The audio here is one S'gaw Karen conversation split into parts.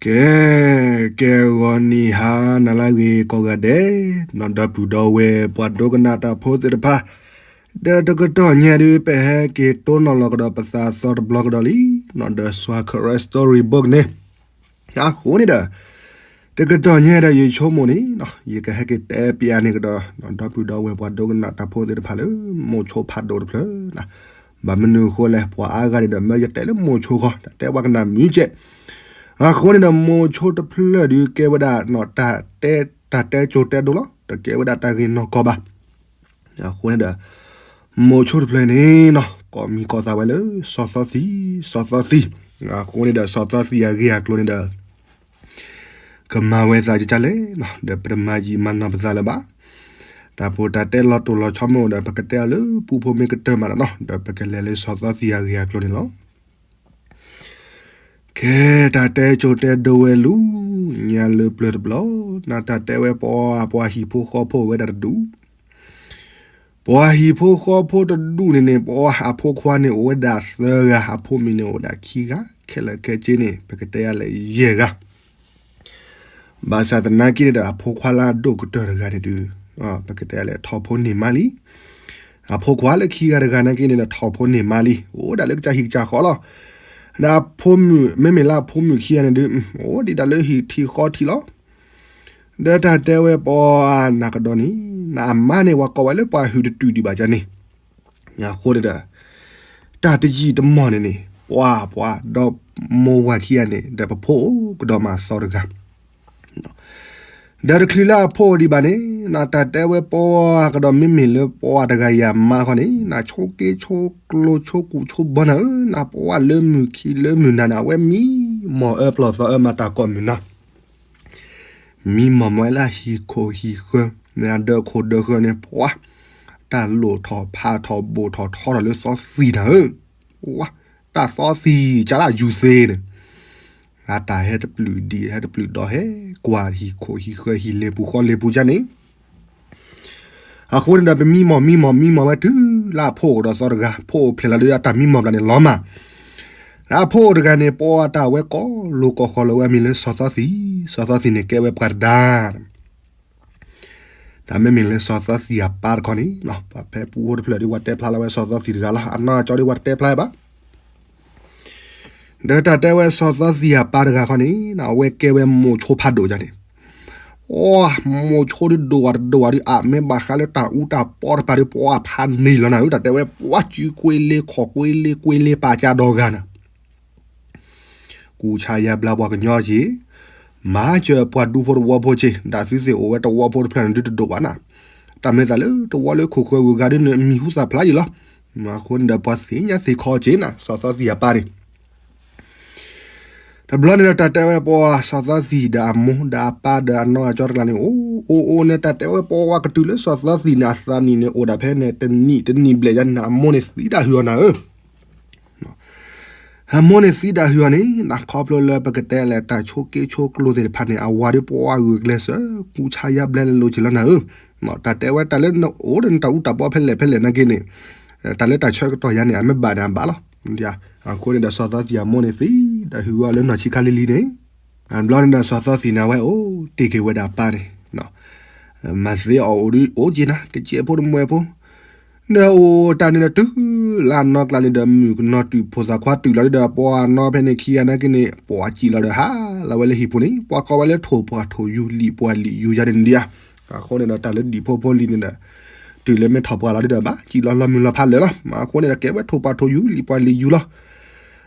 ကဲ, ကဲဂီၤနံၤဟါနၤလၢအဂ့ၤကိးဂၤဒဲး, နီၢ်ဒီပုၢ်ဒီဝဲၢ်ပှၤဒိကနၣ်တၢ်ဖိသ့ၣ်တဖၣ်, ဒီးတကတီၢ်ညါဒုး ပဟဲက့ၤတိၢ်နီၣ်လီၤကဒီးပသးသီတဘျီကဒီးလံ, နီၢ်ဒီး Swa Karen Story Book န့ၣ်, အဃိန့ၣ်ဒီး တကတီၢ်ညါဒီးယဆိကမိၣ်န့ၣ်, ယကဟဲက့ၤတဲပျးန့ၢ်ကဒီး နီၢ်ဒီပုၢ်ဒီဝဲၢ်ပှၤဒိကနၣ်တၢ်ဖိသ့ၣ်တဖၣ်လၢ မိၤဆိဖးဒိၣ်တဖျၢၣ်, ဘၣ်မနုၤအဃိလဲၣ် ပှၤအါဂၤန့ၣ်ဒီး မ့ၢ်ယတဲလၢမိၤဆိဃီ တၢ်တဲပှၤကနၣ်မုာ်ကဲး, အဃိန့ၣ်ဒီး မိၤဆိတဖျၢၣ်ဒုးကဲဝဲဒၣ် တၢ်တဲ တၢ်တဲကၠိတဲဒိလီၤ, တကဲဝဲဒၣ်တၢ်ဂ့ၢ်နီၢ်ကီၢ်ဘၣ်. အဃိန့ၣ်ဒီး မိၤဆိတဖျၢၣ်န့ၣ်နီၤ ကိးမံၤကိးသးဝဲလၢ စီၤသီသံ, စီၤသီသံ, အဃိန့ၣ်ဒီး စီၤသီသံအဂ့ၢ်အကျိၤန့ၣ်ဒီး ကမၤဝဲသးကကလဲၣ်နီၤ, ဒီးပတမၤယံာ်မၤနီၢ်ပသးလၢၤဘၣ်. တၢ်ဖိတၢ်တဲလီၤတိၢ်လီၤဆီမ့ၢ်အိၣ်ဒီး ပကတဲအီၤလၢပူဖိမ့ၢ်ကတၢၢ်မးဒီးနီၤ, ဒီးပကလဲၤလၢစီၤသီသံအဂ့ၢ်အကျိၤန့ၣ်လီၤ. ကဲ, တၢ်တဲကၠိတဲဒိဝဲလူၤ, ညါလၢပျၢၤတဘျီ, နတၢ်တဲဝဲပှၤ, ပှၤဟံၣ်ဖိဃီဖိဝဲဒၣ်တဒူၣ်, ပှၤဟံၣ်ဖိဃီဖိတဒူၣ်န့ၣ်န့ၣ် ပှၤအဖိခွါန့ၣ်အိၣ်ဝဲဒၣ်သၢဂၤ, အဖိမုၣ်န့ၣ်အိၣ်ဝဲဒၣ်ခံဂၤ, ခဲလၢာ်ခဲဆ့န့ၣ် ပကတဲယၤလဲၣ်ယဲၢ်ဂၤ. ဘၣ်ဆၣ်သနာ်က့န့ၣ်ဒီး အဖိခွါလၢအဒိၣ်ကတၢၢ်တဂၤန့ၣ်ဒုး ပကတဲလဲၣ် ထီၣ်ဖိန့ၢ်မါလံ. အဖိခွါလၢခံဂၤတဂၤနာ်က့န့ၣ်ဒီး ထီၣ်ဖိန့ၢ်မါလံ, အိၣ်ဒၣ်လၢကစၢ်ဟံၣ်ကစၢ်ဃီလီၤ. ဒီးအဖိမုၣ်, မ့မ့ၢ်လၢအဖိမုၣ်ခံဂၤန့ၣ်ဒုး အိၣ်ဒံးဒၣ်လၢဟံၣ်ထံးဃီထံးလီၤ. ဒီးတၢ်တဲဝဲပှၤနၤကဒီးန့ၣ်, နအမါန့ၣ် ပှၤကိးဝဲလၢပှၤဟုၣ်တတုာ်ဒံးဘၣ်ကန့ၣ်, အဃိန့ၣ်ဒီး တၢ်တယံာ်တမီၢ်န့ၣ်န့ၣ် ပှၤ, ပှၤဒီးမိၢ်ဝၤခံဂၤန့ၣ် ဒီးပဖိအိၣ်ကဒီးမးသီတဂၤ ဒီးတချုးလၢအဖိအိၣ်ဒံးဘၣ်န့ၣ်, နတၢ်တဲဝဲပှၤကဒီး မ့မ့ၢ်လၢပှၤတဂၤအံၤအမါခီန့ၣ်, နဆိးက့ဆိးကျိၤဆိးကူးဆိးဘီနၤဧၢ, နပှၤလၢမုၢ်ခံလၢမုၢ်နၤန့ၣ် အဝဲမံမီၢ်အၢပျီၢ်သီအၢမၤတၢ်ကိးမုၢ်နၤ, မံမီၢ်မီၢ်လၢအဟံၣ်ခိၣ်ဟံၣ်ဃၢၤ, နဒၢခိၣ်ဒၢဃၢၤန့ၣ် ပှၤ, တၢ်လိၣ်ထီၣ်ဖးထီၣ်ဘိၣ်ထီၣ်ထီထီၣ်လၢစီၤသံၣ်နၤဧၢ, တၢ်စီၤသံၣ်ကၢ်လၢယူၤသ့န့ၣ် အတၢ်ဟဲတပျုာ်ဒံး ဟဲတပျုာ်ဒီးဟဲကွၢ်ဟံၣ်ခိၣ်ဟံၣ်ဃၢၤ ဟံၣ်လ့ပူၤဃီလ့ပူၤကန့ၣ်, အဃိန့ၣ်ဒီး ပမံမီၢ်မံမီၢ်မံမီၢ်ဝဲတုၤလၢအဖိအိၣ်ဒီးသီတဂၤ, ဖိအိၣ်ဖျဲၣ်လီၤဒီး အတၢ်မံမီၢ်ဘျီန့ၣ်လီၤမး. အဖိအိၣ်တဂၤန့ၣ် ပှၤတၢ်ဝဲကိးလိာ်ကိးဃီလၢဝဲအမံၤလၢစီၤသီသံၣ်, စီၤသီသံၣ်န့ၣ် ကဲဝဲပှၤတဒါ တၢ်မ့မ့ၢ်လၢစီၤသီသံၣ်အပၢ်တခီန့ၣ်, ပှၤဖဲပူဖိတဖျၢၣ်ဒ်ပှၤတဲဖျါလၢဝဲစီၤသီသံၣ်တဂၤလီၤ, အနီၢ်ကၠီဒ်ပှၤတတဲဖျါဘၣ်. ဒီးတၢ်တဲဝဲစီၤသီသံၣ်အပၢ်တဂၤခီန့ၣ်, အဝဲကဲဝဲမိၤဆိဖးဒိၣ်ကန့ၣ်, အိ, မိၤဆိဒ်ဒိၣ်ဝဲတဒိၣ်ဝဲဒ်အမ့ၢ်ဘၣ်ဃးလၢတၢ်အူတၢ်ပီတဖၣ်ဒီး ပှၤဖးန့ၢ်လီၤနၤဧၢ, တၢ်တဲဝဲပှၤစုကွ့လ့ခီၣ်ကွ့လ့ကွ့လ့ပာ်ကၢ်ဒီဂၤနၤ ကူၣ်ဆါယါဘျါပှၤကညီက့ၤ, မၤစၢၤပှၤဒူဖိတဝီဖိက့ၤ, ဒ်သုသ့ၣ်အိၣ်ဝဲတဝီဖိတဖျၢၣ်န့ၣ်ဒုးတဒိၣ်ဘၣ်နၤ, တၢ်မ့ၢ်သးလၢတဝီလၢခိၣ်ဃၢၤဂုၤဂၤဒ်န့ၣ် မံၤဟူသၣ်ဖျါယံၤလီၤ. အဃိန့ၣ်ဒီးပှၤသ့ၣ်ညါသ့ၣ်ခီက့ၤနၤ စီၤသီသံၣ်အပၢ်န့ၣ် တဘျီန့ၣ်ဒီးတၢ်တဲဝဲပှၤစီၤသီသံၣ်ဒီးအမိၢ်ဒီးအပၢ်ဒီးအနီၢ်အကၠီတကျါန့ၣ် အိၣ်အိၣ်န့ၣ် တၢ်တဲဝဲပှၤကတုၤလၢစီၤသီသံၣ်န့ၣ် အသးနံၣ်န့ၣ်အိၣ်ဒၣ်ဖဲန့ၣ် တနံၣ်တနံၣ်ဘျဲၣ်ယါန့ၣ် အမိၢ်န့ၣ်သံဒၣ်ဟုၣ်အီၤနၤဧၢ အမိၢ်န့ၣ်သံဒၣ်ဟုၣ်အီၤန့ၣ် နခီဖျိလၢပကတဲလဲၣ်တၢ်ဆိးက့ဆိးကျိၤသ့ၣ်တဖၣ်န့ၣ် အဝၤဒီးပှၤဂုာ်ကျဲးစၢး ကူၣ်ဆါယါဘျါလၢလိၤက့ၤလီၤနၤဧၢ, တၢ်တဲဝဲတၢ်လၢနအိၣ်ဒီးနတၢ်အူတၢ်ပီဖဲလဲၣ်ဖဲလဲၣ်နာ်က့န့ၣ်, တၢ်လၢတၢ်ဆၢကတီၢ်ယါန့ၣ် အမ့ၢ်ဘၣ်န့ၣ်အဘၣ်လီၤ. အဃိန့ၣ်ဒီးစီၤသီသံၣ်အမိၢ်န့ၣ်သံဒၣ်ဟုၣ်အီၤလၢနီၢ်ဆံးခါလံၤလံၤန့ၣ် ဘျီန့ၣ်ဒီးစီၤသီသံၣ်န့ၣ် အဝဲအိၣ်တ့ၢ်က့ၤဝဲဒၣ်အပၢ်န့ၣ်, မၤသ့အီၤအိၣ်ဒုးအိၣ်က့ၤနၤ တစဲးဖိတမှဲၤဖိ, ဒီးအိၣ်တၢ်န့ၣ်ဒီးတုၤလၢအနီၢ်ကျါန့ၣ်ဒီး မုၣ်ကနီၤတုၤဖိသၣ်ခွါတုၤလီၤဒီး ပှၤနီၢ်ဖဲန့ၣ်ခံဂၤနာ်က့န့ၣ် ပှၤစံၣ်လီၤဒီးဟးလီၤဝဲလၢဟံၣ်ပူၤန့ၣ် ပှၤကိးဝဲလၢထိၣ်ပှၢ်ထိၣ်ယူၤလံာ်ပှၢ်လံာ်ယူၤယါန့ၣ်ဒံးဧါ. အဃိန့ၣ်ဒီးတၢ်လၢဒံၣ်ဖိဖိလံၤန့ၣ်ဒီး တုၤလၢမ့ၢ်ထီၣ်ပှၢ်လီၤဒုးဒီး ဘၣ်စံၣ်လီၤလီၤမုၢ်လီၤဖးလၢာ်လီၤ. အဃိန့ၣ်ဒီး ကဲဝဲထိၣ်ပှၢ်ထိၣ်ယူၤလံာ်ပှၢ်လံာ်ယူၤလီၤ.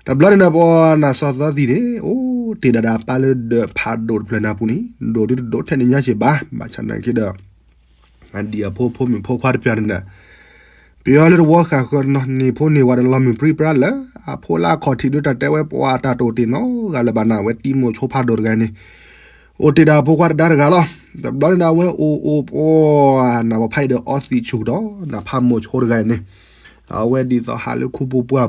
တဘျီန့ၣ်ဒီးပှၤနၤစီၤသီသံၣ်န့ၣ် အိၣ်တ့ၢ်ဒၣ်ဒီးအပၢ်လၢဒၢးဖးဒိၣ်တဖျၢၣ်န့ၣ်အပူၤန့ၣ် ဒိၣ်ဒုးတဒိၣ်ထဲန့ၣ်ညါစ့ၢ်ဘၣ် ဘၣ်ဆၣ်နာ်က့ဒီး အဒံၣ်အဖိဖိမုၣ်ဖိခွါတဖျၢၣ်န့ၣ်ဒီး ပယီၤလၢတဝီဃာ်ဃၢၤနီၤ န့ၢ်ဖိန့ၢ်ဝၤဒီးလီၤမုၢ်ပြံပြါလၢ အဖိလၢအခီၣ်ထံးဒုးတၢ်တဲဝဲပှၤအတၢ်တအိၣ်တ့ၢ်နီတဂၤလၢၤဘၣ်နၤ အဝဲတံၤမိၤဆိဖးဒိၣ်တဂၤန့ၣ် အိၣ်တ့ၢ်ဒၣ်အဖိခွါတဒါတဂၤလီၤ. တဘျီန့ၣ်ဒီးအဝဲအိၣ်အိၣ်ပှၤ နၢ်ပၢၢ်ဖးအံၤဒီးအီသံးဆူၣ်ကဒီး နၢ်ဖးမိၤဆိတဂၤန့ၣ် အဝဲဒ်သိးဟးလၢခူပူၤပှၢ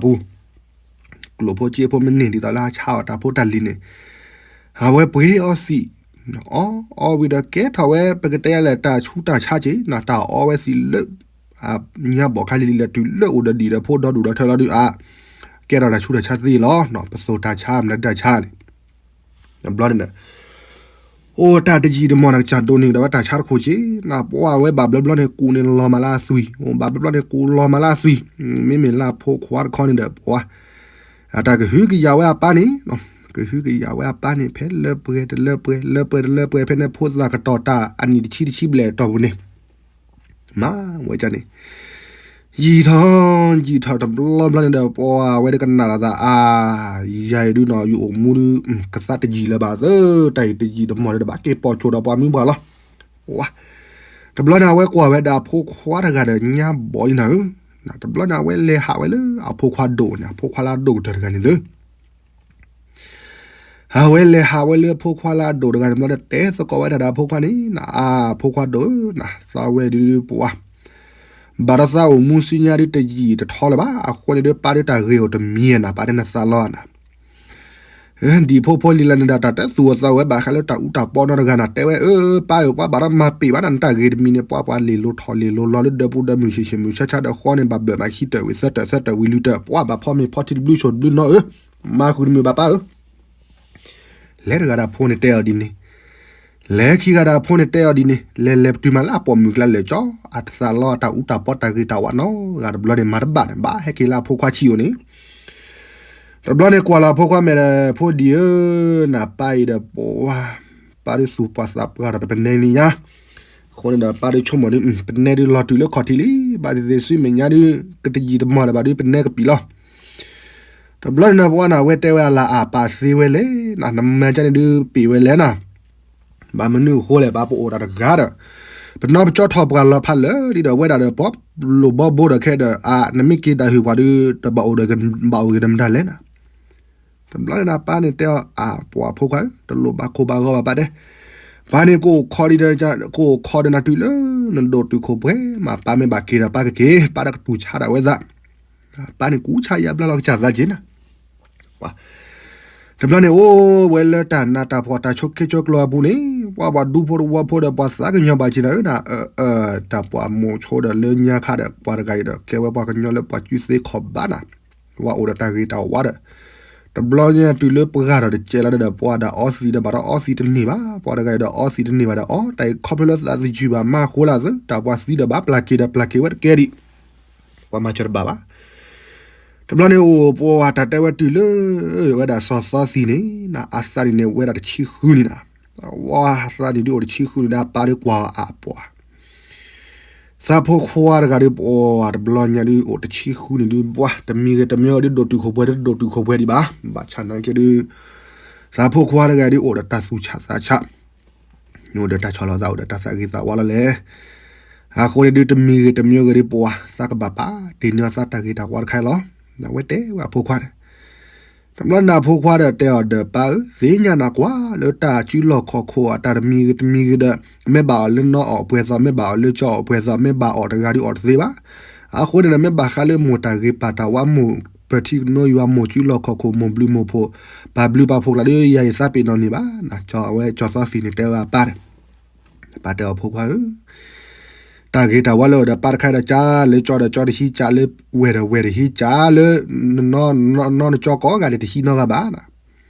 ်ပူၤ ကျိၣ်ဖိစ့ဖိမ့ၢ်န့ၢ်ဒ်သိးလၢအဆါအီၤတၢ်ဖိတၢ်လံၤန့ၣ် အဝဲပှ့ၤအီသံး, အီအီဝံၤဒီးကဲထီၣ်ဝဲ ပကတဲလဲၣ်တၢ်ဆူးတၢ်ဆါက့ၤ နတၢ်အီဝဲသံးလၢ ညါဘီၣ်ခါလံၤလံၤလၢတုၤလၢအိၣ်ဒီးဒံၣ်ဒီးဖိဒီဒူၣ်ဒီထၢလီၤဒုးအါ, ကဲထီၣ်တၢ်ဆူးတၢ်ဆါသ့လီၤ. ပသိးတၢ်ဆါ မနုၤတၢ်ဆါန့ၣ် ဘျီန့ၣ်ဒီး အိၣ်တၢ်တယံာ်တမီၢ်န့ၣ် ကစၢ်ဒိးန့ၢ်ကဒီးဝဲတၢ်ဆါတခိၣ်က့ၤ, နပှၤဝဲဘၣ်ဘျီဘျီန့ၣ် ကူးန့ၣ်လီၤမၤလၢအသွံၣ်, အိၣ်ဘၣ်ဘျီဘျီန့ၣ် ကူးလီၤမၤလၢအသွံၣ်, မ့မ့ၢ်လၢအဖိခွါတခီန့ၣ်ဒီး ပှၤ အတၢ်ကဟုကယာ်ဝဲအပၢ်န့ၣ်, ကဟုကယာ်ဝဲအပၢ်န့ၣ် ဖဲလၢပှဲၤတလၢပှဲၤ လၢပှဲၤတလၢပှဲၤ ဖဲန့ၣ်ဖိသၣ်ကတီၤတၢ်အနံၣ်တဆံတဆံဘျဲၣ်အတီၢ်ပူၤန့ၣ်, မၤဝဲဒ်န့ၣ် ယံာ်ထီၣ်ယံာ်ထီၣ်တဘျီဘျီန့ၣ်ဒီး ပှၤဝဲဒၣ်ကနၣ်လီၤသး အါ, ယၤအံၤဒုးနီၤ ယအိၣ်မူဒုး ကသးတယံာ်လၢၤဘၣ်သၢ, တၢ်အံၤတယံာ်တမီၢ်ဒီး ဘၣ်က့ၤပိာ်ကၠိဒီးပှၤမုၢ်ပှၢ်လီၤ. ဝါ, တဘျီန့ၣ် အဝဲကွၢ်ဝဲဒၣ်အဖိခွါတဂၤဒီးညါဘီလံနၤဧၢ, တဘျီန့ၣ် အဝဲလဲၤဟးဝဲလၢအဖိခွါဒိၣ်န့ၣ် အဖိခွါလၢအဒိၣ်ကတၢၢ်တဂၤန့ၣ်သၢ အဝဲလဲၤဟးဝဲလၢအဖိခွါလၢအဒိၣ်တဂၤန့ၣ်ဘျီဒီး တဲသကိးဝဲဒၣ်ဒီးအဖိခွါန့ၣ် နအါ အဖိခွါဒိၣ်ဧၢ, နသးဝဲဒုးပှၤ ဘၣ်ဒီးသးအိၣ်မူဆူညါဒုးတယံာ်တထီလၢၤဘၣ်, အဃိန့ၣ်ဒုး ပၢ်ဒုးတၢ်ဂ့ၤအိၣ်တမံၤနၤ, ပၢ်ဒုးနသးလီနၤ ဒ်ဖိဖိလံၤလၢနဒၣ်တၢ်တဲသူၣ်အသးဝဲဘၣ်ဃးလၢတၢ်အူတၢ်ပီနီတဂၤနၤ, တဲဝဲ အၢ ပၢ်ဧၢ ပှၤဘၣ်ဒီးမၤပ့ၢ်ဘၣ်နၤ နတၢ်ဂ့ၤတမံၤန့ၣ် ပှၤပှၤလ့ၤလိၤထီၣ်လ့ၤလိၤလီၤလၢဒၢးပူၤဒၢးမုၢ်ဆံးဆံးမုၢ်ဆါဆါဒီးဃီန့ၣ် ဘၣ်ဘၢၣ်မးခံတၢၢ်ဝံၤသၢတၢၢ်သၢတၢၢ်ဝံၤလွံၢ်တၢၢ် ပှၤဘၣ်ဖီမ့ၤဖီထံတဘျုးဆိၣ်တဘျုးနီၢ်ဧၢ, မၤဃုာ်တမုာ်ဘၣ်ပၢ်ဧၢ လဲၤတဂၤဒီးအဖိန့ၣ်တဲအီၤဒ်န့ၣ်, လဲၤခံဂၤဒီးအဖိန့ၣ်တဲအီၤဒ်န့ၣ်, လဲၤလဲၤပတုာ်မးလၢအပိာ်မုၣ်ကျါလဲၤကၠီ, အတသးလီတၢ်အူတၢ်ပီတၢ်ဂ့ၤတၢ်ဝါနီတဂၤတဘျီန့ၣ် မၤတဘၣ်န့ၣ် ဘၣ်ဟဲက့ၤလၢအဖိခွါဆံးအိၣ်န့ၣ်, တဘျီန့ၣ်ကွၢ်လီၤအဖိခွါမဲာ်ဒီး ဖိဒံးဧၢ, နပၢ်အံၤဒီးပှၤ, ပၢ်ဒုးသူၣ်ပှၢ်သးပှၢ်ဒီးပနဲလံညါ, အဃိန့ၣ်ဒီးပၢ်ဒုးဆိကမိၣ်ဒုး ပနဲဒုးလီၤတုၤလၢခီၣ်ထံးလံ, ဘၣ်သ့ၣ်သ့ၣ်ဆူမဲာ်ညါဒုး ကတယံာ်တမီၢ်လၢၤဘၣ်ဒုး ပနဲကပံာ်လီၤ တဘျီန့ၣ်ဒီးပှၤနၤ အဝဲတဲဝဲအလၢ်အပၢ်သ့ဝဲလဲၣ်, နမၤကန့ၣ်ဒုးပ့ၢ်ဝဲလဲၣ်နၤ, ဘၣ်မနုၤအဃိလဲၣ် ပၢ်ပအိၣ်တၢ်တဂၤဒီး, ပနီၢ်ပကၠီထီၣ်ပှၤလီၤဖးလၢာ်ဒ်ဒီးဝဲဒၣ်ဒီး ပှၤလိၣ်ဘီဘိဒီးခဲဒီး အါ နမ့ၢ်က့ၤတၢ်ဟုၣ်ပှၤဒုး တဘၣ်အိၣ်ဒီး ဘၣ်အိၣ်ဂ့ၤဒီးမတၤလဲၣ်နၤ တဘျီန့ၣ်နၤ ပၢ်န့ၣ်တဲအီၤ အါ ပှၤဖိခွါဧၢ တလိၣ်ဘၣ်ခိၣ်ဘၣ်ဂီၤဘၣ်ပၢ်တဲ, ပၢ်န့ၣ်ကအိၣ်ခိးဒံးဒီး ကအိၣ်ခိးဒီးနၤတုၤလၢ နဒိၣ်တုာ်ခိၣ်ပှဲၤမး ပၢ်မ့ၢ်ဘၣ်က့ၤဒီးပၢ်ကက့ၤ ပၢ်ဒီးကတူၢ်ဆါဒၣ်ဝဲသး, ပၢ်န့ၣ်ကူစါယါဘျါလီၤကစၢ်သးက့ၤနၤ တဘျီန့ၣ်အိၣ်ဝဲလၢတၢ်နးတၢ်ဖှီၣ်တၢ်ဆိးက့ဆိးကျိၤအပူၤန့ၣ် ပှၤပှၤဒူဖိတဝီဖိဒီးပှၤသးကညီၤဘၣ်က့ၤနၤဧၢ, တၢ်ပှၤမိၤဆိဒီးလၢညါခါဒီး ပှၤတဂၤအံၤဒီး ကဲဝဲပှၤကညီလၢပှၤကူၣ်သ့ခီၣ်ဘၣ်နၤ, ပှၤအိၣ်ဒီးတၢ်ဂ့ၤတၢ်ဝါဒီး, တဘျီညါတုၤလၢပှၤဒီးတကဲလီၤဒီး ပှၤဒီးအီသံးဒီးဘၣ်ဒီးအီသံးတန့ၢ်ဘၣ်, ပှၤတဂၤအံၤဒီးအီသံးတန့ၢ်ဘၣ်ဒီးအီ, တၢ်အံၤခီဖျိလၢသးသယုၢ်ဘၣ်မၤဃိလၢသၢ တၢ်ပှၤသံဒီးဘၣ်ပျၢ်က့ၤဒီးပျၢ်က့ၤဝဲတကဲဒံး ပှၤမၤစၢၤတဘၣ်ဘၣ်. တဘျီန့ၣ်အိၣ်ပှၤတၢ်တဲဝဲတုၤလၢ ဝဲဒၣ်စီၤသီသံန့ၣ် အသးနံၣ်န့ၣ်ဝဲဒၣ်တဆံဃုနံၣ်နၤ, ဝဲအသးနံၣ်ဒုးအိၣ်တဆံဃုနံၣ်ဒီး အပၢ်ဒုးကွၢ်အပှၤ, သးဖိခွါတဂၤဒုးပှၤတဘျီညါဒုးအိၣ်တဆံဃုနံၣ်ဒုး ပှၤတမံၤဂ့ၤတမံၤဂ့ၤဒုး ဒိၣ်တုာ်ခိၣ်ပှဲၤဒုး တဒိၣ်တုာ်ခိၣ်ပှဲၤဒံးဘၣ်, ဘၣ်ဆၣ်နာ်က့ဒုး သးဖိခွါတဂၤဒုးအိၣ်ဒီးတၢ်သူၣ်ဆးသးဆး အိၣ်ဒီးတၢ်ဆီၣ်လီၤသး အိၣ်ဒီးတၢ်သးဂ့ၤသးဝါလီၤလဲၣ်. အဃိန့ၣ်ဒုး တမံၤဂ့ၤတမံၤဂ့ၤဒုး ပှၤသးကဘၣ်ပာ် တ့ၢ်န့ၢ်အသးတၢ်ဂ့ၤတၢ်ဝါတခါအံၤလီၤ. အဝဲတဲဝဲအဖိခွါန့ၣ်, တဘျီန့ၣ်အဖိခွါဒီးတဲအီၤဒီး ပၢ်ဧၢ, သ့ၣ်ညါနၤကွၢ်လၢတၢ်စုလီၢ်ခီၣ်ခိၣ်အတၢ်တမံၤဂ့ၤတမံၤဂ့ၤဒီး မ့ၢ်ဘၣ်အီၤလၢနီၢ်အီၣ်ပှဲၤသီ မ့ၢ်ဘၣ်အီၤလၢကၠီအီၣ်ပှဲၤသီ မ့ၢ်ဘၣ်အီၣ်တဂၤဒုးအီၣ်တသ့ဘၣ်. အဃိန့ၣ်ဒီး မ့ၢ်ဘၣ်ဃးလၢမိၢ်တၢ်ဂ့ၤပၢ်တၢ်ဝါ မိၢ်ပထံကနိယွၤ မိၢ်စုလီၢ်ခီၣ်ခိၣ် မိၢ်ဘျုးမိၢ်ဖှိၣ် ပၢ်ဘျုးပၢ်ဖှိၣ်ကျါဒီး ယၤယသးပ့ၤနီၣ်န့ၢ်ဘၣ်. အဝဲကၠီသီသံန့ၣ်တဲဝဲအပၢ်န့ၣ်, ပၢ်တဲအီၤဖိခွါဧၢ, တၢ်ဂ့ၤတၢ်ဝါလၢအအိၣ်ဒီးပၢ်တခါဒီး ကၢလၢကၠီဒီးကၠီတဟံး ကၢလၢဝဲၢ်ဒီးဝဲၢ်တဟံး ကၢလၢ နီၢ်နီၢ်နီၢ်နကၠီကိးဂၤန့ၣ် တဟံးနီတဂၤဘၣ်.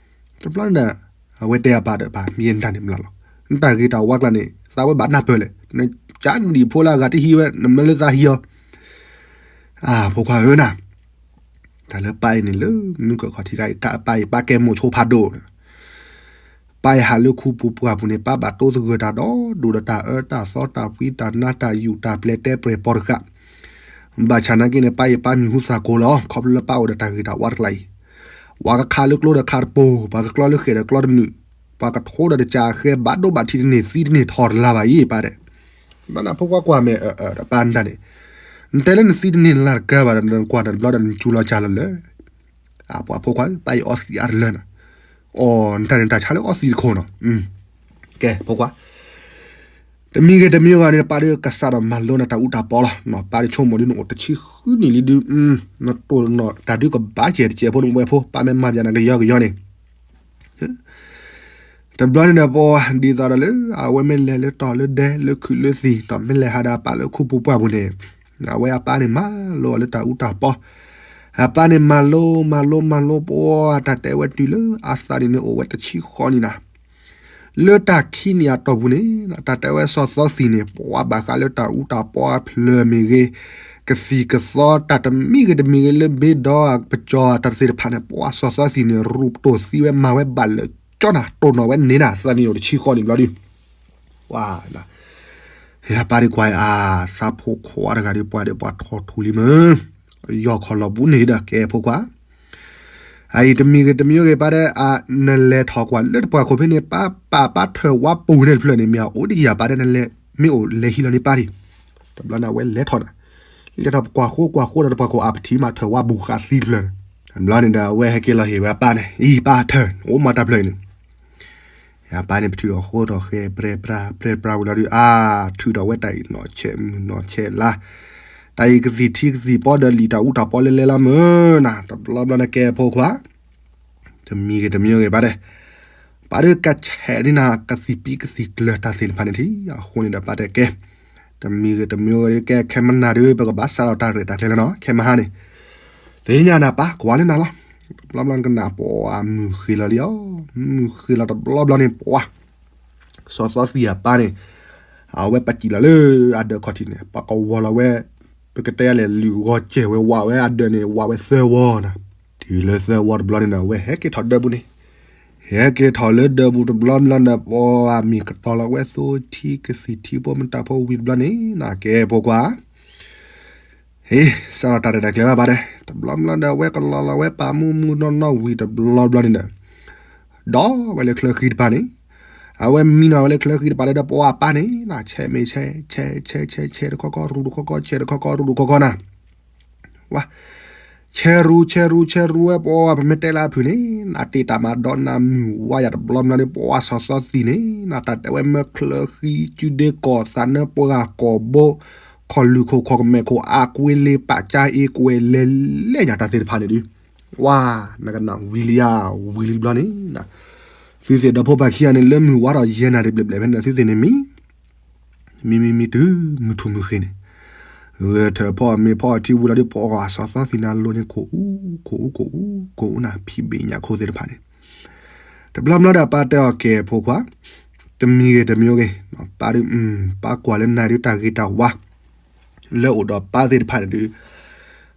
တဘျီန့ၣ် အဝဲတဲအပၢ်ဒီး ပၢ်မ့ၢ်နတၢ်န့ၣ်မလီၤလီၤ, နတၢ်ဂ့ၤတၢ်ဝါကျါန့ၣ် သးဝဲဘၣ်နၢ်ပၢၢ်လဲၣ်, နကၢနံၣ်ဖိလၢအဂၤတဟံးဝဲ နမၢလၢသးဟံးအီၤ. အၢ ဖိခွါဧၢနၤ, တၢ်လၢပၢ်အံၤန့ၣ်လၢ မုၢ်ကၢၢ်ခီၣ်ထံးခါအံၤ ပၢ်အံၤပၢ်ကဲမိၢ်ဆိဖးဒိၣ်န့ၣ် ပၢ်အံၤဟးလၢခူပူၤပှၢ်ပူၤန့ၣ် ပၢ်ဘၣ်တိသဂၢၢ်တၢ်ဒီးဒိၣ်ဒီးတၢ်အၢတၢ်သီတၢ်ဖှံတၢ်နါတၢ်ယူၢ်တၢ်ပျဲၤတဲပြဲၤပိာ်တဃာ်, ဘၣ်ဆၣ်နာ်က့န့ၣ် ပၢ်အံၤပၢ်မံၤဟူသၣ်ကိၤလီၤ. ခီဖျိလၢပၢ်အိၣ်ဒီးတၢ်ဂ့ၤတၢ်ဝါတကျါအံၤ, ပှၤကခးလၢကျိဒီးခးတပိၤ, ပှၤကကျီလၢဃဲၣ်ဒီးကျီတနုာ်, ပှၤကထိဒီးတကးအဃဲ ဘၣ်ဒိဘၣ်ထံးတန့ၢ်သံတန့ၢ်ထီၣ်တလၢဘၣ်အံၤ ပၢ်တဲ ဘၣ်နၤဖိခွါကွၢ်မဲာ်အၢၣ်အၢၣ်ဒီးပၢ်နတၢ်န့ၣ်, နတဲလၢနသံတန့ၢ်လၢ်တကးဘၣ်ဒီး နကွၢ်တၢ်တဘျီဒီးနစူၤလီၤကၢ်လီၤလၢ အပှၤဖိခွါ ပၢ်အံၤအီသံးအါတလၢနၤ, အီ နတၢ်န့ၣ်တၢ်ဆါလၢအီသံးတခိၣ်နီၤ, ကဲဖိခွါ တမံၤဂ့ၤတမံၤဂ့ၤန့ၣ် ပၢ်ဒုးကစၢ်ဒီးမၤလိနတၢ်အူတၢ်ပီလီၤ. ပၢ်ဒုးဆိကမိၣ်ဒုး နအိၣ်တဆံဃုနံၣ်လံဒုး, နတိၢ်နီၣ်တၢ်ဒုးကဘၣ်စဲးတစဲးဖိနဝဲဖိ, ပၢ်မ့ၢ်မၤပျးနၤကယီကယီန့ၣ် တဘျီန့ၣ်ဒီးပှၤဒ်သိးဒီးလၢ အဝဲမ့ၢ်လဲၤလၢတီၤလၢဒဲလၢခုးလၢသံၣ် ဒီးမ့ၢ်လဲၤဟးဒီးအပၢ်လၢခူပူၤပှၢ်ပူၤန့ၣ်, အဝဲအပၢ်န့ၣ်မၤလိအီၤလၢတၢ်အူတၢ်ပီ, အပၢ်န့ၣ်မၤလိမၤလိမၤလိ ပှၤတၢ်တဲဝဲတုၤလၢအသးနံၣ်န့ၣ်အိၣ်ဝဲတဆံဃိးနံၣ်နၤ, လၢတၢ်ခံနံၣ်အတီၢ်ပူၤန့ၣ် တၢ်တဲဝဲစီၤသီသံၣ်န့ၣ် ပှၤဘၣ်ဃးလၢတၢ်အူတၢ်ပီအဖျၢၣ်မ့ၢ်ဂ့ၤ, ကသံၣ်ကသီတၢ်တမံၤဂ့ၤတမံၤဂ့ၤလၢဘ့ဒီးပကၠီၤတၢ်တသ့ၣ်တဖၣ်န့ၣ် ပှၤစီၤသီသံၣ်န့ၣ် ရူးပတိၢ်သံဝဲမၤဝဲဘၣ်လၢာ်ကၠီနၤ တိၢ်နီၣ်ဝဲန့ၣ်နၤ သးနံၣ်အိၣ်တဆံဃိးနံၣ်ဘျီဒုး ပှၤ ယပၢ်ဒုးကွၢ်အါ သးဖိခွါတဂၤဒုး ပှၤဒီးပှၤထီၣ်ထူလံမ့ၢ် ယီၢ်ခီၣ်လီၤဘူးန့ၣ်ဒီး ကဲဖိခွါ, အအံၤတမံၤဂ့ၤတမံၤဂ့ၤ ပၢ်ဒီး နလဲၤထီၣ်ကွၢ်လၢတပှၢ်ခိၣ်ဖဲန့ၣ် ပၢ်ပာ်ပၢ်ထၢၣ်ဝါပူၤန့ၣ်တဖျၢၣ်န့ၣ် မ့ၢ်အအိၣ်ဒံးယၤ ပၢ်ဒီး နလဲၤ မ့ၢ်အိၣ်လဲၤဟံးလီၤန့ၣ်ပၢ်ဒံး, တဘျီန့ၣ် အဝဲလဲၤထီၣ်နၤ, လဲၤထီၣ်ပကွၢ်ဃိကွၢ်ဃိဒီးတပှၢ်ခိၣ်အပထံၣ်မးထၢၣ်ဝါပူၤဃာ်သံတဖျၢၣ်န့ၣ်, တဘျီန့ၣ်ဒီး အဝဲဟဲက့ၤလီၤဟ့ၣ်ဝဲအပၢ်န့ၣ် အံၤပၢ်ထၢၣ် အိၣ်မးတၢ်ဖျၢၣ်အံၤန့ၣ် ယပၢ်န့ၣ် ပထုးထီၣ်ဃိထီၣ်ဃဲပြဲပြါ ပြဲပြါဝံၤလီၤဒုး အါ ထုးထီၣ်ဝဲတၢ်အံၤနီၢ်ဆဲးမုၢ်နီၢ်ဆဲးလါ, တၢ်အံၤကသံၣ်ထံကသံၣ်ပီဒီးလံာ်တၢ်အူတၢ်ပီလဲလဲလီၤမ့ၢ်နၤ, တဘျီဘျီန့ၣ်ကဲဖိခွါ, တမံၤဂ့ၤတမံၤဂ့ၤ ပၢ်ဒီး ပၢ်ဒီးကဆဲးန့ၢ်နၤ ကသံၣ်ပံကသံၣ်ကျၢၤတၢ်သ့ၣ်တဖၣ်န့ၣ်ထံၣ် အဃိန့ၣ်ဒီး ပၢ်တဲကဲ တမံၤဂ့ၤတမံၤဂ့ၤ ကဲခဲမနၤဒုး ပကဘၣ်စးထီၣ်တၢ်ရဲၣ်တၢ်ကျဲၤလီၤနီၤ ခဲမဟါန့ၣ်, သ့ၣ်ညါနၤပၢ် ကွၢ်လၢနၤလီၤ, တဘျီဘျီနကနၣ်ပှၤမုၢ်ဃ့လီၤလံဧါ, မုၢ်ဃ့လီၤတဘျီဘျီန့ၣ် ပှၤ စီၤသီသံၣ်အပၢ်န့ၣ် အဝဲပစံၣ်လီၤလၢအဒၢးခီၣ်ထံးန့ၣ် ပှၤကဝီၤလီၤဝဲ, ပကတဲလဲၣ် လုၢ်ဂီၤစဲၢ်ဝဲ ဝးဝဲအဒၢးန့ၣ် ဝးဝဲသၢဝီနၤ, တုၤလၢသၢဝီတဘျီန့ၣ်ဒီး အဝဲဟဲက့ၤထီၣ်ဒၢးပူၤန့ၣ်, ဟဲက့ၤထီၣ်လၢဒၢးပူၤတဘျီဘျီန့ၣ် ပှၤမ့ၢ်ကတီၤလီၤဝဲသိထံကသံၣ်ထံဖိမတၤဖိဝံၤတဘျီန့ၣ် နကဲဖိခွါ ဟ့ၣ် စးထီၣ်တၢ်ရဲၣ်တၢ်ကျဲၤဘၣ်ပၢ်ဒီး တဘျီဘျီဒီး အဝဲကလီၤလီၤဝဲပာ်မူမူနီၢ်နီၢ်ဝံၤတဘျီဘျီန့ၣ်ဒီး ဒီးဝဲလၢချၢဃံတပၤန့ၣ်, အဝဲမံနီၤဝဲလၢချၢဃံတပၤဒီး ပှၤအပၢ်န့ၣ် နဆဲးမ့ၢ်ဆဲး ဆဲး ဆဲး ဆဲး ဆဲးတခီခီ ရူးတခီခီ ဆဲးတခီခီ ရူးတခီခီနၤ, ဝါ ဆဲးရူး ဆဲးရူး ဆဲးရူးဝဲ ပှၤပမ့ၢ်တဲလၢအဖုၣ်န့ၣ် နတ့ၢ်တၢ်မၤဒီးနၤမုၢ်ဝါယၤတဘျီဘျီဒီး ပှၤစီၤသီသံၣ်န့ၣ် နတၢ်တဲဝဲမၢချၢဃံ ကုဒ့ကီၢ်သးနၢပှၤဂၤကီၢ်ဘိ ခီၣ်လုၢ်ခိၣ်ခီၣ်ကမဲာ်ခိၣ် အကွ့လ့ပာ်ကၠါအ့ကွဲၤလဲၤလဲၣ်ညါတၢ်သ့ၣ်တဖၣ်န့ၣ်ဒုး, ဝါ နကနၣ်ဝံၤလံဧါ, ဝံၤလံတဘျီန့ၣ် သုသ့ၣ်ဒီးဖိပၢ်ခံဂၤန့ၣ် လၢမုၢ်ဝါထီၣ်ယဲၢ်နၣ်ရံၣ်ဘျဲၣ်ဘျဲၣ်ဖဲန့ၣ် သုသ့ၣ်န့ၣ်မံ မံမံမံတုၤမုၢ်ထူၣ်မုၢ်ဃ့ၢ်န့ၣ်, ဂဲၤထၢၣ်ဖီအီၣ်မ့ၤဖီအီၣ်ထံဝံၤလီၤဒီး ပှၤစီၤသီသံၣ်န့ၣ်အလိၤန့ၣ် ခိၣ်အူခိၣ်အူခိၣ်အူနၤ ဖံးဘ့ၣ်ညၣ်ခိၣ်သ့ၣ်တဖၣ်န့ၣ်, တဘျီဘျီဒီးပၢ်တဲအီၤကဲဖိခွါ, တမံၤဂ့ၤတမံၤဂ့ၤ, ပၢ်ဒုး ပၢ်ကွၢ်လၢနၤဒုးတၢ်ဂ့ၤတၢ်ဝါ လၢအိၣ်ဒီးပၢ်သ့ၣ်တဖၣ်န့ၣ်ဒုး,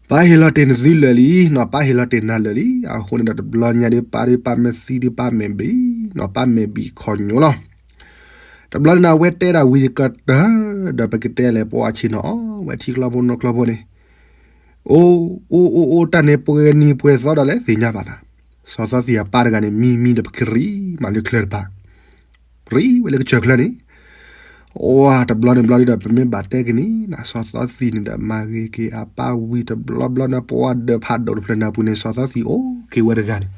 ပၢ်ဟ့ၣ်လီၤတ့ၢ်နသုလၢာ်လံ, နီၢ်ပၢ်ဟ့ၣ်လီၤတ့ၢ်နၤလၢာ်လံ, အဃိန့ၣ်ဒီးတဘျီညါဒုး ပၢ်ဒုးပၢ်မ့ၢ်သံဒုးပၢ်မ့ၢ်ဘ့ၣ်, နီၢ်ပၢ်မ့ၢ်ဘံၣ်ခီၣ်ညိလီၤ. တဘျီန့ၣ်ဒီး အဝဲတဲဒၣ်ဝံၤကတၢၢ်ဒီး ပကတဲလဲၣ် ပှၤဆ့ၣ်နီၤအီၣ်ဝဲထံကျီဖိနီၢ်ကျီဖိန့ၣ်, အိ အိ အိ အိ တၢ်န့ၣ်ပှဲၤနံၤပှဲၤသီဒီးလဲၣ်သ့ၣ်ညါဘၣ်နၤ, စီၤသီသံၣ်အပၢ်တဂၤန့ၣ် မံမံဒီးပကရံၣ်မးလၢချၢတဖၣ် ရံၣ်ဝဲလၢကစၢၢ်ချၢန့ၣ်, အိတဘျီန့ၣ်ဘျီဒုးဒီး ပမ့ၢ်ဘၣ်တဲက့ၤန့ၣ် နၤစီၤသီသံၣ်န့ၣ်ဒီး မၤဂ့ၤက့ၤအပၢ်ဝံၤတဘျီဘျီန့ၣ် ပှၤဒၢးဖးဒိၣ်တဖျၢၣ်နၢ်ပူၤန့ၣ် စီၤသီသံၣ်အိၣ်က့ၤဝဲတဂၤန့ၣ်,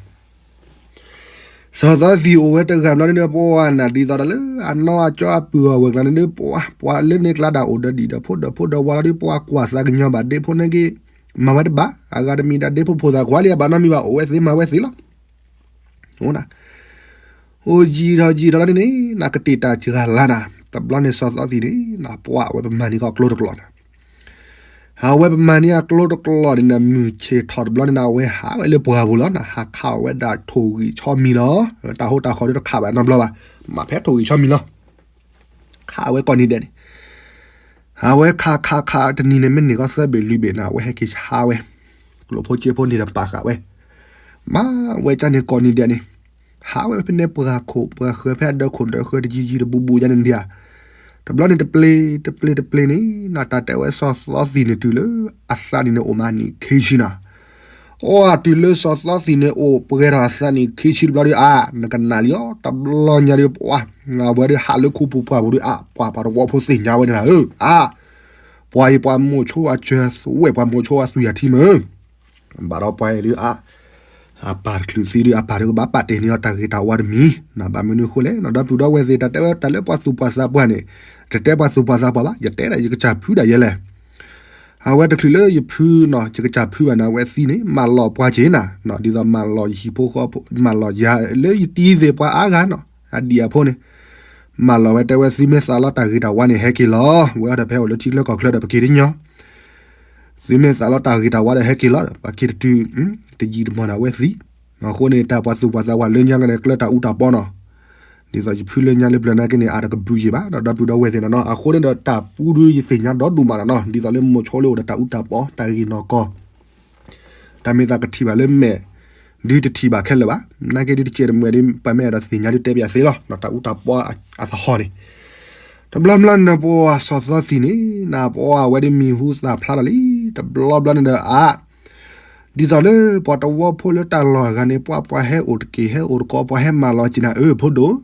စီၤသီသံၣ်အိၣ်ဝဲတဂၤဘျီန့ၣ်ဒီး ပှၤနၤဒ်သိးဒီးလၢအနီၢ်အကၠီအပုၢ်အဝဲၢ်ကျါန့ၣ်ဒီး ပှၤ ပှၤလၢန့ၣ်ကျါဒၣ်အိၣ်ဒီးဒံၣ်ဒီးဖိဒီးဖိဒီးဝၤလီၤဒီး ပှၤကွၢ်သးကညီၤဘၣ်ဒ့ဖိန့ၣ်က့ၤ မၤဝဲတဘၣ် အဂၤတမံၤဒၣ်ဒ့ဖိဖိသၣ်ခွါလံ အဘၣ်နီတမံၤဘၣ် အိၣ်ဝဲသ့မၤဝဲသ့လီၤ. အိ ယံာ်ထီၣ်ယံာ်ထီၣ်လီၤန့ၣ်န့ၣ် နကတ့ၢ်တၢ်စှၤလါနၤ, တဘျီန့ၣ်စီၤသီသံၣ်န့ၣ် နပှၤအဝဲပမၤန့ၢ်ကီၢ်ကျိတကျိာ်နၤ, အဝဲပမၤန့ၢ်အကျိတကျိာ်န့ၣ်နၤ မုၢ်ဆ့ၣ်ထီၣ်တဘျီန့ၣ်နၤ အဝဲဟးဝဲလၢပှၢ်ပူၤလီၤနၤ, ဟးခးအီၣ်ဝဲဒၣ်ထိၣ်ဂံၢ်ဆီမံၤလီၤ, တၢ်ဟိတၢ်ဃီဒီးတခးဘၣ်နီတဘျီဘၣ်, မၤဖဲထိၣ်ဂံၢ်ဆီမံၤလီၤ. ခးဝဲကိးနံၤဒဲးန့ၣ် အဝဲခးခးခးတနံၤန့ၣ် မ့ၢ်န့ၢ်ကီၢ်သၢဘ့ၣ်လွံၢ်ဘ့ၣ်န့ၣ် အဝဲဟဲက့ၤဆါဝဲ, ကျိၣ်ဖိစ့ဖိန့ၣ်ဒီးပာ်ဃာ်ဝဲ, မၤဝဲကန့ၣ်ကိးနံၤဒဲးန့ၣ်, ဟးဝဲဖဲန့ၣ်ပှၤခိၣ်ပှၤဃၢၤဖဲအဒၢးခိၣ်ဒၢးဃၢၤတယံၤယံၤတဘူးဘူးယါန့ၣ်ဒံးဧါ, တဘျီန့ၣ်တပျ့ၤ တပျ့ၤ တပျ့ၤန့ၣ် နတၢ်တဲဝဲစီၤသီသံၣ်န့ၣ်တုၤလၢအသးနံၣ်န့ၣ်အိၣ်မးနံၣ်ခံဆံနၤ အိ တုၤလၢစီၤသီသံၣ်န့ၣ်အိၣ်ပှဲၤထီၣ်အသးနံၣ်ခံဆံတဘျီဒီးအါ နကနၣ်လံအီၤ တဘျီညါဒီးပှၤ အဝဲဒီးဟးလၢခူပူၤပှၢ်ပူၤဒီးအါ ပှၤပှၤတဝီဖိသ့ၣ်ညါဝဲန့ၣ်လၢ အါ ပှၤအံၤပှၤမိၢ်ဆိအစၢၤဝဲ ပှၤမိၢ်ဆိအသွံၣ်အထံမ့ၢ် ဘၣ်ဒီးပှၤအံၤဒီးအါ အပၢ်တချုးသံဒီး အပၢ်ဒီးကဘၣ်ပာ်တ့ၢ်န့ၢ်အီၤတၢ်ဂ့ၤတၢ်ဝါတမံၤ နဘၣ်မနုၤအဃိလဲၣ် နဒီပုၢ်ဒီဝဲၢ်သ့ၣ် တၢ်တဲဝဲတၢ်လၢပှၤသူၣ်ပှၤသးပှၢ်န့ၣ် တတဲပှၤသူၣ်ပှၤသးပှၢ်ဘၣ် ယတဲဒၣ်ယကစၢ်ဖုဒၣ်ယဲလဲၣ် အဝဲတချုးလၢယဖုနီၤ ယကစၢ်ဖုဘၣ်န့ၣ် အဝဲသံန့ၣ် မၢလီၤပှၤက့ၤနၤ ဒ်သိးမၢလီၤယဟံၣ်ဖိဃီဖိ မၢလီၤယၤလၢယတံၤသ့ၣ်ပှၤအါဂၤနီၤ အဒံၣ်အဖိန့ၣ် မၢလီၤဝဲတဲဝဲသံမ့ၢ်သးလီတၢ်ဂ့ၤတၢ်ဝါန့ၣ် ဟဲက့ၤလီၤ ဝဲအီၤဒီးဖဲအိၣ်လၢထံချၢကီၢ်ချၢဒီးပက့ၤတညီ သုမ့ၢ်သးလီတၢ်ဂ့ၤတၢ်ဝါဒီးဟဲက့ၤလီၤ, ပှၤက့ၤတတုၤ, တယံာ်တမီၢ်န့ၣ် အဝဲသံ. အဃိန့ၣ် တၢ်ပှၤသူၣ်ပှၤသးပှၤလၢညါကန့ၣ် ကျၢတၢ်အူတၢ်ပီနီၤ. ဒ်သိးယဖုလၢညါလၢပျၢၤနာ်က့န့ၣ် အတကဘုးယံာ်ဘၣ် ဒီးဒီပုၢ်ဒီဝဲၢ်သ့ၣ်နီၤနီၤ. အဃိန့ၣ်ဒီးတၢ်ပူဒုးယသ့ၣ်ညါဒီဒူၣ်မးနီၤနီၤ, ဒ်သိးလၢမိၤဆိလၢအိၣ်ဒီးတၢ်အူတၢ်ပီ တၢ်ဂ့ၢ်နီၢ်ကီၢ် တၢ်မ့ၢ်သးကထံၣ်ဘၣ်လၢမဲာ် ဒုးတထံၣ်ဘၣ်ခဲလၢာ်ဘၣ်. နာ်က့ဒုးတကဲးတမှဲးဒီး ပမ့ၢ်အဲၣ်ဒိးသ့ၣ်ညါဒုးတဲပယၤသ့လီၤ. တၢ်အူတၢ်ပီအသဟီၣ်န့ၣ် တဘျီဘျီန့ၣ် ပှၤစီၤသီသံၣ်န့ၣ် နပှၤဝဲဒ်မံၤဟူသၣ်ဖျါလီၤလံ. တဘျီဘျီန့ၣ်ဒီးအါ ဒ်သိးလၢပှၤတဝီဖိလၢတၢ်လီၢ်အဂၤန့ၣ် ပှၤပှၤဟဲအိၣ်တက့ၢ် ဟဲအိၣ်တကိး ပှၤဟဲမၤလီၤက့ၤနၤဧၢ ဖိဒိၣ်,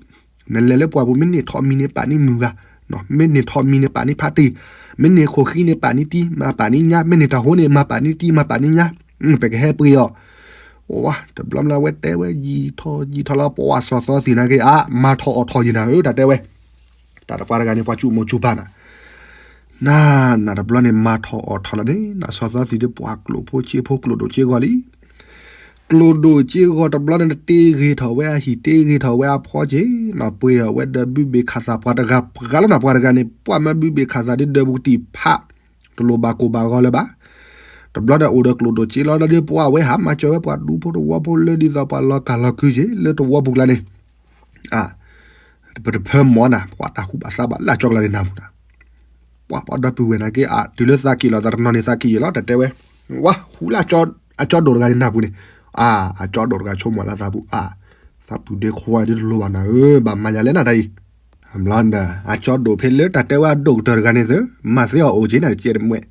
နလဲၤလၢပှၢ်ပူၤမ့ၢ်န့ၢ်ထီၣ်မံၤန့ၣ် ပာ်န့ၢ်မုၢ်ဂၤ, မ့ၢ်န့ၢ်ထီၣ်မံၤန့ၣ် ပာ်န့ၢ်ဖးတံၢ်, မ့ၢ်န့ၢ်ခိၣ်ဃံန့ၣ် ပာ်န့ၢ်တံၢ် မၤပာ်န့ၢ်ညါ, မ့ၢ်န့ၢ်တၢ်ဟိန့ၣ် မၤပာ်န့ၢ်တံၢ် မၤပာ်န့ၢ်ညါ, ပကဟဲပှ့ၤအီၤ. ဝါ တဘျီမးဝဲတဲဝဲ ယံာ်ထီၣ်ယံာ်ထီၣ်လီၤ ပှၤစီၤသီသံၣ်နာ်က့ အါ မၤထီၣ်အီၣ်ထီၣ်ယံာ်နၤဧၢ တၢ်တဲဝဲ. တၢ်တပှၤတဂၤန့ၣ် ပှၤကူၣ်မိၢ်ကူၣ်ပၢ်နၤ နၤ နတဘျီန့ၣ် မၤထီၣ်အီၣ်ထီၣ်လီၤန့ၣ် နစီၤသီသံၣ်ဒီးပှၤကျိာ်ဖိစ့ဖိကျိာ်ဒိၣ်စ့ဂီၤလံ. ကျိာ်ဒိၣ်စ့ဂီၤတဘျီန့ၣ် တ့ဂ့ၤထီၣ်ဝဲအဟံၣ် တ့ဂ့ၤထီၣ်ဝဲအဖီက့ၤ, နပှ့ၤအီၤဝဲဒီးဘုဘ့ၣ်ခၣ်သၣ်ပှၤတဂၤပှၤလီၤနၤ ပှၤတဂၤန့ၣ် ပှၤမၤဘုဘ့ၣ်ခၣ်သၣ်ဒ်ဒၢးပူၤကတံာ်ဖး တလိၣ်ဘၣ်ကိၢ်ဘၣ်ဂီၤလၢၤဘၣ်. တဘျီဒီးအိၣ်ဒီးကျိာ်ဒိၣ်စ့လီၤဒီး ပှၤဝဲဟးမၤစၢၤဝဲပှၤဒူဖိတဝီဖိလၢဒ်သိးပှၤလီၤကၢ်လီၤကုက့ၤ လၢတဝီပူၤကျါန့ၣ် အ ပတဖၢမီၢ်နၤ ပှၤတၢ်ဟူဘၣ်သးဘၣ်လၢအကၠီကျါန့ၣ်နၢ်ပူၤနၤ. ပှၤပှၤဒီပုၢ်ဝဲၢ်နာ်က့ အတုၤလၢသးက့ၤလီၤသးတနီၤန့ၣ် သးက့ၤယဲၢ်လီၤ တၢ်တဲဝဲ. ဝါ ဟူလၢအကၠီဒိၣ်တဂၤန့ၣ်နၢ်ပူၤန့ၣ်, အ အကၠီဒိၣ်တဂၤဆိကမိၣ်လၢသးပူၤ အ သးပူၤဒ့ခွါဒ်တလိၣ်ဘၣ်နၤဧၢ ဘၣ်မၤယၤလဲၣ်နၤတၢ်အံၤ. ဘျီဒီး အကၠီဒိၣ်ဖဲလၢတၢ်တဲဝဲအဒိၣ်ကတၢၢ်တဂၤန့ၣ်သၢ မၤသ့အီၤအိၣ်က့ၤနၤတကဲးတမှဲး.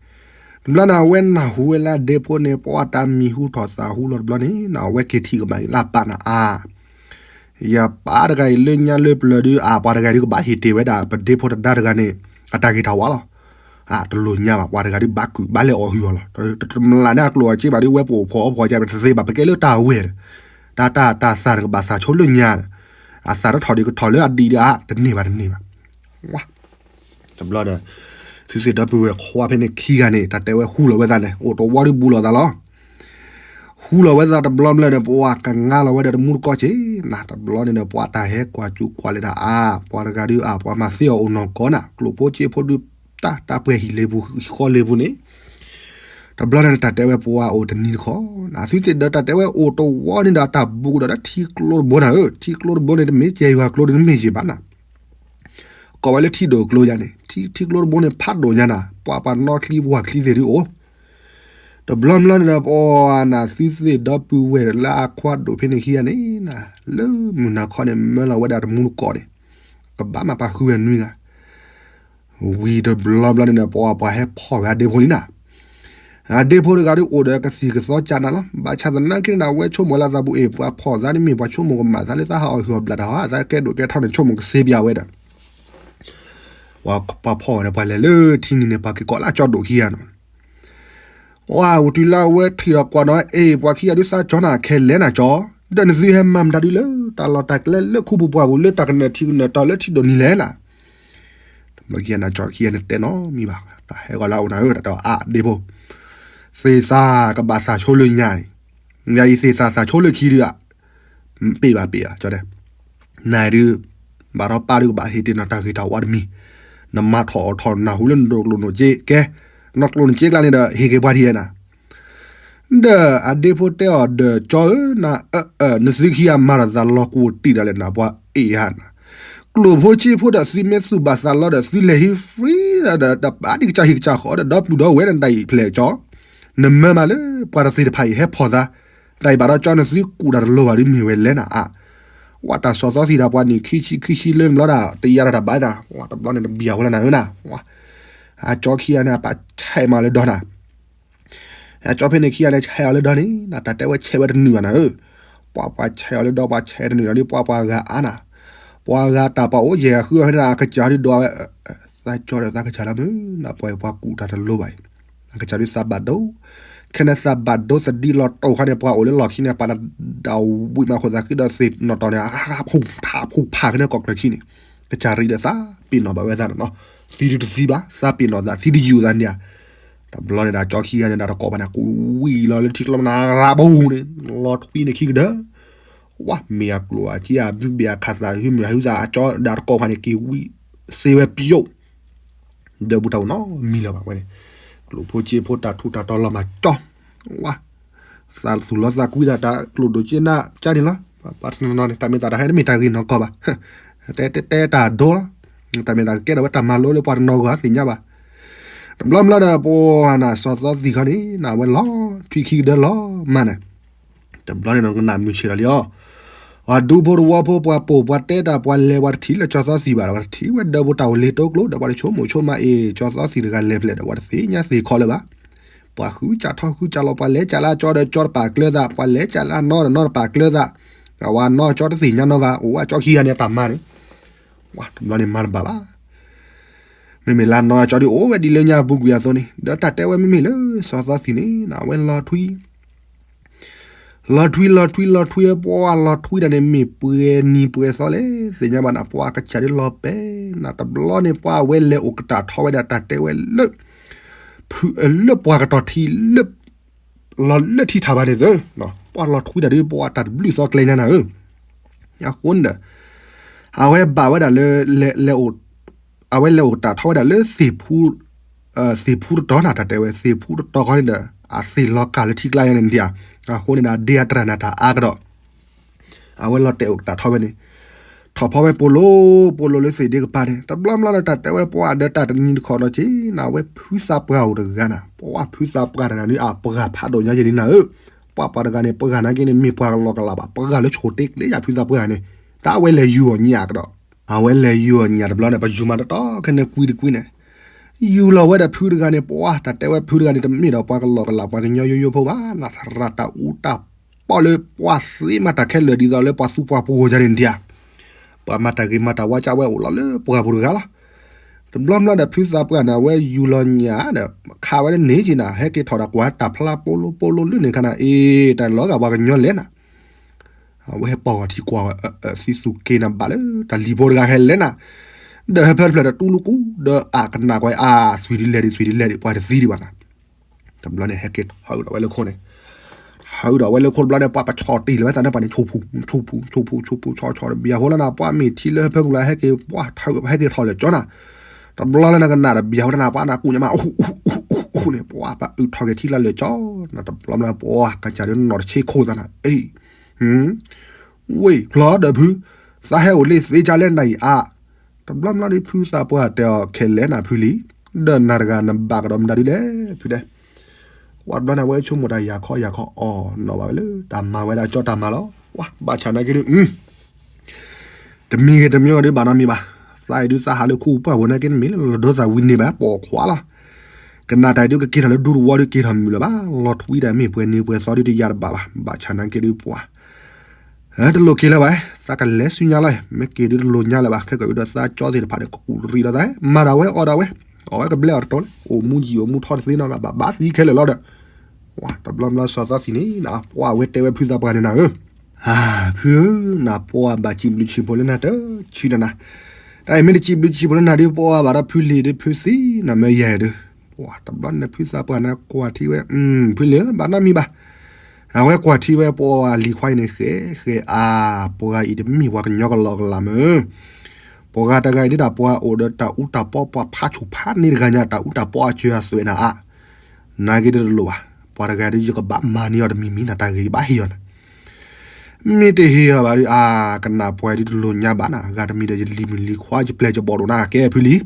တဘျီန့ၣ် အဝဲနၢ်ဟူဝဲလၢအဒ့ဖိန့ၣ် ပှၤတၢ်မံၤဟူထီၣ်သးဟူလီၤတဘျီန့ၣ် အဝဲက့ၤထံၣ်ကမၣ်လၢအပၢ်နၤ အါ ယပၢ်တဂၤအံၤလၢညါလၢပျၢၤဒုး အါ ပှၤတဂၤဒုးကဘၣ်ဟ့ၣ်တ့ၢ်ဝဲဒၣ် ပဒ့ဖိတဒါတဂၤန့ၣ် အတၢ်ဂ့ၤတၢ်ဝါလီၤ. အါ တလိၣ်ညါဘၣ် ပှၤတဂၤဒုးဘၣ်ကုၢ်ဘၣ်လဲၤအီၣ်ဟုၣ်အီၤလီၤ. တမျးန့ၣ်အကျိာ်အစ့ဘၣ်ဒုး ဝဲပအိၣ်ဖှီၣ်အီၣ်ဖှီၣ်ကတသ့ဘၣ် ပကဲလၢတၢ်ဝဲၢ်ဒီး တၢ်တၢ်တၢ်သၣ်တကဘၣ်သၣ်ဆိလၢညါဒီး အသၣ်တထီၣ်ဒံးကထီၣ်လၢအဒံးဒီး အါ တန့ၢ်ဘၣ်တန့ၢ်ဘၣ်. ဝါ တဘျီဒီး သုသ့ၣ်ဒီပုၢ်ဝဲၢ်ခွါဖဲန့ၣ်ခံဂၤန့ၣ် တၢ်တဲဝဲဟူလီၤဝဲသးလဲၣ် အိၣ်တဝီဒုးဘူးလီၤသးလီၤ. ဟူလီၤဝဲသးတဘျီဘျီန့ၣ် ပှၤကငါလီၤဝဲဒီးတမူတကိးက့ၤနၤ တဘျီန့ၣ်ဒီး ပှၤတၢ်ဟဲကွၢ်စူးကွၢ်လဲၤတၢ်အါ ပှၤတဂၤဒုးအါ ပှၤမၤသ့အီၤအိၣ်နီၢ်ကီၢ်နၤ ကျိာ်ဖိစ့ဖိဒုး တၢ်တၢ်ပှဲၤဟံၣ်လ့ပူၤ ဟံၣ်ဃီလ့ပူၤန့ၣ် တဘျီန့ၣ်တၢ်တဲဝဲပှၤအိၣ်တနံၤတခီ နသုသ့ၣ်ဒီးတၢ်တဲဝဲအိၣ်တဝီန့ၣ်ဒီး တၢ်ဘူးကဒီးလၢထံကျိတဘိနၤဧၢ ထံကျိတဘိန့ၣ် တမ့ၢ်ကဲယွၤကျိတမ့ၢ်ယံာ်ဘၣ်နၤ ကိးဝဲလၢထံဒိၣ်ကျိယၤန့ၣ် ထံကျိတဘိန့ၣ် ဖးဒိၣ်ညါနၤ ပှၤပှၤနီၣ်ချံပှၢ်ချံသ့ၣ်ဒုးအိၣ် တဘျီဘျီန့ၣ်ဒီး ပှၤနသုသ့ၣ်ဒီပုၢ်ဝဲၢ်လၢအခွါဒိၣ်ဖဲန့ၣ်ခံဂၤန့ၣ်နၤ လၢမုၢ်နၤခီန့ၣ် မၢလီၤဝဲဒၣ်တမူတကိးန့ၣ် ကဘၣ်မၤပာ်ဃုဝဲနွံဂၤ ဝံၤတဘျီဘျီန့ၣ်ဒီး ပှၤပှၤဟဲဖီၣ်ဝဲအဒ့ဖိလံနၤ အဒ့ဖိတဂၤဒုးအိၣ်ဒီးကသံၣ်ကသီကၢ်နၤလီၤ. ဘၣ်ဆၣ်သနာ်က့န့ၣ် အဝဲဆိကမိၣ်လၢသးပူၤအ့ၣ် ပှၤဖီၣ်သးန့ၣ်မ့ၢ်ပှၤဆိကမိၣ်ကမၣ်သးလၢသးဟးအီၣ်ဟုၣ်အီၣ်ဘျးတၢ်ဟီ အသးကဲဒိၣ်ကဲထီန့ၣ် ဆိကမိၣ်ကစ့ပျးဝဲဒီး ပှၤဖီၣ်ဝဲဒီး ပှၤလဲၤလၢထံနံၤန့ၣ် ပှၤက့ၤကိးလၢအကၠီဒိၣ်ခံဂၤနီၤ အဝဲတုၤလၢအဝဲထံၣ်ဒီးကွၢ်နီၤ အ့ၣ် ပှၤခံဂၤဒုးသးကၠီနၤ ခဲလဲၣ်နၤကၠီ ဒီးနသုဟဲမၤမတၤဒုးလၢ တၢ်လီၢ်တၢ်ကျဲလၢခူပူၤပှၢ်ပူၤ လၢတၢ်ကနၢၣ်ထံကနၢၣ်တီၤလၢထံဒိၣ်နံၤလဲၣ်နၤ တဘျီခံဂၤန့ၣ် ကၠီခံဂၤန့ၣ်တဲနီတမံၤဘၣ် တၢ်ဟဲဂီၤလၢအအိၣ်နၤဧၢ တၢ်တဲအါဒ့ဖိ သ့ၣ်သၣ်ကဘၣ်သၣ်ဆိလၢညါအံၤ ညါအံၤသ့ၣ်သၣ်သၣ်ဆိလၢခံဒုးဧါ ပ့ၢ်ဘၣ်ပ့ၢ်ဘၣ် ကၠီတဲ နၤဒုး ဘၣ်ထီၣ်ပၢ်ဒုးကဘၣ်ဟ့ၣ်တ့ၢ်နီၢ်တၢ်ဂ့ၤတၢ်ဝါတမံၤ နမၤထီၣ်အီၣ်ထီၣ်နၢ်ဟူလၢနဒိးကျိာ်နဒိးစ့ကဲ နကျိာ်နစ့ကျါန့ၣ်ဒီး ဟ့ၣ်က့ၤပှၤဒ်လဲၣ်နၤ ဒီးအဒ့ဖိတဲအီၤဒီး ကၠီဧၢ န နသုခံဂၤမၤထီၣ်သးလီၤကိၢ်တံၢ်ဒၣ်လဲာ်နၤ ပှၤအ့ၣ်ဧါနၤ ကျိာ်ဖိစ့ဖိဒီးသုမ့ၢ်သူၣ်ဘၣ်သးလီဒီး သုလဲၤဟံး free ဒီး တပာ်ဒံးကစၢ်ဟံးကစၢ်ဃီဒီး ဒီပုၢ်ဒီဝဲၢ်နတၢ်အံၤဖျဲၣ်ကၠီ နမၢမးလၢ ပှၤတသ့ၣ်တဖၣ်အံၤဟဲဖီၣ်သး တၢ်အံၤဘၣ်ဒီးကၠီနသုကူၣ်တၢ်တလိၤဘၣ်ဒ်မ့ၢ်ဝဲလဲၣ်နၤအါ ဝဲတၢ်စီၤသီသံၣ်ဒီးပှၤနံၣ်ခံဆံခံဆံလၢနဘျီဒၣ် တယါတၢ်တဘၣ်နၤ ဝဲတဘျီန့ၣ်တဘံၣ်အဝဲလၢနၤဧၢနၤ အကၠီခံဂၤန့ၣ် အပၢ်ဆဲးမးလၢဒီနၤ အကၠီဖဲန့ၣ်ခံဂၤန့ၣ် ဆဲးအီၤလၢဒီန့ၣ် တၢ်တဲဝဲဆဲးဝဲတနုာ်ဘၣ်နၤဧၢ ပှၤပှၤဆဲးအီၤလၢဒီ ပှၤဆဲးတနုာ်ဒီး ပှၤပှၤဂၤအါနၤ ပှၤဂၤတၢ်ပှၤအိၣ်ယဲၢ်ဂၤဃုအီၤဖဲန့ၣ် အကစၢ်ဒုးဒွးဝဲ သးကၠီဒီးသးကစၢ်လၢမုၢ် နပှၤပှၤကူၣ်တၢ်တလိၤဘၣ်အံၤ အကစၢ်ဒုးသးဘၣ်ဒိ ခဲန့ၣ်သးဘၣ်ဒိသဒံလီၤတိၢ်ခါန့ၣ် ပှၤအိၣ်လၢလီၢ်ခံန့ၣ် ပှၤနဒၣ်ဝံၣ်မးခိၣ်သးဃံဒီးသ့ၣ်နီၣ်တီၢ်န့ၣ် ဖူဖးဖူဖးခဲန့ၣ်ကီၢ်ချၢခံန့ၣ် ကစၢ်ရံးဒီးသးပ့ၤနီၣ်ဘၣ်ဝဲသးနီၤနီၤ သံဒုးတသံဘၣ် သးပ့ၤနီၣ်သး သံတယုၢ်သးန့ၣ်ဧါ တဘျီန့ၣ်ဒီးကၠီခံဂၤန့ၣ်ဒီးတကိးဘၣ်န့ၣ် ကူးဝံၣ်လီၤလၢထံကျိမနၤရးဘိန့ၣ် လီၤထွံန့ၣ်ခံကဒၢ ဝါ မ့ၢ်အကျိာ်အစ့အဘုဘ့ၣ်အခးသး ဟုမ့ၢ်အဟုသးအကၠီဒီးတကိးဘၣ်န့ၣ် က့ၤဝံၣ်စ့ဝဲပယိၣ် ဒီးဘူးတၢ်အိၣ်နီတမံၤလၢၤဘၣ်ဝဲန့ၣ် ကျိၣ်ဖိစ့ဖိတၢ်ထူးတၢ်တီၤလီၤမၢ်ကၠီ, ဝါ, သးသူၣ်လီၤသးကွံသးတၢ်ကျိၣ်ဒိၣ်က့နၢ်ကၠါန့ၣ်လီၤ. ပှၤတနီၤနီၤန့ၣ် တၢ်မ့ၢ်သးတဟဲတမ့ၢ်တၢ်ဂ့ၢ်နီၢ်ကီၢ်ဘၣ်. တဲတဲတဲတၢ်ဒိလီၤ. တၢ်မ့ၢ်သးကကဲထီၣ်ဝဲတၢ်မၤလိလၢပှၤတနီၤဂီၢ်သ့ၣ်ညါဘၣ်. တဘျီဘျီဒီး ပှၤနၤစီၤသီသံၣ်ခီန့ၣ် နဝဲလီၤထွံခံကဒၢလီၤမၢ်န့ၣ် တဘျီန့ၣ်နီၢ်ကနၣ်မုာ်ဆံးဒီးလံအီၤ, ပှၤဒူဖိတဝီဖိ ပှၤပိာ်ပှၤတဲတၢ် ပှၤလဲၤပှၤတထံၣ်လၢစီၤသီသံၣ်ဘၣ်ဒီး ပှၤတထံၣ်ဝဲဒၢးဖိတၢ်အိၣ်လ့ၤတိကျိၤဒီး ပှၤတဆိကမိၣ်ဆိကမးအ့ၣ် စီၤသီသံၣ်တဂၤလဲၤဖျဲးဒီး ပှၤတသ့ၣ်ညါသ့ၣ်ခီလၢၤဘၣ်. ပှၤဃုစၢ်ထီၣ်ဃုစၢ်လီၤ ပှၤလဲၤစၢ်လၢအကၠီဒီးကၠီတပာ်ကျၢၤသး ပှၤလဲၤစၢ်လၢအနီဒီးနီတပာ်ကျၢၤသး, အဝဲနီကၠီတသ့ၣ်ညါနီတဂၤ အိၣ်ဝဲကၠီခံဂၤန့ၣ် အတၢ်မၤန့ၣ် တဘျီန့ၣ်မၤတဘၣ်ဘၣ်. မ့မ့ၢ်လၢနီကၠီဒ်အိၣ်ဝဲဒ်လၢညါပူၤကွံာ်အသိးန့ၣ် ဒီးတၢ်တဲဝဲမ့မ့ၢ်လၢစီၤသီသံၣ်န့ၣ် အဝဲလီၤထွံ လီၤထွံလီၤထွံလီၤထွံ ပှၤလီၤထွံတၢ်န့ၣ် မ့ၢ်ပှဲၤနံၤပှဲၤသီလဲၣ် သ့ၣ်ညါဘၣ်နၤ ပှၤကစၢ်ဒ်လီၤပဲာ်နၤ တဘျီန့ၣ် ပှၤအဝဲလဲၤအိၣ်ကတၢ်ထီဝဲဒၣ် တၢ်တဲဝဲလၢ လၢပှၤကတီၤထံလၢ လီၤလၢထံထးဘၣ်န့ၣ်သၢ ပှၤလီၤထွံတၢ်ဒ် ပှၤတၢ်တဘျုးသီကျဲညါနၤဧၢ, အဃိန့ၣ်ဒီး အဝဲဘၣ်ဝဲဒၣ်လၢ အဝဲလဲၤအိၣ်တၢ်ထီဝဲဒၣ်လၢ သ့ၣ်ဖူတတီၤနၤ တၢ်တဲဝဲ သ့ၣ်ဖူတတီၤခီန့ၣ်ဒီး အသ့ၣ်လီၤကၢ်လၢထံကျါညါန့ၣ်ဒံးဧါ, အဃိန့ၣ်ဒီး အဒ့အတြၢ်နၤတၢ်အါကဒီး အဝဲလီၤတဲာ်အိၣ်ကတၢ်ထီဝဲန့ၣ် ထီၣ်ဖီဝဲပိာ်လိၤ ပိာ်လိၤလၢသ့ၣ်ဒ့ကပၤန့ၣ် တဘျီဘျီဒီးတၢ်တဲဝဲပှၤဒီးတၢ်တနံၤတခီဒီးက့ၤနၤ အဝဲဖုသးပှၢ်အိၣ်တဂၤနၤ ပှၤဖုသးပှၢ်တဂၤန့ၣ် အပှၢ်ဖးဒိၣ်ညါယဲၢ်န့ၣ်နၤဧၢ, ပှၤပှၤတဂၤန့ၣ် ပှၢ်နာ်က့န့ၣ် မ့ၢ်ပှၤကလီကလးဘၣ် ပှၢ်လၢဆိၣ်တ့ကျ့ယၤဖုသးပှၢ်န့ၣ် တၢ်အဝဲလဲၤယူၤအီၤညၣ်ကဒီး အဝဲလဲၤယူၤအီၤညၣ်တဘျီန့ၣ် ပယူၤမးတတီခဲန့ၣ်ကွံတကွံန့ၣ် ယူၤလီၤဝဲဒီးဖုတဂၤန့ၣ် ပှၤတၢ်တဲဝဲဖုတဂၤန့ၣ် တမ့ၢ်ဒီးပှၤကလီကလး ပှၤကညီယိယိဖိဘၣ် နသရၣ်တၢ်အူတၢ်ပီၣ်လၢပှၤသ့မးတၢ်ခဲလၢာ်ဒ်သိးလၢပှၤသူပှၤပှိၤယါန့ၣ်ဒံးဧါ, ပှၤမၤတၢ်ဂ့ၤမၤတၢ်ဝါကၢ်ဝဲအိၣ်လီၤလၢပှၤပူၤတဂၤလီၤ. တဘျီဘျီဒီးဖုသးပှၢ်န့ၣ် အဝဲယူၤလီၤညၣ်ဒီး ခးဝဲလၢန့ၣ်က့ၤနၤ ဟဲက့ၤထီၣ်ဒီးကွၢ်တၢ်ဖျါပိလိပိလိလၢန့ၣ်ခါနၤ အ့ တၢ်လီၤဂာ်ပှၤကညီလဲၣ်နၤ အဝဲဟဲပီၢ်ဂီၤထံကွၢ်ဝဲ သံသူၣ်က့ၤနၤဘၣ်လၢ တၢ်လံၤဖိတဂၤဟဲလဲၣ်နၤ, ဒီးဟဲဖဲတဖျၢၣ်ဒီးတူလူကူ ဒီးအကနၣ်ကွၢ်အါ သွံၣ်ဒ်လဲၣ်ဒ် သွံၣ်ဒ်လဲၣ်ဒ် ပှၤတသံဒံးဘၣ်နၤ, တဘျီန့ၣ်ဟဲက့ၤထီၣ်ဒီးဝဲလၢခိၣ်န့ၣ်, ထီၣ်ဒီးဝဲလၢခိၣ်တဘျီန့ၣ် ပှၤပဆီၣ်တ့ၢ်လၢၤဝဲသးန့ၣ် ပှၤန့ၣ် ဆူၣ်ဖူ ဆူၣ်ဖူ ဆူၣ်ဖူ ဆူၣ်ဖူ ဆီၣ်ဆီၣ်တဘျီဟိလၢနၤ ပှၤမ့ၢ်ထံလၢဟဲဖဲမုၢ်လၢဟဲက့ၤ ပှၤထီၣ်ဟဲက့ၤထီၣ်လၢာ်ကၠီနၤ, တဘျီလၢနကနၣ်တဘျီဟိလၢနၤ ပှၤနၤကူၣ်ညါမး အိၣ်အိၣ်အိၣ်အိၣ်န့ၣ် ပှၤပှၤအုးထီၣ်က့ၤထံလၢာ်လၢာ်ကၠီ, နတဘျီမးပှၤကစၢ်ဒ်နီၢ်တဆ့ခိၣ်သးနၤ အ့ ဝ့ၢ်ဖျီဒီးဖု, သးဟဲအိၣ်လ့သ့ကၢ်လၢနၤအံၤအါ, တဘျီဘျီဒ်ဖုသးပှၢ်တဲအီၤခဲလၢာ်နၤဖုလံ, ဒီးနၤတဂၤနဘၣ်ကဒီးမတၤဒ်လဲၣ် ဖုတဲ, ဝဲတဘျီန့ၣ် အဝဲဆိကမိၣ်တၢ်ယၤခီယၤခီအီၣ်နီၣ်ဘၣ်ဝဲလၢ တၢ်မၤဝဲဒၣ်ကၠီတၢ်မၤလီၤ, ဝဲဘၣ်ဆၣ်နာ်က့ဒ် တမံၤဂ့ၤတမံၤဂ့ၤဒ်ဘၣ်နီတမံၤဘၣ်, သးအံၤဒ်သးဟးလၢခူပှၢ်ပူၤနာ်က့တမ့ၢ်လၢလီၤဒိသးဝံၤန့ၣ်ဘၣ် ပိာ်ခွါလီၤ, ကနၣ်တၢ်အံၤဒ်ကက့ၤထီၣ်လၢဒူသဝီဒ်က့ၤထီၣ်မုာ်လၢၤဘၣ်, လီၤထွံတၢ်မ့ၢ်ပှဲၤနံၤပှဲၤသီဒ်တယါတဘၣ်ဘၣ်, ဘၣ်ဆၣ်နာ်က့ဒ်ပှၤ တလိၣ်က့ၤလၢၤဘၣ်, သးကလဲၤဆူညါလီၤ, မ့ၢ်က့ၤဒ်တလိၣ်ညါလၢၤဘၣ်, ခဲကဒ်သးကၠီသ့ၣ်တဖၣ်န့ၣ် ကကူၣ်ရံၣ်လီၤသး, မၤဒၣ်ဝဲအီၣ်ဒၣ်ဝဲ, အီၣ်ဝဲကဘျဲအီၤတတီၤလၢ အိၣ်မူယံာ်အိၣ်မူထီတသ့နီတဂၤဘၣ်, ဘၣ်သံခဲလၢာ်လီၤဒီး, တဘျီဘျီစီၤသီသံၣ်န့ၣ် ပှၤဝဲတဲဝဲဖုသးပှၢ်န့ၣ်နၤဧၢ ဖုဧၢ, နပှၤဘၣ်စံးဘျုးစံးဖှိၣ်လၢနၤတဆံနၤနၤ, တၢ်အံၤမ့ၢ်တစံးဘျုးစံးဖှိၣ်လၢနၤဒ်ပှၤဘၣ်ဒီးဖုလံၤဒ်ဖုသံနၤမ့ၢ်ယၤဒ်, တဘျီန့ၣ်ဖုသးပှၢ်န့ၣ်ကွၢ်ထံဝဲ, ဖုလံၤဧၢ ဘၣ်နီတမံၤဘၣ်, အဝဲကွၢ်ထံဝဲပှၤလံၤခွါအံၤန့ၣ် ဃဲဃဲအါ, ပှၤဂၤအံၤတမ့ၢ်ပှၤကညီကလီကလးမ့ၢ်, ပှၤဂၤတဂၤအံၤဒ်တၢ်ပှၤအိၣ်ဒီးတၢ်အူတၢ်ပီပှၤဖးဆူၣ်ဖးန့ၢ်တဂၤညါ တၢ်အူတၢ်ပီအစၢၤအသွဲၣ်နၤအါ နာ်က့ဒ်တလိၣ်ဘၣ်, ပှၤတဂၤဒ်ယကဘၣ်မၤန့ၢ်အီၤတမံၤမံၤ နတၢ်ဂ့ၤဘၣ်ဟ့ၣ်အီၤန့ၣ်, မ့ၢ်တဟ့ၣ်အီၤဘၣ်ဒီး အါ ကနၣ်ပှၤဒ်တလိၣ်ညါဘၣ်နၤ, ဂၤတမံၤဒီးယလံၤမုၢ်လံၤခွါ ယပျဲၢ်ယဘီၣ်ဒိၣ်နၤ ကဲဖုလံၤ,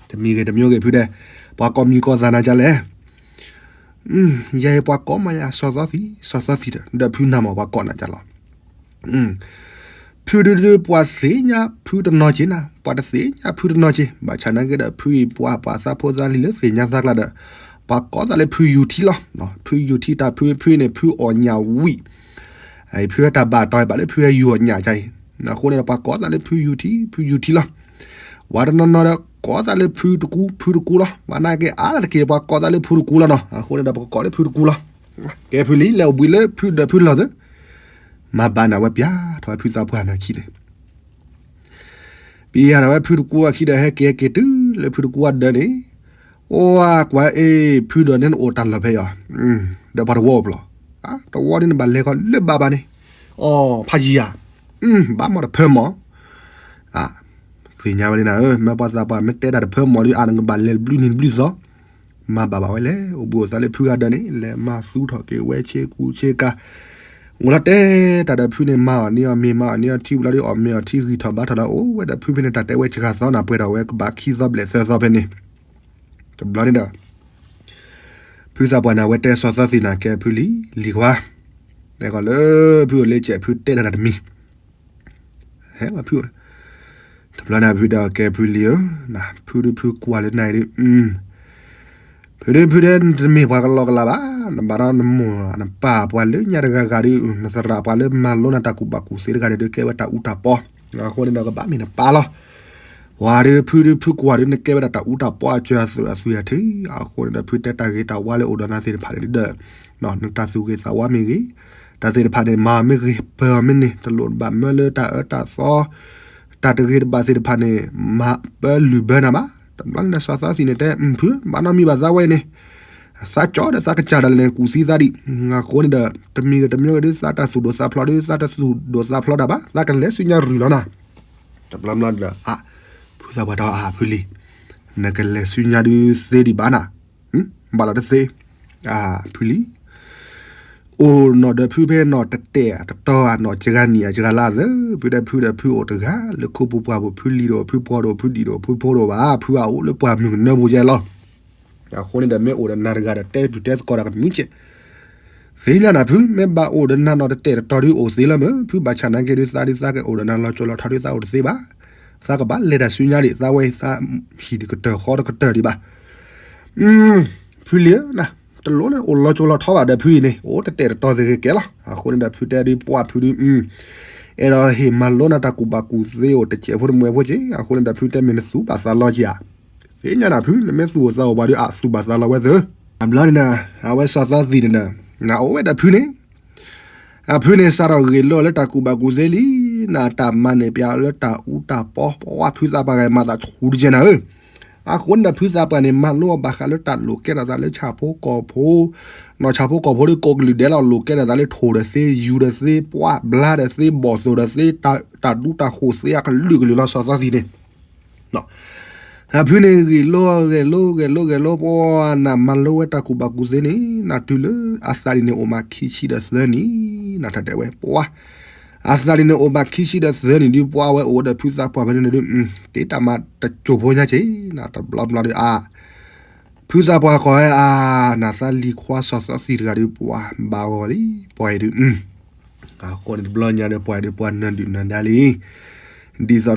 တမံၤဂ့ၤတမံၤဂ့ၤဖုဒဲး, ပှၤကိးမံၤကိးသးနၤကလဲၣ်, ယၤအံၤပှၤကိးမးယၤ စီၤသီသံၣ် စီၤသီသံၣ်ဒီး ဒီးဖုနၤမးပှၤကိးနၤကလီၤ ဖုဒုဒုပှၤသ့ၣ်ညါဖုတနီၤက့ၤနၤ, ပှၤတသ့ၣ်ညါဖုတနီၤက့ၤ, ဘၣ်ဆၣ်နာ်က့ဒီး ဖုအံၤပှၤပှၤသးဖိသးလံၤလၢသ့ၣ်ညါသးကျါဒီး, ပှၤကိးသးလၢဖုယူၤထံလီၤ. ဖုယူၤထံ တၢ်ဖုဖုန့ၣ် ဖုအီၣ်ညၣ်ဝံၣ်, ဖုဝဲတၢ်ဘၣ်တီၢ်ဘၣ်လၢဖုဟဲယူၤအီၣ်ညၣ်ကါအံၤ, အဃိန့ၣ်ဒီး ပှၤကိးသးလၢဖုယူၤထံ ဖုယူၤထံလီၤ. ပှၤတနီၤနီၤဒီး ကိးသးလၢဖုတကူ ဖုတကူလီၤ. ပှၤနာ်က့အါတက့ၢ် ပှၤကိးသးလၢဖုတကူလီၤနီၤ. အဃိန့ၣ်ဒီး ပကကိးလၢဖုတကူလီၤ. ကဲဖုလံၤ လဲၤအိၣ်ဘှံးလၢဖုဒီးဖုလီၢ်သု မၤဘၣ်နၤဝဲပျၢ်ထီၣ်ဝဲဖုသးပှၢ်နၤခံန့ၣ်, ပျၢ်ထီၣ်ဝဲဖုတကူအခံဒီး ဟဲက့ၤဟဲက့ၤတုၤလၢဖုတကူအဒၢးန့ၣ်, အိၣ်ကွၢ်အ့ၣ် ဖုဒီးန့ၣ်နအိၣ်တၢ်လီၢ်ဖဲအံၤ, ဒီးပှၤတဝီအိၣ်ဖျီၣ်, တဝီဒ်နဘၣ်လဲၤခီလၢဘၣ်ဘၣ်န့ၣ်, အိၣ်ဖးယံၤဧါ, ဘၣ်မီၢ်တဖၢမီၢ် သ့ၣ်ညါဝဲလံနၤဧၢ, မ့ၢ်ပှၤသးပှၢ်မ့ၢ်တဲတၢ်တဖၢမီၢ်ဒီး အါနကဘၣ်လဲၤဘျုးနံၤဘျုးသီ, မၤဘၣ်ဘၣ်ဝဲလဲၣ်, အိၣ်ဘှံးအိၣ်သါလၢဖုဂၤဒီးန့ၣ် လဲၤမၤသူထီၣ်က့ၤဝဲဆ့ကူဆ့ကၤ, အိၣ်လီၤတဲာ်တၢ်ဒီးဖုန့ၣ် မၤအီၣ်န့ၢ်အီၣ်မ့ၤ မၤအီၣ်န့ၢ်အီၣ်ထံ ဝံၤလီၤဒီး အီၣ်မ့ၤအီၣ်ထံ ဂံၢ်ထီၣ်ဘါထီၣ်ဒီး အိၣ်ဝဲဒီးဖုဖဲန့ၣ် တၢ်တဲဝဲစှၤသီနၤ ပှဲၤဒီးဝဲကဘၣ်ခံသီဘျဲၣ်သၢသီဖဲန့ၣ်, တဘျီန့ၣ်ဒီး ဖုသးပှၢ်န့ၣ် အဝဲတဲစီၤသီသံၣ်န့ၣ် ကဲဖုလံၤ လံၤခွါ, တဲကီးလၢဖုအိၣ်လၢကဲး ဖုတဲတၢ်တမံၤ ဟဲဖု, တဘျီန့ၣ်ဖုတဲ ကဲဖုလံၤဧၢ, ဖုဒုးဖုကွၢ်လၢနၤအံၤဒုး, ဖုဒုးဖုတဲ နတမ့ၢ်ပှၤကလီကလီဘၣ်, နဘၣ်ဒီးနမိၢ်နပၢ်ပှၤလၢညါတဂၤဂၤဒုး, နသရၣ်ပှၤလၢမၤလိနၤတၢ်ကူၣ်ဘၣ်ကူၣ်သ့တဂၤန့ၣ်ဒုး ကဲဝဲတၢ်အူတၢ်ပီ, အဃိန့ၣ်ဒီးကဘၣ်မ့ၢ်နပၢ်လီၤ. ပှၤဒုးဖုဒုးဖုကွၢ်ဒုး နကဲဝဲဒၣ်တၢ်အူတၢ်ပီအစၢၤအသွဲၣ်အသွံၣ်အထံ, အဃိန့ၣ်ဒီးဖုတဲ တၢ်ဂ့ၤတၢ်ဝါလၢအိၣ်ဒီးနၤသ့ၣ်တဖၣ်န့ၣ်ဒုး နတၢ်သူၣ်ဂ့ၤသးဝါမ့ၢ်ဂ့ၤ, တၢ်သ့ၣ်တဖၣ်န့ၣ် မၤအီၤမ့ၢ်ဂ့ၤ ပၢၤအီၤမ့ၢ်န့ၢ် တလိၣ်ဘၣ်မၢလၢတၢ်အၢတၢ်သီ, တၢ်တဂ့ၤတဘၣ်သ့ၣ်တဖၣ်န့ၣ် မၤပၢလုၢ်ဘၢနၤဘၣ်. တဘျီန့ၣ်စီၤသီသံၣ်န့ၣ်တဲ ဖု ဘၣ်နီတမံၤဘၣ်သးဝဲအံၤန့ၣ်, သးကၠီဒီးသးကစၢ်ဒၣ်လဲာ်န့ၣ် ကူၣ်သံသးဒံး, အဃိန့ၣ်ဒီး တမံၤဂ့ၤတမံၤဂ့ၤဒုး သးတၢ်သူၣ်ဒိၣ်သးဖျိးဒုး သးတသူၣ်ဒိၣ်သးဖျိးတၢ်ဘၣ် သးကလဲၤဆူညါရုၢ်လီၤနၤ. တဘျီဘျီဒီး အါ, ဖုသးပှၢ်တဲအါ ဖုလံၤ, နကလဲၤဆူညါဒုးသ့ဒံးဘၣ်နၤ, ဘၣ်လီၤတသ့, အါ ဖုလံၤ အိၣ်နီၢ်ဒီးဖုဖဲနီၢ်တတဲာ်တတီၤဧါ နီၢ်စှၤနံၣ်အစှၤလါသၢ, ဖုဒီးဖုဒီးဖုအိၣ်တဂၤ လၢခိပူၤပှၢ်ပူၤ ဖုလံၤဒီးဖုပှီၤဒီးဖုဒံၣ်ဒီးဖုဖိဒီးဘၣ်, ဖုအအိၣ်လၢပှၢ်မုၢ်ကနၢပူၤယဲလီၤ. အဃိန့ၣ်ဒီး မ့ၢ်အိၣ်ဒီးနၤတဂၤဒီး တဲပျုၢ်တဲသကိးတၢ်ကမုာ်ကဲး သ့ၣ်ညါနၤဖု မ့ၢ်ဘၣ်အိၣ်ဒီးနၤနီၢ်တတဲာ်တတီၤဒုးအိၣ်သ့လီၤမ့ၢ်, ဖုဘၣ်ဆၣ်နာ်က့ဒုး သးဒုးသးကအိၣ်ဒီးနၤလီၤစိၤလီၤထီဒုးသးအိၣ်တသ့ဘၣ်. သးကဘၣ်လဲၤတၢ်ဆူညါဒံး သးဝဲအံၤသးဟံၣ်တကတၢၢ်ဃီတကတၢၢ်ဒံးဘၣ်. ဖုလံၤဧၢ, တလိၣ်န့ၣ်အိၣ်လီၤစိၤလီၤထီဘၣ်ဒီးဖုအံၤန့ၣ် အိၣ်တတဲာ်တတီၤသ့ၣ်ဂ့ၤကဲလီၤ. အဃိန့ၣ်ဒီးဖုတဲဒုးပှၢ်ဖုဒုး အဲၣ်ဒိးဟ့ၣ်မၤလိနၤတၢ်ကူၣ်ဘၣ်ကူၣ်သ့အိၣ်တစဲးဖိတမှဲးဖိက့ၤ, အဃိန့ၣ်ဒီးဖုတဲမ့ၢ်နသူၣ်ဘၣ်သးလီၤက့ၤဧါ. သ့ၣ်ညါနၤဖု နမ့ၢ်သူၣ်အိၣ်သးအိၣ်ပှၤဒုး အါ သူၣ်ဘၣ်သးလီၤဝဲသ့ၣ်. အဘျီန့ၣ်ဒီး အဝဲစီၤသီသံၣ်န့ၣ်ဒီး နအိၣ်ဝဲဒီးဖုန့ၣ် အဖုန့ၣ်စးထီၣ်ဂ့ၢ်လိာ်လၢတၢ်ကူၣ်ဘၣ်ကူၣ်သ့လံ, နတၢ်မၤန့ၢ်ပှၤလၢတၢ်အူတၢ်ပီ, ပှၤဖုသးပှၢ်ဂၤမၤသးဆူၣ်တကဲနၤဧၢ. အဃိန့ၣ်ဒီးဖုသးပှၢ်န့ၣ် မၤလိအီၤဘၣ်ဃးလၢတၢ်လိၣ်ကဲထီၣ်သးလၢဆၣ်ဖိကီၢ်ဖိ, နီၢ်ဆၣ်ဖိကီၢ်ဖိဒုးကိးကလုာ်ဒဲးလီၤ လိၣ်ကဲထီၣ်သးလၢထိၣ်ဒီးသ့, ယူၤဒီးသ့, ပှၢ်ဘျါဒီးသ့, ဘီၣ်သိၣ်ဒီးသ့, တၢ်ဒူတၢ်ဃိၣ်သ့အကလုာ်ကလုာ်လီၤ စီၤသီသံၣ်န့ၣ် အဖုန့ၣ်ဂ့ၢ်လိာ်ဂ့ၢ်လိာ်ဂ့ၢ်လိာ်ဂ့ၢ်လိာ် ပှၤနမၤလိဝဲတၢ်ကူၣ်ဘၣ်ကူၣ်သ့န့ၣ် နတုၤလၢအသးဒ်န့ၣ်အိၣ်မးခံဆံဒီးသၢနံၣ်, နတၢ်တဲဝဲပှၤ အသးဒ်န့ၣ်အိၣ်မးခံဆံဒီးသၢနံၣ်ဒုး ပှၤဝဲအိၣ်ဝဲဒီးဖုသးပှၢ်ဖဲန့ၣ်ဒုး တ့တၢ်မၤတစိၢ်ဖိညါက့ၤ နတဘျီဘျီဒုး အါ ဖုသးပှၢ်ကီၢ်ဝဲအါ နသးလံၤခွါစီၤသီသံၣ်တဂၤဒုး ပှၤဘၣ်ဂီၤလံ ပှၤအံၤဒုး အဃိန့ၣ်တဘျီညါဒီး ပှၤအံၤဒုး ပှၤနၢၤဒုၣ်နၢၤဒါလံ ဒ်သိးဒီးလၢ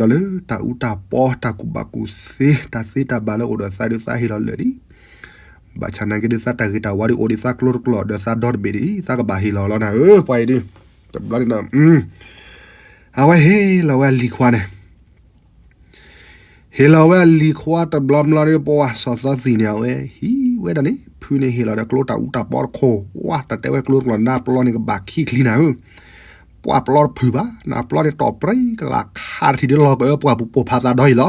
တၢ်အူတၢ်ပီ တၢ်ကူၣ်ဘၣ်ကူၣ်သ့ တၢ်သ့တၢ်ဘၣ်လၢအိၣ်ဒီးသးဒုး သးဟ့ၣ်လီၤလၢာ်လံ. ဘၣ်ဆၣ်နာ်က့ဒုး သးတၢ်ဂ့ၤတၢ်ဝါဒုး အိၣ်ဒံးသးကျိတကျိာ် ဒီးသးဒီတဘ့ၣ်ဒံး သးကဘၣ်ဟ့ၣ်လီၤလီၤနၤဧၢ ပှၤအံၤဒုး တဘျီန့ၣ်ဒီး အဝဲဟ့ၣ်လီၤဝဲအလံၤခွါန့ၣ် ဟ့ၣ်လီၤဝဲအလံၤခွါတဘျီဘျီဒီး ပှၤစီၤသီသံၣ်န့ၣ် အဝဲဟံးဝဲဒၣ်န့ၣ် ဖုန့ၣ်ဟ့ၣ်လီၤဒီးကျိတၢ်အူတၢ်ပီတခိၣ် ပှၤတၢ်တဲဝဲကျိတကျိာ်နါပျီန့ၣ် ကဘၣ်ခံချံနၤဧၢ ပှၤပျီတဖုၣ်ဘၣ် နါပျီန့ၣ်တီၢ်ပြံကလၢ်ခါတထံၣ်ဒုး လီၤကအၢပှၤပူၤပိာ်ဖးသးဒီအံၤလီၤ.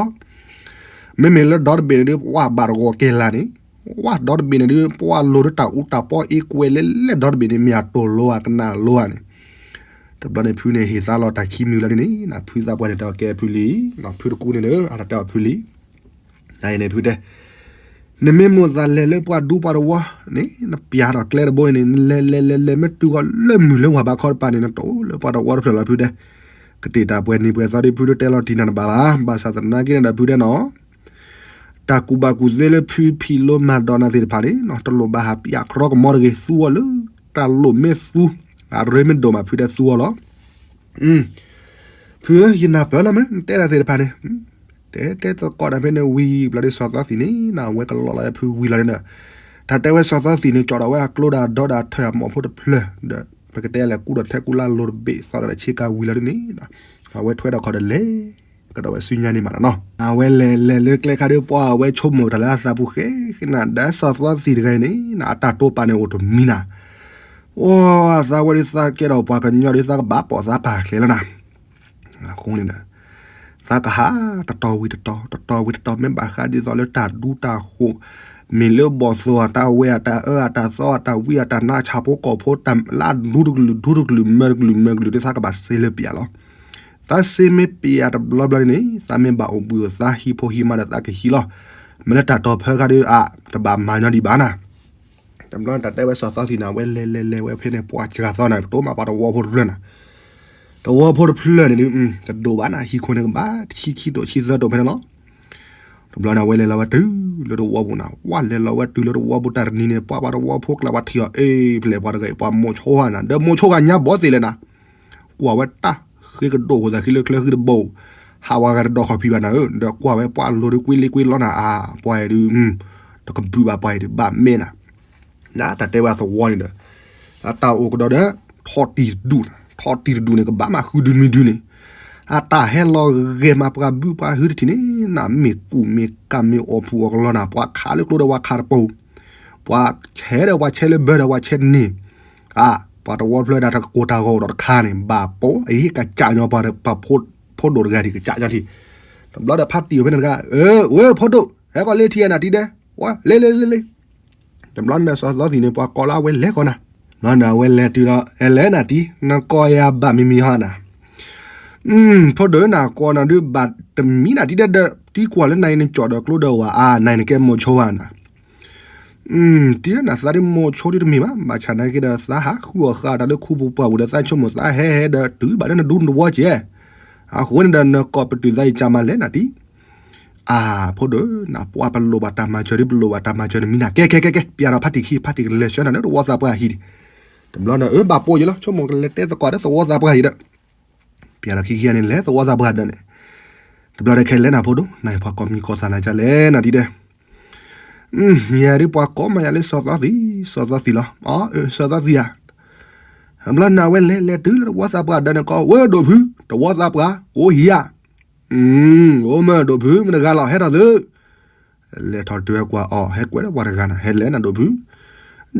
မ့မ့ၢ်လၢဒီတဘ့ၣ်န့ၣ်ဒုး ပှၤဘၣ်တဂီၤကဲၤလၢ်န့ၣ် ပှၤဒီတဘ့ၣ်န့ၣ်ဒုး ပှၤလိၤဒီးတၢ်အူတၢ်ပီအ့ကွဲးလဲၤလဲၤဒီတဘ့ၣ်န့ၣ် မ့ၢ်အတိၢ်လိအကနၣ်လိဧါန့ၣ် တဘျီန့ၣ် ဖုန့ၣ်ဟ့ၣ်သါလီၤတၢ်ခံမုၢ်လီၤဒ်န့ၣ် ဖုသးပှၢ်န့ၣ်တဲအီၤ ကဲဖုလံၤ ဖုတကူန့ၣ်ဒီး အတၢ်တဲအီၤဖုလံၤ နအံၤန့ၣ်ဖုတဲ နမ့ၢ်မိၣ်သးလဲၤလၢပှၤဒူပှၤတဝီန့ၣ် နပျၢ်ထီၣ်ကျဲတဘိအံၤန့ၣ် နလဲၤလဲၤလဲၤလဲၤ မ့ၢ်တုၤဃီၤလၢမုၢ်လၢဝၤဘးခီတပၤန့ၣ် နတအိၣ်လၢပှၤတဝီတဖျၢၣ်လီၤဖုတဲ ကတ့ၢ်တၢ်ပှဲၤနံၤပှဲၤသီဒ်ဖုဒုးတဲလီၤတံၢ်နၤတဘၣ်ဘၣ် ဘၣ်ဆၣ်သနာ်က့န့ၣ်ဒီးဖုတဲနီၤ တၢ်ကူၣ်ဘၣ်ကူၣ်သ့လၢဖုဖံးလိမၤဒိးနၤသ့ၣ်တဖၣ်န့ၣ် တလိၣ်ဘၣ်ဟးပျၢ်ကြီကမီတဂ့ၤ သူအီၤလၢ တၢ်လိၣ်မ့ၢ်သူ အရ့မ့ၢ်ဒိၣ်မးဖုတဲသူအီၤလီၤ. ဖုဧၢ ယနၢ်ပၢၢ်လီၤမ့ၢ် နတဲတၢ်သ့ၣ်တဖၣ်န့ၣ် တဲတဲသကိးတၢ်ဖဲန့ၣ်ဝံၤဘျီဒီးစီၤသီသံၣ်န့ၣ် နဝဲကလီလီၤဝဲဖုဝံၤလီၤန့ၣ်ဒီး တၢ်တဲဝဲစီၤသီသံၣ်န့ၣ် ကၠီၣ်ထီၣ်ဝဲအကျိဒီးအဒီဒီးအထၢၣ်အမိၢ်ဖိတဖျၢၣ်ဒီး ပကတဲလဲၣ်ကူဒီးထဲကူလၢလိၤတဘ့ၣ်သီဒီးဆ့ကၤဝံၤလီၤဒ်န့ၣ် အဝဲထွဲဒီးခီၣ်ဒီးလဲၤ ကဒီးဝဲဆူညါန့ၣ်မးနီၤ အဝဲလဲၤလဲၤလၢကျဲခါဒုး ပှၤအဝဲဆိကမိၣ်တၢ်လၢအသးပူၤဃဲ နၤဒီးစီၤသီသံၣ်တဂၤအံၤန့ၣ် အတၢ်တိာ်ပာ်န့ၣ်အိၣ်တမံၤနၤ အိ သးဝဲဒုးသးကဲထီၣ်ပှၤကညီဒုးသးကဘၣ်ပိာ်သးပာ်ချဲလီၤနၤ အဃိန့ၣ်ဒီး သးကဟးတတီၤဝံၤတတီၤ တတီၤဝံၤတတီၤ မ့ၢ်ဘၣ်ဃးဒ်သိးလၢတၢ်ဒူတၢ်ဃိၣ် မ့ၢ်လၢဘီၣ်သိၣ်အတၢ်ဝဲၢ်အတၢ်အၢအတၢ်သီအတၢ်ဝံအတၢ်နါဆၣ်ဖိကီၢ်ဖိတၢ်လၢအဒူတကလုာ် ဒူတကလုာ် မၢတကလုာ် မၢကလုာ်ဒုးသးကဘၣ်စ့လၢပျၢ်လီၤ. သးစ့မ့ၢ်ပျၢ်တဘျီဘျီန့ၣ် သးမ့ၢ်ဘၣ်အိၣ်ဘှံးအိၣ်သါဟံၣ်ဖိဟံၣ်မါဒီးသးကဟံးလီၤ. မ့ၢ်လၢတၢ်တီၤဖၢခါဒီး အ တဘၣ်မၤညီဒံးဘၣ်နၤ. တဘျီန့ၣ် တၢ်တဲဝဲစီၤသီသံၣ်န့ၣ် အဝဲလဲၤလဲၤလဲၤဝဲဖဲန့ၣ် ပှၤစှၤသီန့ၣ် ပတိၢ်မးပှၤတဝီဖိတဖျၢၣ်နၤ. တဝီဖိတဖျၢၣ်န့ၣ်ဒုး တဒိၣ်ဘၣ်နၤ, ဟံၣ်ခိၣ်န့ၣ်ကဘၣ်တဆံခံတိၣ်ဆံသၢတိၣ်ဖဲန့ၣ်လီၤ. တဘျီန့ၣ် အဝဲလဲၤလီၤဝဲတုၤလၢတဝီပူၤနၤ, ဝဲလဲၤလီၤဝဲတုၤလၢတဝီပူၤတၢ်တနံၤန့ၣ် ပှၤပှၤတဝီဖိကျါပှၤထံၣ်အီၤ အ့ ဖဲလဲၣ်ပှၤတဂၤအံၤ ပှၤမိၤဆိဧါနၤ, ဒီးမိၤဆိဂၤညါဘီသ့ၣ်လဲၣ်နၤ. ကွၢ်ဝဲတၢ်ဃ့ကဒိၣ်ဃိသးခံလၢချၢဃံတဘိ, ဟးဝဲဂၤတဒီခီဖံးဘၣ်နၤဧၢ, ဒီးကွၢ်ဝဲပှၤလိၤဒုးကွ့လ့ကွ့လီနၤ, အါ ပှၤအံၤဒုး တကဘုၣ်ဘၣ်ပှၤအံၤဒုး ဘၣ်မဲနၤ. နတၢ်တဲဝဲအသဝီန့ၣ်ဒီး အတၢ်အိၣ်ကဒီးဒီး ထီၣ်တံၢ်တဒူၣ်, ထီၣ်တံၢ်တဒူၣ်န့ၣ် ကဘၣ်မးဃုဒုမံၤဒုန့ၣ်, အတၢ်ဟဲလီၤဂဲၤမးပှၤဘုပှၤဟုတထံၣ်န့ၣ် နမ့ၢ်ကူၣ်မ့ၢ်ကၣ်မ့ၢ်အီၣ်ဖှိၣ်အီၣ်ကလီနၤ, ပှၤခးလၢကျိဒီးပှၤခးတပိၤ, ပှၤဆဲးဒီးပှၤဆဲးလၢဘၢဒီးပှၤဆဲးန့ၣ်, အါ ပှၤတဝီဖျၢၣ်ဒၣ်တၢ်ကကိၢ်တၢ်ဂီၤအိၣ်ဒီးတခါန့ၣ် ဘၣ်ပိာ်အဟံၣ်ကစၢ်ညီပှၤ ပှၤဖိဒိၣ်တဂၤဒံးကစၢ်ညီထံၣ်. တဘျီဒီးဖါတံၢ်အိၣ်ဖဲန့ၣ်တဂၤ, အၢ ဝဲ ဖိဒိၣ် ဟဲကီးလၢထံအနၢ်တံၢ်ဒဲး, ဝဲ လ့လ့လ့လ့. တဘျီန့ၣ်ဒီးစီၤသီသံၣ်န့ၣ် ပှၤကိးလၢအဝဲလဲၤကီးနၤ, ဘျီန့ၣ်အဝဲလဲၤတုၤဒီး အဲလဲၣ်နၢ်တံၢ် နကိးယၤဘၣ်မံၤမံၤဟီနၤ. ဖိဒိၣ် နကိးနၤဒုးဘၣ်တမံၤနၢ်တံၢ်ဒဲးဒီး တံၤကွၢ်လၢနၤအံၤနကၠီၣ်ဒီးကျိဒီးဝၤအါ နၤအံၤနကဲမိၤဆိဧါနၤ. တံၤဧၢ နသးဒ်မိၤဆိဒ်တမ့ၢ်ဘၣ်, ဘၣ်ဆၣ်နာ်က့ဒီး သးဟးဃုအီၣ်ဃာ်တၢ်လၢခူပူၤပှၢ်ပူၤဒီး သးဆိကမိၣ်သးဟဲဟဲဒီးတုၤဘၣ်လၢနဒူနဝီကဲး, အဃိန့ၣ်ဒီး နကိးပတုာ်သးအံၤကၢ်မးလဲၣ်နၢ်တံၢ်. အါ ဖိဒိၣ် နပှၤပလိၣ်ဘၣ်တၢ်မၤစၢၤဒ်ပလိၣ်ဘၣ်တၢ်မၤစၢၤနမံၤနၤ, ကဲကဲကဲကဲ ပျဲဒီးဖါတံၢ်ခံ ဖါတံၢ်ကလဲၤဆှၢနၤလၢသဝီသးပှၢ်ဟံၣ်ဒံး. တဘျီန့ၣ် အၢ ဘၣ်ပိာ်ယလီၤ ဆိကမိၣ်ကလဲၤတဲသကိးဒီးသဝီသးပှၢ်ဟံၣ်ဒီး ပျဲဒီးခံခံဂၤန့ၣ် လဲၤသဝီသးပှၢ်ဒၢးန့ၣ်, တဘျီဒီးခဲလၢာ်နၤဖိဒိၣ် နၤအံၤပှၤကိးမံၤကိးသးနၤကၢ်လဲၣ်နၢ်တံၢ်ဒဲး. ယၤဒ်ပှၤကိးမးယၤလၢစီၤသီသံၣ်, စီၤသီသံၣ်လီၤ. အၢ စီၤသီသံၣ်ဧါ. တဘျီနၤဝဲလဲၤလဲၤတုၤလၢသဝီသးပှၢ်ဒၢးန့ၣ် ကိးဝဲဒိၣ်ဖု, သဝီသးပှၢ် ကိးဟံၣ်ဧါ. အိၣ်မ့ၢ်ဒိၣ်ဖု မ့ၢ်တဂၤလီၤ ဟဲထီၣ်သု လဲၤထီၣ်တုၤဟဲကွၢ်အီၤ ဟဲကွဲးလၢပှၤတဂၤနၤ, ဟဲလဲၣ်နၤဒိၣ်ဖု,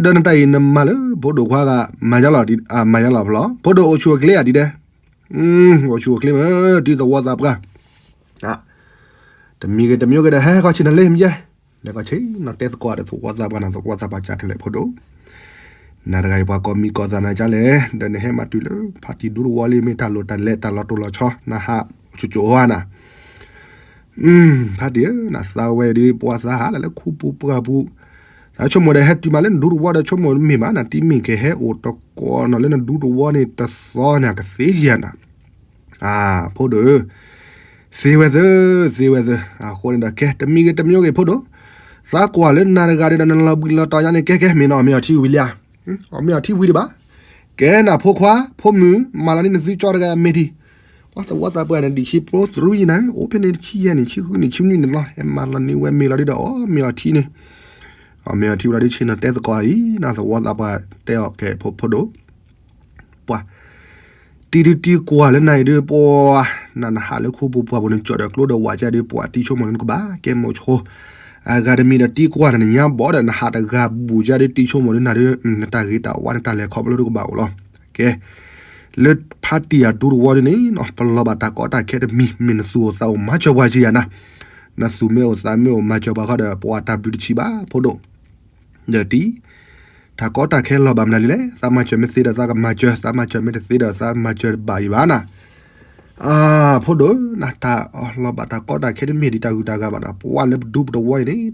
ဒီးနတၢ်အံၤနမၤလၢဖိဒိၣ်ခွါဂၤ မၤယါလီၤ မၤယါလီၤဖလီၤ, ဖိဒိၣ်အိၣ်ဆူၣ်အိၣ်ချ့ဧါဒ်ဒဲး. အိၣ်ဆူၣ်အိၣ်ချ့မ့ၢ် တုၤသဝီသးပှၢ်, တမံၤဂ့ၤတမံၤဂ့ၤဒီး ဟဲခီဆ့ၣ်နီၤလ့မ့ၢ်ယဲ, လဲၤခီဆ့ၣ်နီၤတဲသကိးဒီးသဝီသးပှၢ်နၤ သဝီသးပှၢ်ကၢ်ခဲလၢာ်ဖိဒိၣ် နၤတဂၤအံၤပှၤကိးမံၤကိးသးနၤကၢ်လဲၣ်, ဒီးနဟဲမၤတုၤလၢဖါတံၢ်ဒူသဝီလံ မ့ၢ်တၢ်လိၣ်တၢ်လဲၤတၢ်လီၤတိၢ်လီၤဆီ နဟးအိၣ်ကၠိကၠိဧါနၤ. ဖါတံၢ်ဧၢ နသးဝဲဒ်ပှၤသးဟးလၢခူပူၤပှၢ်ပူၤ, သးဆိကမိၣ်ဒီးဟဲတုၤမးလၢနဒူသဝီဒီး ဆိကမိၣ်မ့ၢ်မး နတံၤမ့ၢ်ကဟဲအိၣ်တကိးနီၤလၢနဒူသဝီန့ၣ် တသီန့ၣ် ကသ့ယဲၢ်နၤ. အၢ ဖိဒိၣ်ဧၢ, သ့ဝဲသၢ, သ့ဝဲသၢ, အဃိန့ၣ်ဒီး ကဲ တမံၤဂ့ၤတမံၤဂ့ၤဖိဒိၣ်, သးကွၢ်လၢနၤတဂၤဒီး နလီၤဘှံးလီၤတီၤညါန့ၣ် ကဲကဲ မ့ၢ်နီၢ်မ့ၢ်အီၤထံဝံၤလံဧါ, အီၤမ့ၢ်အီၤထံဝံၤဒံးဘၣ်, ကဲနၤဖိခွါ ဖိမုၣ် မၤလီၤန့ၢ်နသုကၠီတဂၤအမဲာ်ထံ, ပှၤသဝီသးပှၢ်န့ၣ် ဒံၣ်ဆံပျိသရူယံၤနၤ, အိၣ်ဖဲန့ၣ်တဆံယဲၢ်နံၣ် ဆံဃုနံၣ် ဆံနွံနံၣ်လီၤ, ဟဲမၤလီၤန့ၢ်ဝဲမဲာ်လီၤဒုဒီး အီၤမ့ၢ်အီၤထံန့ၣ်, အီၤမ့ၢ်အီၤထံဝံၤလီၤဒု ဆ့ၣ်နီၤတဲသကိးအံၤ နသဝီသးပှၢ်တဲအီၤကဲ ဖိဒိၣ် ပှၤ တံၤဒုတံၤကွၢ်လၢနၤအံၤဒု ပှၤ နနဟးလၢခူပူၤပှၢ်ပူၤန့ၣ် ကၠီၣ်ဒီးကျိဒီးဝးကၢ်ဒု ပှၤတံၤဆိကမိၣ်န့ၣ်ကဘၣ်ကဲမိၤဆိ, အဂၤတမံၤဒီးတံၤကွၢ်နၤန့ၣ် ညါဘီဒီးနဟးတဂၤဘူးကၢ်ဒု တံၤဆိကမိၣ်ဒုနၤဒု နတၢ်ဂ့ၤတၢ်ဝါနတၢ်လဲၤခီဖျိဒုကဘၣ်အိၣ်လီၤ. ကဲ လၢဖါတံၢ်အဒူသဝီဒုန့ၣ် ပလီၤဘၣ်တၢ်ကီတၢ်ခဲတမံၤ မ့ၢ်နသူၣ်အိၣ်သးအိၣ်မၤစၢၤပှၤကယၤနၤ, နသူၣ်မ့ၢ်အိၣ်သးမ့ၢ်အိၣ်မၤစၢၤပှၤဃီဒီး ပှၤတၢ်ဘျုးတဆံးဘၣ် ဖိဒိၣ် ဒီးတံၤ တၢ်ကီတၢ်ခဲလီၤဘၣ်မနုၤလဲၣ်, သးမၤစၢၤမ့ၢ်သ့ဒီးသးကမၤစၢၤ, သးမၤစၢၤမ့ၢ်တသ့ဒီးသးမၤစၢၤတဘၣ်အံၤဘၣ်နၤ. အၢ ဖိဒိၣ်ဧၢ, နတၢ်လီၤဘၣ်တၢ်ကီတၢ်ခဲတမ့ၢ်ဒံးတၢ်ဂုၤတၢ်ဂၤဘၣ်နၤ, ပှၤလၢပဒူပတဝီအံၤန့ၣ်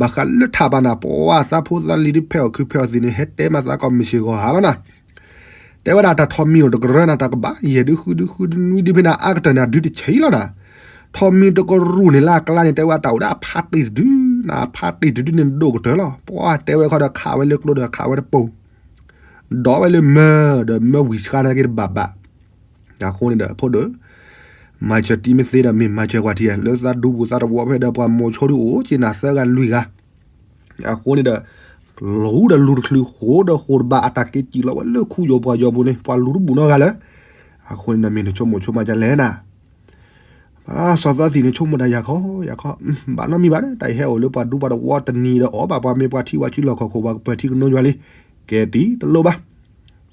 ဘၣ်ဃးလၢထးဘၣ်နၤ, ပှၤသးဖိသးလံၤဒုးဖဲအီၣ်ခုးဖဲအီၣ်သံးန့ၣ် ဟဲတဲမၤသးကီၢ်မ့ၢ်စ့ၢ်ကီးဟးလီၤနၤ. တဲဝဲဒၣ်တၢ်ထီၣ်မံၤအိၣ်တကရၢနၤ, တၢ်ကဘၣ်ယဲၢ်ဒုဃုဒုဃုဒုနွံဒုဖဲနၤအါကတၢၢ်န့ၣ် အဒုတဆံးလီၤနၤ. ထီၣ်မံၤတကရူၢ်န့ၣ်လၢအကျါန့ၣ် တဲဝဲတၢ်အိၣ်ဒၣ်အဖးတ့ၢ်တဒု, နဖးတ့ၢ်တဒုန့ၣ်ဒိၣ်ကတၢၢ်လီၤ. ပှၤတဲဝဲခီဒီးခးဝဲလၢကျိဒီးခးဝဲတပိၤ, ဒီးဝဲလၢမၢဒီးမၢဝံၤဆှါနာ်က့တဘၣ်ဘၣ်. အဃိန့ၣ်ဒီး ဖိဒိၣ် မၤစၢၤတံၤမ့ၢ်သ့ဒီးမ့ၢ်မၤစၢၤပှၤထံဧါ, လၢသးဒူပူၤသးတဝီဖဲဒီးပှၤမိၤဆိဒုအိၣ်က့ၤနၤသၢဂၤလွံၢ်ဂၤ အဃိန့ၣ်ဒီး လူၤဒီးလူၤတချုး ဃိဒီးဃိတဘၣ် အတၢ်က့ၤစံၣ်လီၤဝဲလၢခူယိၤပှၢ်ယိၤပူၤန့ၣ် ပှၤလူၤတဘူၣ်နီတဂၤလၢၤ. အဃိန့ၣ်ဒီးမ့ၢ်နဆိကမိၣ်ဆိကမးဒ်လဲၣ်နၤ. စီၤသီသံၣ်န့ၣ် ဆိကမိၣ်တၢ်ယၤခီ ယၤခီ, ဘၣ်နီတမံၤဘၣ်ဒီး တၢ်အံၤဟဲအိၣ်လၢပှၤဒူပှၤတဝီတနံၤဒီးအီၣ်ဘၣ်ပှၤမ့ၢ်ပှၤထံဝဲဆူလီၢ်ခီၣ်ခိၣ် ပှၤကပၢၤထံကနိယွၤလံ. ကဲတံၤတလိၣ်ဘၣ်.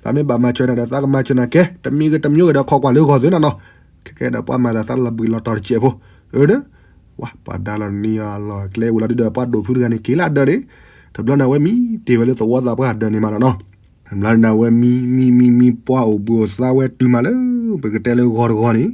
သးမ့ၢ်ဘၣ်မၤစၢၤနၤဒီး သးကမၤစၢၤနၤကဲ တမံၤဂ့ၤတမံၤဂ့ၤဒီး ခိးကွၢ်လၢဂီၤသုနီၤနီၤ. ခဲကဲဒီးပှၤမၤသးသးလီၤဘှံးလီၤတီၤတစဲးဖိ, အၢဒီး ဝဲ ပှၤဒါလီၤနံၤအလီၢ်အကျဲဝံၤလီၤဒုဒီး ပှၤဒိၣ်ဖုတဂၤန့ၣ် က့ၤလၢအဒၢးန့ၣ်, တဘျီန့ၣ်ဝဲမံတ့ၢ်ဝဲလၢသဝီသးပှၢ်အဒၢးန့ၣ်မးနီၤနီၤ. တဘျီန့ၣ်ဝဲမံ မံ မံ မံ ပှၤအိၣ်ဘှံးအိၣ်သါဝဲတုၤမးလၢ ပကတဲလၢဂီၤတဂီၤန့ၣ်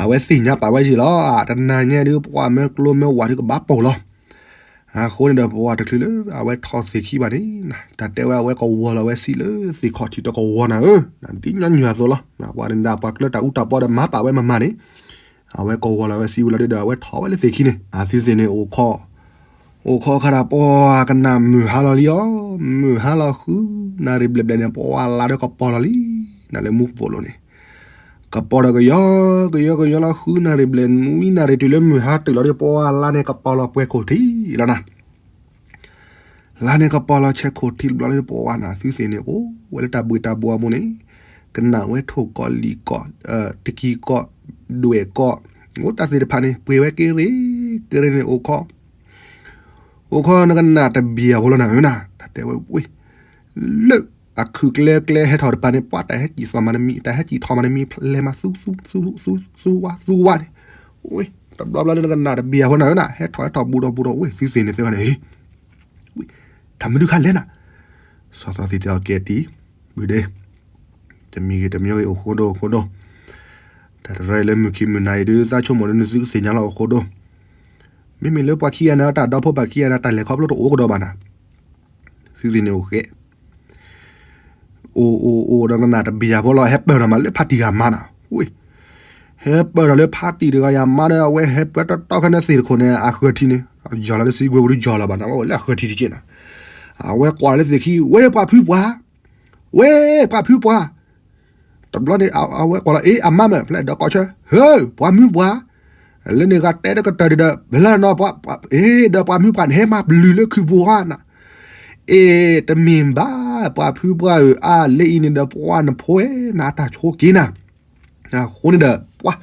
အဝဲသ့ၣ်ညါပာ်ဝဲယံာ်လီၤ. တနၤညါဒုး ပှၤမၢကျိမၢဝၤဒုးကဘၣ်ပိာ်လီၤ. အဃိန့ၣ်ဒီး ပှၤတချုးလၢအဝဲထီၣ်သ့ၣ်ခံဘၣ်န့ၣ် တၢ်တဲဝဲအဝဲကဝီၤလီၤဝဲဆံးလၢသ့ၣ်ခီၣ်ထံးတကဝီၤနၤဧၢ, ဒ်ညီနုၢ်အသိးလီၤ. ပှၤန့ၣ်ဒၣ်ပှၤကျၢၤတၢ်အူတၢ်ပီဒီးမၤပာ်ဝဲမၤမၤန့ၣ်, အဝဲကဝီၤလီၤဝဲဆံးဝံၤလီၤဒုးဒီး အဝဲထီၣ်ဝဲလၢသ့ၣ်ခံန့ၣ် အသုသ့ၣ်န့ၣ်အိၣ်ခီၣ် အိၣ်ခီၣ်ခါဒီး ပှၤကနၣ်မုၢ်ဟါလီၤလံအီၤ, မုၢ်ဟါလီၤဃုနၣ်ရံၣ်ဘျဲၣ်ဘျဲၣ်န့ၣ် ပှၤလါဒီးကပီၤလီၤလံ, နၤလၢမူကပိာ်လိၤန့ၣ် ကပီၤဒီးကယီ ကယီကယီလီၤဃုနၣ်ရံၣ်ဘျဲၣ်နွံနၣ်ရံၣ်တုၤလၢမုၢ်ဟါတုၤလီၤဒီး ပှၤလါန့ၣ်ကပီၤလီၤပှဲၤခိၣ်ထံးလီၤနၤ. လါန့ၣ်ကပီၤလီၤဆဲးခိၣ်ထံးတဘျီလၢပှၤနၤ သုသ့ၣ်န့ၣ် အိၣ်ဝဲလၢတၢ်ဘှ့ၣ်တၢ်ဘှီအပူၤန့ၣ်, ကနၣ်ဝဲထိၣ်ကီၢ်လံာ်ကီၢ်, တကံကီၢ်, ဒွဲၣ်ကီၢ်, အိၣ်တၢ်သ့ၣ်တဖၣ်န့ၣ် ပှ့ၤဝဲက့ၤရ့က့ၤရ့န့ၣ် အိၣ်ခီၣ် အိၣ်ခီၣ်နကနၣ်တဘျီဖိလီၤနၤဧၢနၤ, တၢ်တဲဝဲဝ့ၢ်, လၢအခုၣ်ကျဲကျဲဟဲထီၣ်တပၤန့ၣ် ပှၤတၢ်ဟဲစံၣ်သီၣ်မၤနမံၤ တၢ်ဟဲစံၣ်ထီၣ်မၤနမံၤ လဲၤမၤသူ သူ သူ သူ သူဝါ သူဝါန့ၣ်, ဝ့ၢ် တဘျီဘျီလၢနကနၣ်တဘျီဖိနၤဧၢနၤ ဟဲထီၣ်ဟဲထီၣ်ဘူးထီၣ်ဘူးထီၣ် ဝ့ၢ် သုသ့ၣ်န့ၣ်သ့ဝဲန့ၣ် ဝ့ၢ် တၢ်မနုၤခါလဲၣ်နၤ, စီၤသီသံၣ်တဲအီၤကဲတံၢ်, ဘုဒ့, တမံၤဂ့ၤတမံၤဂ့ၤ အိၣ်ဃိဒိၣ်အိၣ်ဃိဒိၣ်, တၢ်တရၢအံၤလၢမုၢ်ခံမုၢ်နၤအံၤဒုး သးဆိကမိၣ်ဒုးနသုကသ့ၣ်ညါလီၤအိၣ်ဃိဒိၣ်, မ့မ့ၢ်လၢပှၤခံဂၤန့ၣ် တၢ်ဒီဖိပၢ်ခံဂၤန့ၣ် တၢ်လဲၤခီဖျိတအိၣ်ကဒီးဘၣ်နၤ, သုသ့ၣ်န့ၣ်အိၣ်ဃဲ အိၣ်အိၣ်အိၣ်ဒီးနနၢ်တဘျီဖိလီၤ ဟဲပၢၢ်ထီၣ်မးလၢဖါတံၢ်ဂၤမါနၤ, ဝ့ၢ် ဟဲပၢၢ်ထီၣ်လၢဖါတံၢ်တဂၤယၤမါဒီး အဝဲဟဲပၢၢ်တီတီခဲန့ၣ်သ့ၣ်တခိၣ်န့ၣ် အဃၢၤထံန့ၣ်, ယီၤလီၤလၢစံကွဲပူၤဒုးယီၤလီၤဘၣ်နၤ ဝဲအိၣ်လၢအဃၢၤထံတက့ၢ်နၤ, အဝဲကွၢ်လၢသ့ၣ်ခံ ဝ့ၢ်ပှၤဖုပှၤ, ဝ့ၢ်ပှၤဖုပှၤ တဘျီန့ၣ် အဝဲကွၢ်လီၤ အ့ အမါမ့ၢ် ဖဲလဲၣ်ဒီးကိးဆၢ ဟၢ ပှၤမုၢ်ပှၢ်, လၢန့ၣ်ဂၤတဲတကတၢၢ်ဒံးဒီး ဖဲလဲၣ်နီၤ ပှၤ အ့ ဒီးပှၤမုၢ်ပှၢ်န့ၣ် ဟဲမၤပျုၤလၢခုပူၤဧါနၤ, အ့ တမ့ၢ်ဘၣ် ပှၤဖုပှၢ်ဧၢ အါလၢအံၤန့ၣ်ဒီး ပှၤနဖိဝဲ နတၢ်ဆိက့ၤနၤ အဃိန့ၣ်ဒီး ပှၤ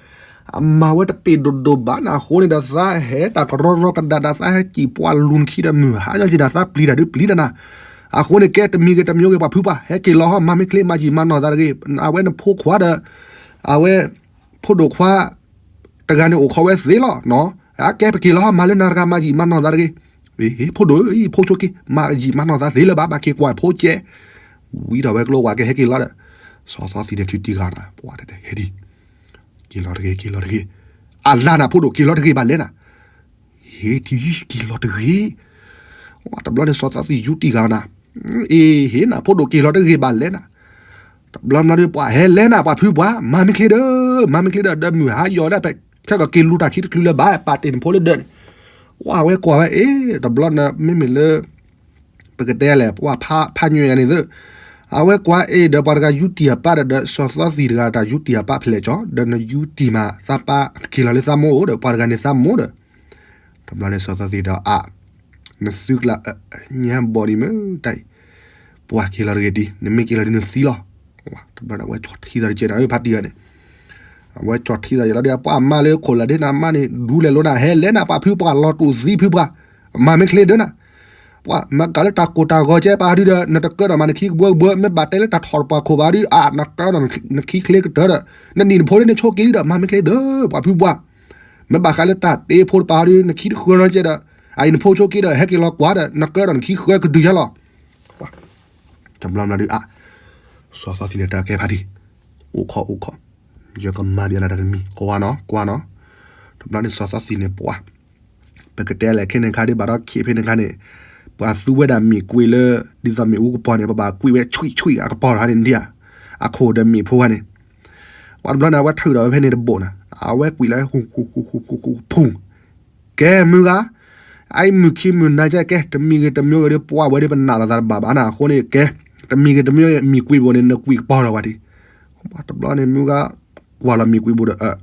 အမၤဝဲတပ့ၤဒိၣ်ဒိၣ်ဘၣ်နၤ အဃိန့ၣ်ဒီး သးဟဲတၢ်ကရီရီကဒါဒီး သးဟဲစံၣ်ပှၤလူၤနခံဒီး မုၢ်ဟါညီက့ၤဒီး သးပျံၤတၢ်ဒုးပျံၤတၢ်နၤ, အဃိန့ၣ် ကဲတမံၤဂ့ၤတမံၤဂ့ၤ ပှၤဖုပှၢ် ဟဲက့ၤလီၤဟီၣ် မၤမ့ၢ်ချ့ မၤယံာ်မၤနီၢ်သးတဂ့ၤ, အဝဲနဖိခွါဒီး အဝဲ ဖိဒိၣ်ခွါ တဂၤန့ၣ်အိၣ်ခိးဝဲသ့လီၤ, အကဲပက့ၤလီၤဟီၣ် မၤလၢနၤတဂၤ မၤယံာ်မၤနီၢ်သးတဂ့ၤ, ဖိဒိၣ် ဖိဆိက့ၤ မၤယံာ်မၤနီၢ်သးသ့လၢၤဘၣ် ဘၣ်က့ၤကွၢ်ဖိကဲ, ဝံထီၣ်ဝဲကျိဝဲက့ၤ ဟဲက့ၤလီၤဒီး စီၤသီသံၣ်န့ၣ်ထုးတံၢ်ဃာ်နၤ ပှၤတဲ ဟဲဒံး က့ၤလီၤတဂ့ၤ က့ၤလီၤတဂ့ၤ, အလါနၤ ဖိဒိၣ်က့ၤလီၤတဂ့ၤဘၣ်လဲၣ်နၤ, ဟ့ၣ်ထံ က့ၤလီၤတဂ့ၤ, တဘျီန့ၣ် စီၤသီသံၣ်ယူတံၢ်ဃာ်နၤ, အ့ ဟ့ၣ်နၤ ဖိဒိၣ်က့ၤလီၤတဂ့ၤဘၣ်လဲၣ်နၤ, တဘျီန့ၣ်ဒီး ပှၤဟဲလဲၣ်နၤ ပှၤဖုပှၢ် မၤမ့ၢ်ချ့ဒီး မၤမ့ၢ်ချ့ဒီး ဒီးမုၢ်ဟါယီၤဒၣ်ဖဲ ခဲကက့ၤလူၤတၢ်ခံတချုးလၢၤဘၣ် ပာ်တ့ၢ်နဖိလၢဒၢးန့ၣ်, ဝဲကွၢ်ဝဲ အ့ တဘျီန့ၣ် မ့မ့ၢ်လၢ ပကတဲလဲၣ် ပှၤဖးညွဲၣ်ယၤန့ၣ်သ့, အဝဲကွၢ်အ့ၣ်ဒီးပှၤတဂၤယူတံၢ်အပၢ်ဒီး ဒီးစီၤသီသံၣ်တဂၤတၢ်ယူတံၢ်အပၢ်ဖဲလဲၣ်ကၠီ ဒီးနယူတံၢ်မး သးပၢ်က့ၤလီၤလၢသးမိၢ်အိၣ်ဒီး ပှၤတဂၤန့ၣ်သးမိၢ်ဒီး, တဘျီန့ၣ်စီၤသီသံၣ်ဒီးအါ, နသုကျါ ညါဘီဒံးမ့ၢ်တၢ်အံၤ, ပှၤက့ၤလီၤတဂ့ၤဒံး နမ့ၢ်က့ၤလီၤဒံးနသံလီၤ, တဘျီန့ၣ် အဝဲကၠီၣ်ထံသးတကဲးနၤ ဖါတံၢ်ဂၤန့ၣ် အဝဲကၠီၣ်ထံသးယလီၤဒီး ပှၤမါလၢခိၣ်လၢဒ့နမါန့ၣ် ဒူလဲၣ်လိနၤ ဟဲလဲၣ်နၤ ပှၤဖုပှၢ် လီၤတူာ်သံဖုပှၢ်, မၤမ့ၢ်ချ့ဒၢနၤ, ပှၤမၤကၤလၢတၢ်ကိၢ်တၢ်ဂီၤကဲပာ်ဒုဒီး နတကၢထီၣ်မးနခံကဘှၢကဘှၢ မ့ၢ်ဘၣ်တဲလၢတၢ်ထီၣ်တပှၤခိၣ်ဘၣ်ဒု အါ နကၢထီၣ်နခံချ့ကတၢၢ်ဒီး နနံၣ်နဖိလၢနဆိက့ၤဒီး မၤမ့ၢ်ချ့ဒီး ပှၤဖုပှၢ်, မ့ၢ်ဘၣ်ဃးလၢတၢ်တ့ဖိတပၤဒု နခံတဃၢနီကဲဒီး အအံၤနဖိဆိက့ၤဒီး ဟဲက့ၤလီၤကွၢ်ဒီး နကၢထီၣ်နခံဃၢကဒုယါလီၤ တဘျီမးဒုးအါ, စီၤသီသံၣ်န့ၣ်တၢ်ကဲဖါတံၢ်, အိၣ်ခိးအိၣ်ခိး, ယကမၤဘၣ်နၤတၢ်တမံၤ ကွၢ်နီၤ ကွၢ်နီၤ, တဘျီန့ၣ်စီၤသီသံၣ်န့ၣ်ပှၤ, ပကတဲလဲၣ်ခဲန့ၣ်ခါဒ်ဘၣ်ဒီးခံဖဲန့ၣ်ခါန့ၣ်, ပှၤသူဝဲဒၣ်မ့ၢ်ကွံာ်လၢ ဒ်သိးမ့ၣ်အူကပီၤန့ၣ် ပဘၣ်ကွံာ်ဝဲဆွံၣ်ဆွံၣ်အကပီၤတခါန့ၣ်ဒ်ဧါ, အခိၣ်ဒီးမ့ၣ်ဖိခါန့ၣ်, ပှၤတဘျီန့ၣ် အဝဲထုးဒီးဝဲဖဲန့ၣ်တဘိးနၤ, အဝဲကွံာ်လၢ ဖူ ကဲမုၢ်ဂၤ, အအံၤမုၢ်ခံမုၢ်နၤကဲ ကဲ တမံၤဂ့ၤတမံၤဂ့ၤဒီး ပှၤဝဲဒီးပနာ်လီၤသးတဘၣ်ဘၣ်နၤ အဃိန့ၣ်ကဲ, တမံၤဂ့ၤတမံၤဂ့ၤ မ့ၢ်ကွံာ်ဘိန့ၣ် နကွံာ်ကပီၤလီၤဝဲဒၣ်, တဘျီန့ၣ်မုၢ်ဂၤ, ကွၢ်လီၤမ့ၢ်ကွံာ်ဘိဒီး,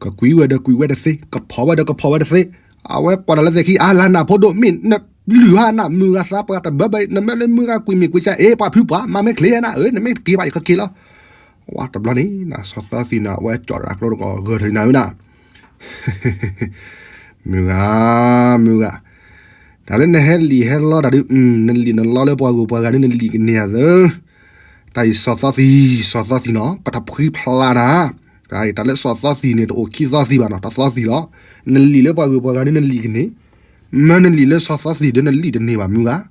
ကကွံာ်ဝဲဒီးကွံာ်ဝဲတသ့, ကဖီၣ်ဝဲဒီးကဖီၣ်ဝဲတသ့, အဝဲကွၢ်ဒီးလၢသ့ၣ်ခံ အါလါနၤဖိဒိၣ် မ့ၢ်နလုၢ်ဟါနၤ မုၢ်ဂၤသးပှၢ်တဘၢဘၢ နမ့ၢ်လၢမုၢ်ဂၤကွံာ်မ့ၢ်ကွံာ်ကဲ အ့ ပှၤဖုပှၢ် မၤမ့ၢ်ချ့နၤဧၢ နမ့ၢ်တက့ၤဘၣ်ယကက့ၤလီၤ ဝဲတဘျီန့ၣ် စီၤသီသံၣ်န့ၣ် အဝဲကၠီၣ်တၢ်ကျိတကီၢ်ဂၢၢ်ထီၣ်နၤဝဲဒၣ်, မုၢ်ဂၤ, မုၢ်ဂၤ, တၢ်လၢနဟဲလံာ်ဟဲလီတၢ်ဒုး, နလံာ်နလီလၢပှၤဂုၤပှၤဂၤဒုး နလံာ်ကန့ၢ်ဧါသၢ, တၢ်အံၤစီၤသီသံၣ်, စီၤသီသံၣ်နီၤ ပတဖှံဖျါနၤ, တၢ်လၢစီၤသီသံၣ်န့ၣ် တအိၣ်ခံသီသံၣ်ဘၣ်နီၤ တသီသံၣ်လီၤ, နလံာ်လၢပှၤဂုၤပှၤဂၤဒုး နလံာ်ကန့ၢ်, မ့ၢ်နလံာ်လၢစီၤသီသံၣ်ဒုး နလံာ်တန့ၢ်ဘၣ်မုၢ်ဂၤ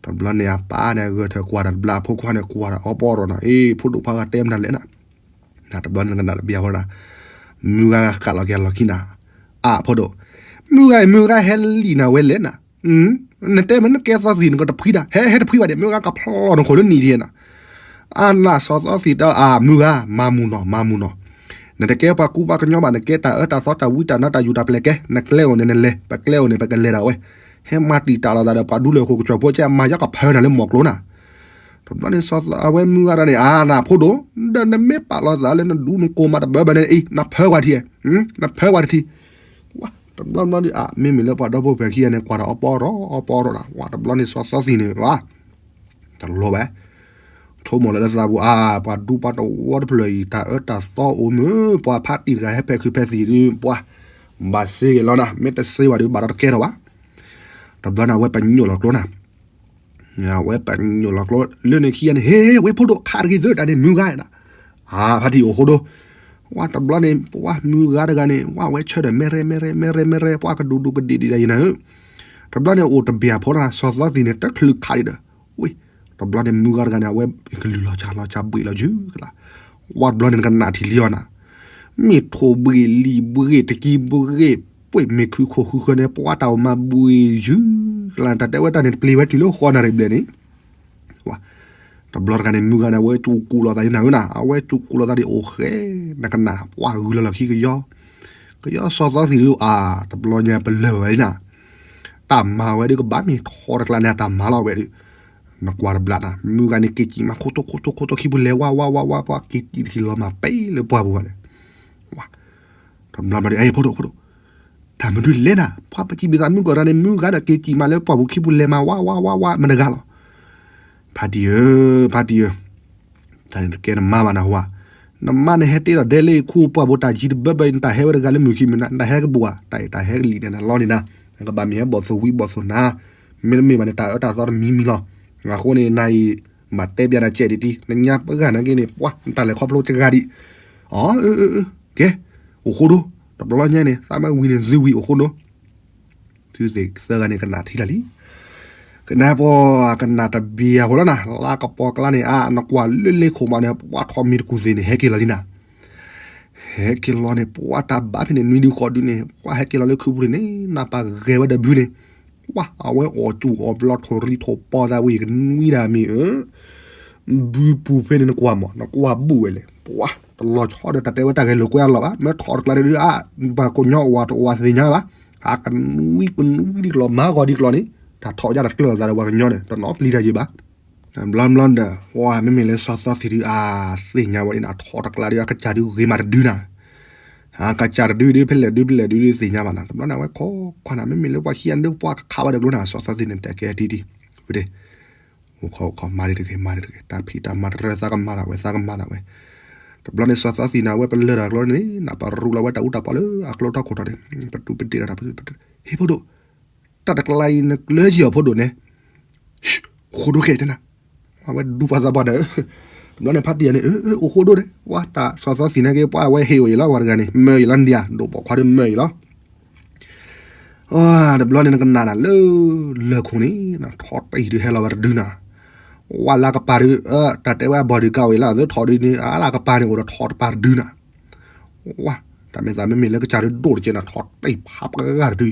တဘျီန့ၣ်အပၢ်န့ၣ် ဂၢၢ်ထၢၣ်ကွၢ်တၢ်တဘျီ အဖိခွါန့ၣ်ကွၢ်တၢ်အီပီရီၤနီၤ အ့ ဖိဒိၣ်ခွါဂၤတဲမနုၤလဲၣ်နၤ, တဘျီန့ၣ်ကနၣ်တဘျီဃီဒၣ်, မုၢ်ဂၤဃးလီၤက့ၤလီၢ်ခံနၤ, အါ ဖိဒိၣ်, မုၢ်ဂၤအံၤ မုၢ်ဂၤဟဲလံနၤဝဲလဲၣ်နၤ, နတဲမ့ၢ်နကဲသီသံး နကတဖှံတၢ်, ဟဲ ဟဲတဖှံဘၣ်ဒံး မုၢ်ဂၤကဖျီနခိၣ်လၢနံၤဒံးနၤ, အါ နၤ စီၤသီသံးတဲ အါ မုၢ်ဂၤ မၤမုာ်နီၤ မၤမုာ်နီၤ, နတကဲပှၤကူပှၤကညီဘၣ် နကဲတၢ်အၢတၢ်သီတၢ်ဝံတၢ်နါတၢ်ယူၤတၢ်ပျဲၢ်ကဲ နကျဲအိၣ်န့ၣ်နလဲၤ ပကျဲအိၣ်န့ၣ်ပကလဲၤဒၣ်ဝဲ, ဟဲမၤတံာ်တာ်လိာ်သးဒီးပှၤဒူလၢၢ်ခိၣ်ကစီၣ်ဖိကဲ မၤယီကဖၢနၤလၢမီၢ်ကျိၤနၤ တဘျီန့ၣ် စီၤသီ အဝဲမုၢ်ဂၤတဂၤန့ၣ် အါ နၤ ဖိဒိၣ်, ဒီးနမ့ၢ်ပာ်လီၤသးလၢနဒူနကိၢ်မးတဘၢဘၢန့ၣ်အံၤ နဖၢကွၢ်ထံ, နဖၢကွၢ်တထံ, တဘျီဘျီဒ် အါ မ့မ့ၢ်လၢပှၤဒီဖိပှၤခံဂၤန့ၣ် ကွၢ်ဒီးအီပီရီ အီပီရီနၤ, ဝဲတဘျီန့ၣ် စီၤသီသံးန့ၣ် ဝဲ တလိၣ်ဝဲ, ဆိကမိၣ်လၢလၢသးပူၤ အါ ပှၤဒူပှၤတဝီတဖျၢၣ်အံၤ တၢ်အၢတၢ်သီအိၣ်မုၢ် ပှၤဖးတံၢ်တဂၤဟဲဖဲးခုးဖဲးသံးဒ် ပှၤ ဘၣ်စ့ဂ့ၤလီၤနၤ, မ့ၢ်တစ့ဘၣ်ဒ် ဘၣ်ဒီးတကဲထီၣ်ဘၣ် တဘျီန့ၣ် အဝဲပညိၣ်လီၤကျိနၤ, အဝဲပညိၣ်လီၤကျိ လၢန့ၣ်ခံဂၤန့ၣ် ဟ့ ဝဲဖိဒိၣ်ခးတဂ့ၤသၢတၢ်န့ၣ် မုၢ်ဂၤနၤ, အါ ဖါတံၢ်အိၣ်ဃိဒိ, ဝဲတဘျီန့ၣ် ပှၤမုၢ်ဂၤတဂၤန့ၣ် ဝဲဝဲဆၢဒီး မဲရဲ မဲရဲ မဲရဲ မဲရဲ ပှၤကဒူးဒူးကဒံးဒံးဒ်အံၤနၤဧၢ, တဘျီန့ၣ်အိၣ်တဘျီဖိလီၤနၤ စီၤသီသံးန့ၣ် တချုးခးဒံးဒီး, ဝ့ၢ် တဘျီန့ၣ် မုၢ်ဂၤတဂၤန့ၣ် အဝဲကလုၢ်လီၤစှၤလီၤစှၤဘှံးလီၤယုၤကလါ, ဝဲတဘျီန့ၣ် နကနၣ်ထံလံအီၤနၤ, မ့ၢ်ထိၣ်ဘှံးလံာ်ဘှံးတကံဘှံး ပှ့ၢ်မ့ၢ်ခုခိၣ်ဃုဃၢန့ၣ် ပှၤတၢ်အိၣ်မၤဘှံးယုၤကလါ တၢ်တဲဝဲတၢ်န့ၣ် တပျံၤဝဲတုၤလၢဃီနၣ်ရံၣ်ဘျဲၣ်န့ၣ် ဝဲ တဘျီတဂၤန့ၣ် မုၢ်ဂၤန့ၣ် အဝဲကၠူကူးလိာ်သးဒ်နၤဧၢနၤ, အဝဲကၠူကူးလိာ်သးဒ်အိၣ်ဃဲ, နကနၣ် ပှၤဂုၤလီၤလီၢ်ခံကယီ, ကယီစီၤသီသံးဒ်အါ, တဘျီညါပလၢၢ်ဝဲနၤ, တၢ်မၤဝဲဒ်ကဘၣ်မ့ၢ်ထီတကျါန့ၣ် အတၢ်မၤလီၤဝဲဒ်, နကွၢ်တဘျီနၤ မုၢ်ဂၤန့ၣ် က့ၤကံၣ်မးခိၣ်ထိၣ်ခိၣ်ထိၣ်ခိၣ်ထိၣ်ခံပူၤလဲၤဝါဝါဝါဝါ ပှၤက့ၤကံၣ်တထံၣ်လီၤမၢ်ပဲလၢပှၢ်ပူၤဘၣ်န့ၣ်, ဝဲ တဘျီဘျီဒ် အဖိဒိၣ်ဖိဒိၣ် တၢ်မနုၤလဲၣ်နၤ ပှၤပစံးဘျုးသးမုၢ်ကီၢ်တဂၤန့ၣ် မုၢ်ဂၤဒီးက့ၤကံၣ်မးလၢပှၢ်ပူၤခံပူၤလဲၤမး ဝါဝါဝါဝါ မတဂၤလီၤ. ဖါတံၢ်ဧၢ, ဖါတံၢ်ဧၢ, တၢ်န့ၣ်တကဲနမါဘၣ်နဟူဧါ, နမါန့ၣ်ဟဲတ့ထီၣ်ဒဲလၢယခူပှၢ်ပူၤတၢ်ယံၤတဘၢဘၢအံၤ နတၢ်ဟဲဝဲတဂၤလၢမုၢ်ခံမုၢ်နၤ နတၢ်ဟဲကဘူၣ်ဧါ, တၢ်အံၤတၢ်ဟဲကလံၣ်န့ၣ် နလီန့ၣ်နၤ, နကဘၣ်မ့ၢ်ဟဲဘီၣ်သိၣ်ဝံဘီၣ်သိၣ်နၤ, မ့တမ့ၢ်ဘၣ်န့ၣ် တၢ်အၢတၢ်သီတမံၤမံၤလီၤ. အဃိန့ၣ် နၤအံၤမၤတဲပျးနၤကဲဒ်တံၢ် နညါပဂၤနာ်က့န့ၣ် ပှၤ နတၢ်လဲၤခီဖျိတဂၤဒံး, အီ အၢ အၢ ကဲ အိၣ်ဃိဒိ, တဘျီညါန့ၣ် သးမ့ၢ်ဝံၤန့ၣ် သုဝံၤအိၣ်ဃိဒိ, သုသ့ၣ်သၢဂၤန့ၣ် ကနၣ်ထံလၢ်လံ. ကနၣ်ပှၤ ကနၣ်တဘျီဖိလီၤနၤ, လါကပီၤကျါန့ၣ် အါ နကွၢ်လၢလ့ခိၣ်မးန့ၣ် ပှၤထီၣ်မံၤတကူၢ်သ့ၣ်န့ၣ် ဟဲက့ၤလီၤလံနၤ. ဟဲက့ၤလီၤန့ၣ် ပှၤတၢ်ဘၣ်ဖဲန့ၣ် နွံဒုဃိးဒုန့ၣ် ပှၤဟဲက့ၤလီၤလၢခုပူၤန့ၣ် နၢ်ပၢ်ဂဲၤဝဲဒီးဘုန့ၣ်, ပှၤ အဝဲအီၣ်စူၣ်အီၣ်ဘျီထိၣ်ရံထိၣ်ပီသးဝံၤ ကနွံဒၣ်မ့ၢ်ဧၢ ဘုပူၤဖဲန့ၣ် နကွၢ်မး နကွၢ်ဘူၣ်ဝဲလဲၣ်, ပှၤ တလီၤဆီဒီးတၢ်တဲဝဲတၢ်ဂဲၤလိာ်ကွဲအလီၢ်ဘၣ်, မ့ၢ်ထီၣ်တကျါဒ်အါ ပှၤကညီအိၣ်ဝဲတအိၣ်ဝဲသ့ၣ်ညါဘၣ်, အကနွံကနွံဒ်ကျီၢ် မၤဂီၤဒ်ကျီၢ်န့ၣ်, တၢ်ထီၣ်ယါတကျၢၤလိာ်သးဒီးပှၤကညီန့ၣ် တနီၤပျံၤတၢ်ယံၤဘၣ်. ဘျီဘျီဒီး ပှၤမ့မ့ၢ်လၢစီၤသီသံးဒုး အသ့ၣ်ညါဝဲဒ်နၤ ထီၣ်တကျါဒ်အကစၢ်ဒုးဂ့ၤမးတဒုနၤ, အကစၢ်တဒုဒုး ဖဲလဲၣ်ဒုးဖဲလဲၣ်ဒုးဒုးသ့ၣ်ညါဘၣ်နၤ, တဘျီန့ၣ် အဝဲခိးခွါနၤ မ့မ့ၢ်လၢပှၤခံဂၤဒုး ပှၤကခးဝဲဒီးကျိနၤ စီၤသီသံးန့ၣ် တဲကဲထံထံ ဝဲဒၣ် အိၣ်ခိးအိၣ်ခိး မၤဒံးတဂ့ၤ မၤဒံးတဂ့ၤ တၢ်ဖံးတၢ်မၤတရၢ သးကမၤဒၣ်ဝဲ သးကမၤဒၣ်ဝဲ. တဘျီန့ၣ် စီၤသီသံးန့ၣ် အဝဲပလၢၢ်တၢ်ကျိန့ၣ် နၢ်ပရူလီၤဝဲတၢ်အူတၢ်ပီလၢအကျိထီၣ်ခိၣ်ထီၣ်န့ၣ် ပဒုးပဒ့ၣ်တၢ် ဟ့ၣ်ဖိဒိၣ်, တၢ်တကျါအံၤနကျၢၤယံၤအီၤဖိဒိၣ်န့ၣ် အိၣ်ဃိဒိကဲတဲနၤ, အဝဲဒူပှၤသးပှၢ်ဒီး တဘျီန့ၣ် ဖါတံၢ်န့ၣ် အိၣ်ဃိဒိန့ၣ် ပှၤတၢ်စီၤသီသံးန့ၣ်က့ ပှၤအဝဲဟ့ၣ်အီၤယံၤလီၤ ပှၤတဂၤန့ၣ် မၢယံၤလီၤဒံးဧါ ဒိၣ်ပိာ်ခွါဒုးမၢယံၤလီၤ. တဘျီန့ၣ် နကနၣ်နၤလၢ လၢၢ်ခိၣ်န့ၣ် ထီၣ်တံၢ်ဒုးဟဲလီၤဝဲတဒုနၤ, ဝဲလၢကပၤဒုး တၢ်တဲဝဲအ bodyguard ဝဲလၢအသးထီၣ်ဒုးန့ၣ် အလၢကပၤန့ၣ် အိၣ်ဒီးထီၣ်တပၤတဒုနၤ, ဝဲ တၢ်မ့ၢ်သးမ့မ့ၢ်လၢကစၢ်ဒုးဒိၣ်တကဲနၤ ထီၣ်တံၢ်ဖးပှၤဂၤတဒု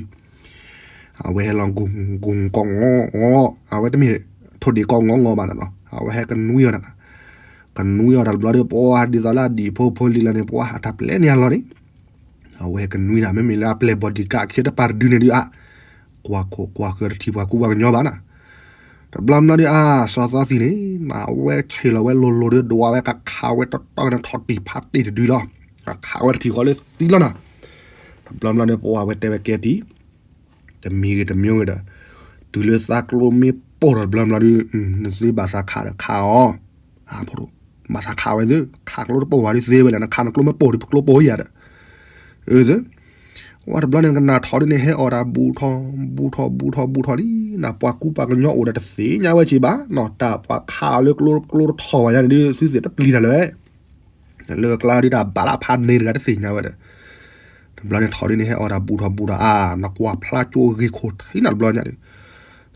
အဝဲဟဲလီၤဂုၤဂုၤကီၢ်ငီၤငီၤ အဝဲတမ့ၢ်ထိၣ်ဒံးကီၢ်ငီၤငီၤဘၣ်နၤနီၤ အဝဲဟဲကနွံအီၤနၤ, ကနွံအီၤတၢ်တဘျီဒီး ပှၤဒ်သိးလၢအဒံၣ်ဖိဖိလံၤလီၤန့ၣ် ပှၤအတၢ်ပျဲန့ၢ်အလီၢ်န့ၣ်, အဝဲဟဲကနွံနၤ မ့မ့ၢ်လၢအပျဲၢ် bodyguard ခံတပၤတဒုန့ၣ်ဒုးအါ, ကွၢ်ခိၣ်ကွၢ်ဃၢၤတထံၣ်ပှၤကူပှၤကညီဘၣ်နၤ, တဘျီဘျီဒီးအါ စီၤသီသံးန့ၣ် အဝဲဆ့ၣ်လီၤဝဲလိၤလိၤဒီး ဒွးဝဲကခးဝဲတီတီန့ၣ် ထီၣ်တံၢ်ဖးတံၢ်တဒုလီၤ, ကခးဝဲတထံၣ်ဃီလၢသံလီၤနၤ, တဘျီဘျီန့ၣ် ပှၤဝဲတဲဝဲကဲတံၢ် တမံၤဂ့ၤတမံၤဂ့ၤဒီး တုၤလၢသးကျိမ့ၢ်ပိၢ်ထီၣ်တဘျီဘျီဒီး နသုဘၣ်သးခးဒီးခးအီၤ, အဖိဒိၣ် ဘၣ်သးခးဝဲသု ခးကျိတပိၢ်ဘၣ်ဒီးသ့ဝဲလဲၣ် နခးနကျိမ့ၢ်ပိၢ်ဒီး ပကျိပိၢ်ယၤဒီး, အၢ သု, ဝဲတဘျီန့ၣ် နကနၣ်ထီၣ်ဒ်န့ၣ် ဟဲအီၣ်တၢ်ဘူးထီၣ် ဘူးထီၣ် ဘူးထီၣ် ဘူးထီၣ်လံ, နပှၤကူပှၤကညီအိၣ်ဒီးတသ့ၣ်ညါဝဲက့ၤဘၣ်နီၤ, တၢ်ပှၤခးအီၤလၢကျိကျိတထီၣ်ဘၣ်ယၤန့ၣ်ဒုး သုသ့ၣ်တပျံၤတၢ်လၢၤ လၢကျါဒုးတၢ်ဘၣ်လၢဖးန့ၢ်တဂၤတသ့ၣ်ညါဝဲဒီး, တဘျီန့ၣ်ထီၣ်ဒ်န့ၣ် ဟဲအီၣ်တၢ်ဘူးထီၣ်ဘူးထီၣ် အါ နကွၢ်ဖျါကၠိဂ့ၤခိၣ်ထံးနၤတဘျီညါဒီး,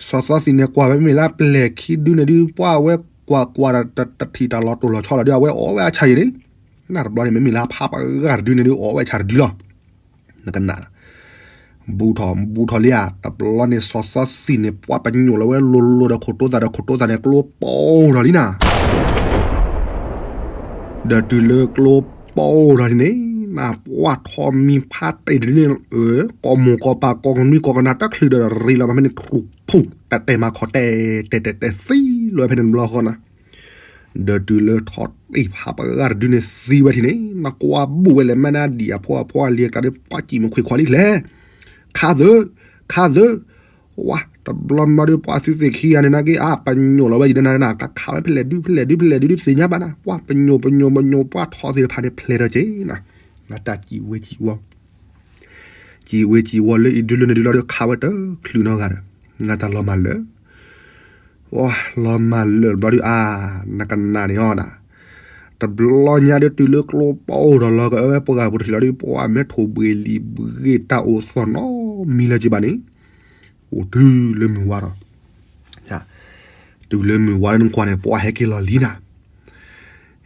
စီၤသီသံးန့ၣ် ကွၢ်ဝဲမ့ၢ်လၢအပျဲၢ်ခံဒုန့ၣ်ဒုး ပှၤအဝဲကွၢ်ကွၢ်တထံၣ်တၢ်လီၤတိၢ်လီၤဆီလီၤဒီး အဝဲအီၣ်ဝဲအဆၣ်အံၤန့ၣ်, နတဘျီန့ၣ် မ့မ့ၢ်လၢအဖးပှၤဂၤတဒုန့ၣ်ဒုး အိၣ်ဝဲဆၣ်တဒုလီၤ. နကနၣ် ဘူးထီၣ်ဘူးထီၣ်လံဧါ, တဘျီန့ၣ်စီၤသီသံၣ်န့ၣ် ပှၤပညိၣ်လီၤဝဲလိၤလိၤဒီးခိၣ်တိသၣ်ဒီးခိၣ်တိသၣ်န့ၣ် ကျိပိၢ်ထီၣ်လံနၤ. ဒီးတုၤလၢကျိပိၢ်ထီၣ်လံန့ၣ် နပှၤထိးမံၤဖးတ့ၢ်တဒုန့ၣ် ကိးမိၢ်ကိးပၢ်ကိးကနွံကိးကနၣ်တချုးဒီးရ့လီၤမးဖဲန့ၣ် ထူၣ်ဖူၣ် တၢ်တဲမၤခီၣ်တဲတဲတဲတဲသံလီၤဝဲဖဲန့ၣ်တဘျီဃီနၤ. ဒီးတုၤလၢထိးတ့ၢ်ဖးပှၤဂၤတဒုန့ၣ်သံဝဲထံၣ်န့ၣ် နကွၢ်ဘူးဝဲလဲၣ် မ့ၢ်နဒံၣ်အဖိအဖိအလံၤအကျါဒီး ပှၤစံၣ်မုၢ်ခွံခွီလံကျဲ ခးသၢ ခးသၢ ဝါ တဘျီမးဒီးပှၤသုသ့ၣ်ခံဂၤန့ၣ် နာ်က့အါ ပညိၣ်လီၤဝဲယံၤနၤနၤ ကခးဝဲဖဲလဲၣ်ဒု ဖဲလဲၣ်ဒု ဖဲလဲၣ်ဒုဒုသ့ၣ်ညါဘၣ်နၤ ပှၤပညိၣ်ပညိၣ်ပညိၣ် ပှၤထိးသ့ၣ်တဖၣ်န့ၣ် ဖျဲၣ်ထီၣ်က့ၤနၤ. အတၢ်စံၣ်ဝဲစံၣ်ဝီၤ စံၣ်ဝဲစံၣ်ဝီၤလၢအံၤဒုလၢန့ၣ်ဒုလီၤဒီး ခးဝဲတချုးနီတဂၤဒီး နတၢ်လီၤမၢ်လၢာ် ဝါ လီၤမၢ်လၢာ်တဘျီဒု အါ နကနၣ်န့ၣ်အီၤနၤ. တဘျီညါဒီးတုၤလၢကျိပိၢ်ထီၣ်လီၤ ကအၢဝဲပှၤဂၤဖိတထံၣ်လီၤဒု ပှၤမဲာ်ထိၣ်ဘှ့ၣ်လံၤဘှ့ၣ် တၢ်အိၣ်သီၣ်နီတမံၤလၢၤက့ဘၣ်န့ၣ် အိၣ်တုၤလၢမုၢ်ဝါဒီး တုၤလၢမုၢ်ဝါလၢနကွၢ်န့ၣ် ပှၤဟဲက့ၤလီၤလံနၤ.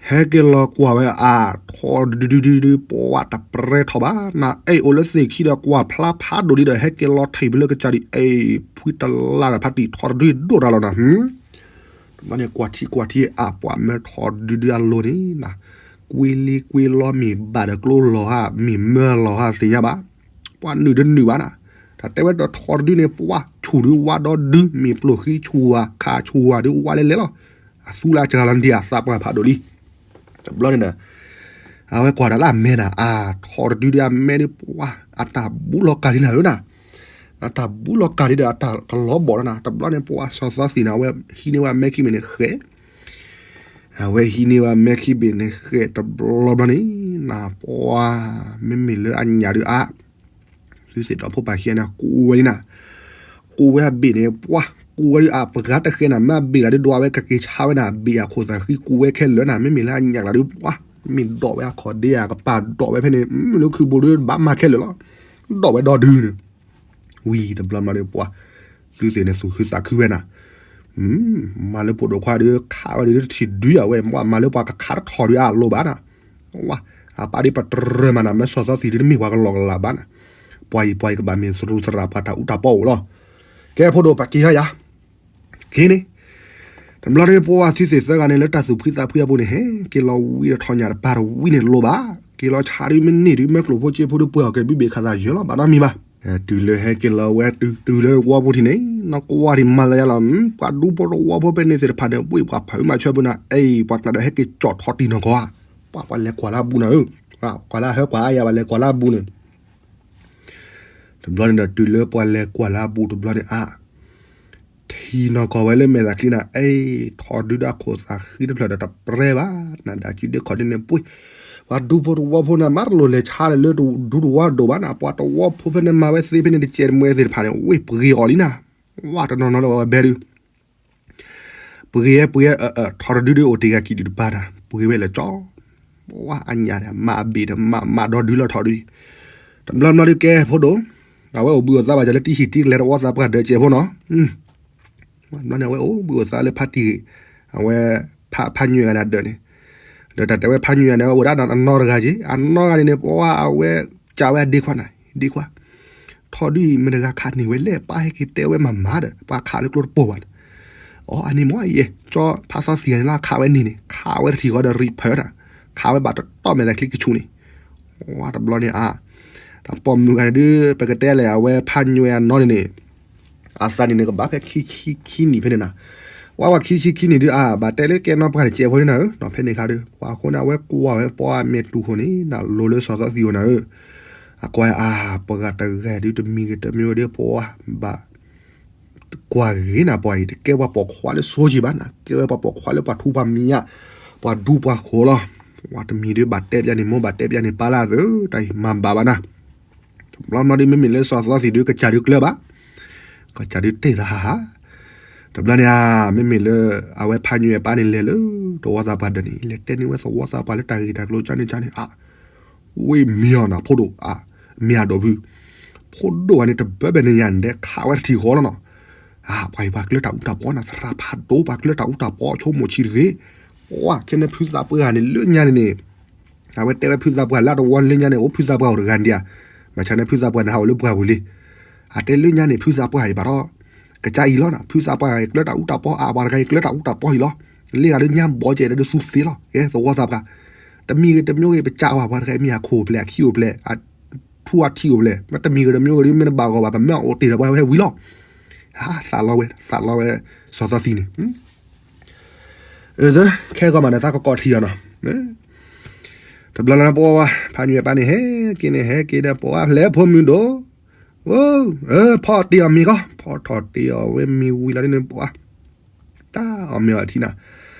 ဟဲက့ၤလီၤကွၢ်ဝဲအါ ထိးဒုဒုဒုဒု ပှၤတပြဲထီၣ်ဘၣ်နၤ အဲၣ်အိၣ်လၢသ့ၣ်ခံဒီးကွၢ်ဖျါဖးဒိၣ်လံဒီး ဟဲက့ၤလီၤထံၣ်ဖဲလၢကစၢ်ဒံး အဲၣ်ဖှံတလါဒီးဖးတံၢ်ထိးတဒုဒိၣ်တၢ်လီၤနၤ. တဘျီန့ၣ်ကွၢ်ထံကွၢ်ထံအါ ပှၤမဲာ်ထိၣ်ဒုဒုအလိၤန့ၣ်နၤ ကွ့လ့ကွ့လီမ့ၢ်ဘၣ်ဒီးကျိလီၤဧါ မ့ၢ်မၢလီၤဧါသ့ၣ်ညါဘၣ်. ပှၤနုာ်တနုာ်ဘၣ်နၤ. တၢ်တဲဝဲဒီးထိးတဒုန့ၣ် ပှၤဆူၣ်ဒုဝါဒီဒု မ့ၢ်ပျိၢ်ဃံဆူၣ်ဝါ ခးဆူၣ်ဝါဒုဝါလဲၤလဲၤလီၤ. အသူလၢအစှၤလီၤဒံး အသးပှၢ်ဖးဒိၣ်လံ. တဘျီန့ၣ်ဒီး အဝဲကွၢ်တၢ်လၢအမဲာ်နၤ အါ ထိးတဒုဒုအမဲာ်ဒုး ပှၤ အတၢ်ဘူးလီၤကၢ်လံနၤဧၢနၤ. အတၢ်ဘူးလီၤကၢ်လံဒီး အတၢ်ကလီၤဘီၣ်လီၤနၤ. တဘျီန့ၣ် ပှၤစီၤသီသံၣ်န့ၣ် အဝဲဟံးန့ၢ်ဝဲအမဲာ်ခံဘ့ၣ်န့ၣ်ဃဲၤ အဝဲဟံးန့ၢ်ဝဲအမဲာ်ခံဘ့ၣ်န့ၣ်ဃဲၤတဘျီဘျီန့ၣ် နပှၤ မ့မ့ၢ်လၢအညၣ်ဒုးအါ သုသ့ၣ်ဒီးဖိပၢ်ခံဂၤန့ၣ် ကူးဝဲလံနၤ. ကူးဝဲအဘ့ၣ်န့ၣ် ပှၤ ကူးဝဲဒုးအါ ပှၤတဃဲၤနၤ မ့ၢ်အဘ့ၣ်လၢဒုးဒွးဝဲကက့ၤဆါဝဲနၤ ဘ့ၣ်အခိၣ်သးဃံ ကူးဝဲခဲလၢာ်နၤ မ့မ့ၢ်လၢအညၣ်လၢဒုး ပှၤ မ့ၢ်ဒိးဝဲအခီၣ်ဒ့ဧါ ကပၤဒိးဝဲဖဲန့ၣ် မ့ၢ်လၢခုးဘိဒုး ဘၣ်မၤခဲလၢာ်လီၤ. ဒိးဝဲဒီဒုန့ၣ် ဝံၤတဘျီမးဒီးပှၤ သုသ့ၣ်န့ၣ်သူၣ်ခုသးခုဝဲနၤ. မၤလၢဖိဒိၣ်ခွါဒုး ခးဝဲဒုးတထံၣ်ဒုးယၤဝဲ မ့ၢ်မၤလၢပှၤကခးတထီၣ်ဒုးအလိၤဘၣ်နၤ. ဝါ အပၢ်ဒုးပတြၢၤမးနၤ မ့ၢ်စီၤသီသံၣ်ဒုးတမ့ၢ်ပှၤကလီကလးဘၣ်နၤ. ပှၤအံၤပှၤအံၤကဘၣ်မ့ၢ်သရူးသရၣ်ပှၤတၢ်အူတၢ်ပီအိၣ်လီၤ. ကဲဖိဒိၣ်ပာ်က့ၤဟါယၤ က့ၤန့ၣ် တဘျီဒုးပှၤသုသ့ၣ်သၢဂၤန့ၣ် လၢတၢ်သူၣ်ဖှံသးဖှံအပူၤန့ၣ် ဟဲက့ၤလီၤဝံၤဒီးထီၣ်ညၣ်တပၤတဝံၤန့ၣ်လိၤဘၣ်. က့ၤလီၤဆါဒုးမ့ၢ်န့ၢ်ဒုး မ့ၢ်ကျိၣ်ဖိစ့ဖိဒုးပှဲၤအီၤကဲၤဘုဘ့ၣ်ခးသးယၢၤလီၤ ဘၣ်နီတမံၤဘၣ်. တုၤလၢဟဲက့ၤလီၤဝဲတုၤတုၤလၢတဝီဖိထံးန့ၣ် နီၢ်ကဝါထံးမၤသးယါလီၤ ပှၤဒူဖိတဝီဖိဖဲန့ၣ်သ့ၣ်တဖၣ်န့ၣ် ဝ့ၢ်ပှၤဖုးမၤဆၢပူၤနၤ အဲၣ် ပှၤကျါဒီးဟဲက့ၤကၠီၣ်ထီၣ်တံၢ်နီၢ်ကီၢ်ဧါ. ပှၤ ပှၤလဲၤကွၢ်လၢအဘူးနၤဧၢ, ကွၢ်လၢအဟၢကွၢ်အါယၤ ပှၤလဲၤကွၢ်လၢအဘူးန့ၣ် တဘျီန့ၣ်ဒီး တုၤလၢပှၤလဲၤကွၢ်လၢအဘူးတဘျီန့ၣ်အါ ထံနီၢ်ကီၢ်ဝဲလၢမဲာ်သးချံနၤ အဲၣ် ထီၣ်ဒုဒၣ်ခိၣ်သးဃံတဖျၢၣ်ဒီးတပြဲဘၣ်နၤ ဒၣ်ကံဒ့ခီၣ်ဒ့န့ၣ်ပှ့ၤ ပှၤဒူဖိတဝီဖိန့ၣ် မၤတလိၣ်လဲၤဆါလၢဒူတဝီဒိၣ်ဘၣ်နၤ ပှၤတဝီဖိဖဲန့ၣ်မၤဝဲသ့ဖဲန့ၣ် တကဲတမှဲသ့ၣ်တဖၣ်န့ၣ် ဝ့ၢ်ပှ့ၤအီၤလံနၤ ဝါတနီၤနီၤလၢအဝဲဘဲဒုး ပှ့ၤဝဲပှ့ၤဝဲ ထီၣ်တဒုဒုးအိၣ်တ့ၢ်ဂၤကံၣ်ဒုးတပၤတၢ် ပှ့ၤဝဲလၢကၠီ ဝါအညၣ်ဒီး မၤအဘ့ၣ်ဒီး မၤမၤဒီဒုလီၤထီၣ်ဒုး တဘျီဘျီဒုးကဲဖိဒိၣ် အဝဲအိၣ်ဘှံးအိၣ်သါဘၣ်ယၤလၢတံၢ်ဟံၣ်တံၢ်ကလဲၤတဝီသးပှၢ်ဒၢးကဲးဖိနီၤ ဘျီန့ၣ် အဝဲအိၣ်ဘှံးအိၣ်သါလၢဖါတံၢ် အဝဲ ဖါ ဖါညွဲၢ်ဂၤန့ၣ်အဒၢးန့ၣ် ဒီးတၢ်တဲဝဲဖါညွဲၢ်ဂၤန့ၣ် အိၣ်ဒၣ်အနီတဂၤက့ အနီတဂၤန့ၣ်န့ၣ် ပှၤအဝဲ ကးဝဲအဒ့ခွါနၤ ဒ့ခွါ ထီၣ်ဒုးအံၤ မတဂၤခးန့ၢ်ဝဲလဲၣ် ပၢ်ဟဲက့ၤတဲဝဲမၤမၤဒီး ပှၤခးလၢကျိတပိာ်ဘၣ် အီ အန့ၣ်မ့ၢ်ယဲ ကၠီဖါစီဆှံဂၤန့ၣ်လၢခးဝဲန့ၣ်န့ၣ် ခးဝဲတထံၣ်ဃီဒီးရံးဖၢတၢ် ခးဝဲဘၣ်တတီၢ်မဲာ်သးချံကဆူၣ်န့ၣ် ဝါတဘျီန့ၣ်အါ တၢ်ပိာ်မုၣ်ဂၤန့ၣ်ဒုး ပကတဲလဲၣ် အဝဲဖါညွဲၢ်အနီၢ်န့ၣ်န့ၣ် အသးန့ၣ်န့ၣ် ကဘၣ်ဖဲခံဆံခံနံၣ်ဖဲန့ၣ်နၤ ဝါဝဲခံဆံခံနံၣ်ဒုးအါ ဘၣ်တဲလၢကဲနီၢ်ပှၢ်တကဲးဖိန့ၣ်နၤဧၢ နီၢ်ဖဲန့ၣ်ခါဒုး ပှၤအဃိန့ၣ် အဝဲကွၢ်ဝဲပှၤမဲာ်တူၢ်ခိၣ်န့ၣ် နၤလိၤလၢစီၤသီသံၣ်ဧိၤနၤဧၢ အကွၢ်အါ ပှၤတဂၤဒုးတမံၤဂ့ၤတမံၤဝဲဒုး ပှၤဘၣ် ကွၢ်ဂ့ၤနၤ ပှၤအံၤ တကဲပှၤပိာ်ခွါလၢစိၤယံၤဘၣ်နၤ ကဲဝဲပှၤပိာ်ခွါလၢပှၤထူပှၤမံၤညါ ပှၤဒူပှၤဃိၤလီၤ ပှၤတမံၤဒုးဘၣ်တဲပျးန့ၣ် မိၢ်ဘၣ်တဲပျးန့ၣ် ပၢ်လၢအသုး တၢ်အံၤမၤဘၣ်ဘၣ်နၤ တဘျီဘျီဒုး မ့မ့ၢ်လၢစီၤသီသံၣ်ဒုး ကစၢ်ဒုးကျၢၤဘၣ် ကစၢ်ဒုးတ့ၢ်သးဟးဟး တဘျီန့ၣ်ဧါ မ့မ့ၢ်လၢ အဝဲဖါညွဲၢ်ပၢ်န့ၣ်လဲၤလၢ သဝီသးပှၢ်ဒၢးန့ၣ် လဲၤတဲန့ၢ်ဝဲသဝီသးပှၢ်လၢတၢ်ဂ့ၢ်တၢ်ကျိၤကၢ်န့ၣ်ကၢ်န့ၣ် အ ဝ့ၢ်မံၤအီၤနၤ ဖိဒိၣ် အ မ့ၢ်အဒိၣ်ဖု ဖိဒိၣ်ဂၤန့ၣ် တဘၢဘဲန့ၣ်ညါန့ၣ် ဒဲးခးဝဲတထံၣ်ဃီလီၤနီၤ အ ပှၤအံၤပှၤကျၢၤတၢ်အူတၢ်ပီနၤ သရၣ်ဖးဒိၣ် ပှၤကျၢၤတၢ်အူတၢ်ပီ ဆိကမိၣ်ဆံးတဂ့ၤ ပှၤခဲန့ၣ်ဖုသးပှၢ်ဂၤန့ၣ် လၢညါန့ၣ်န့ၣ် အဝဲတဲဝဲဖုသးပှၢ်လၢအတဝီလၢညါန့ၣ် အိၣ်ဖုသးပှၢ်အိၣ်တဂၤဒံးဧါ, ဘၣ်ဆၣ်န့ၣ်ဖုသးပှၢ်န့ၣ် ဟးအိၣ်လၢပှၢ်ပူၤလံ. အတဲလၢညါန့ၣ် ဖုသးပှၢ်အံၤဘၣ်ထီၣ် ကစၢ်အံၤလီၤနီၤ, ဖုသးပှၢ်ဂၤအံၤ ကျၢတၢ်အူတၢ်ပီ, အါပှၤတဂၤအံၤ ကျၢတၢ်အူတၢ်ပီအံၤလီၤ. လ့ၣ်ဂၤလၢညါဘီကဲဒီးသူသ့လီၤ. ကဲ သဝီသးပှၢ်, တမံၤဂ့ၤတမံၤဂ့ၤ ပစၢ်ဝဲပှၤတဂၤအံၤ မ့ၢ်အခိၣ်ဖျဲး အခံအိၣ်ဖျဲး အထူအထံအိၣ်ဖျဲး, မ့တမံၤဂ့ၤတမံၤဂ့ၤဒီး မ့ၢ်တဘၣ်ဂီၤဘၣ် ပမ့ၢ်အအိၣ်တ့ၢ်ဒီးပှၤဝဲဝံၤလီၤ. သးလီဝဲ သးလီဝဲ စီၤသီသံန့ၣ် သၢ ခဲကီၢ်မးန့ၣ် သးကကိးထံအီၤနီၤ. တဘျီလၢပဝဲ ဖးညွဲပၢ်န့ၣ် ဟဲက့ၤန့ၣ် ဟဲက့ၤဒီးပဝဲဖျဲးဖိမုၣ်ဒိၣ်, ဖီၣ်တ့ၢ်အီၤမ့ၤကီး, ဖီၣ်ထီၣ်တ့ၢ်အီၤဝဲမ့ၤဝံၤလီၤဒ်န့ၣ် ပဝဲ တၢ်အီၣ်မ့ၤအီထံနီၤ.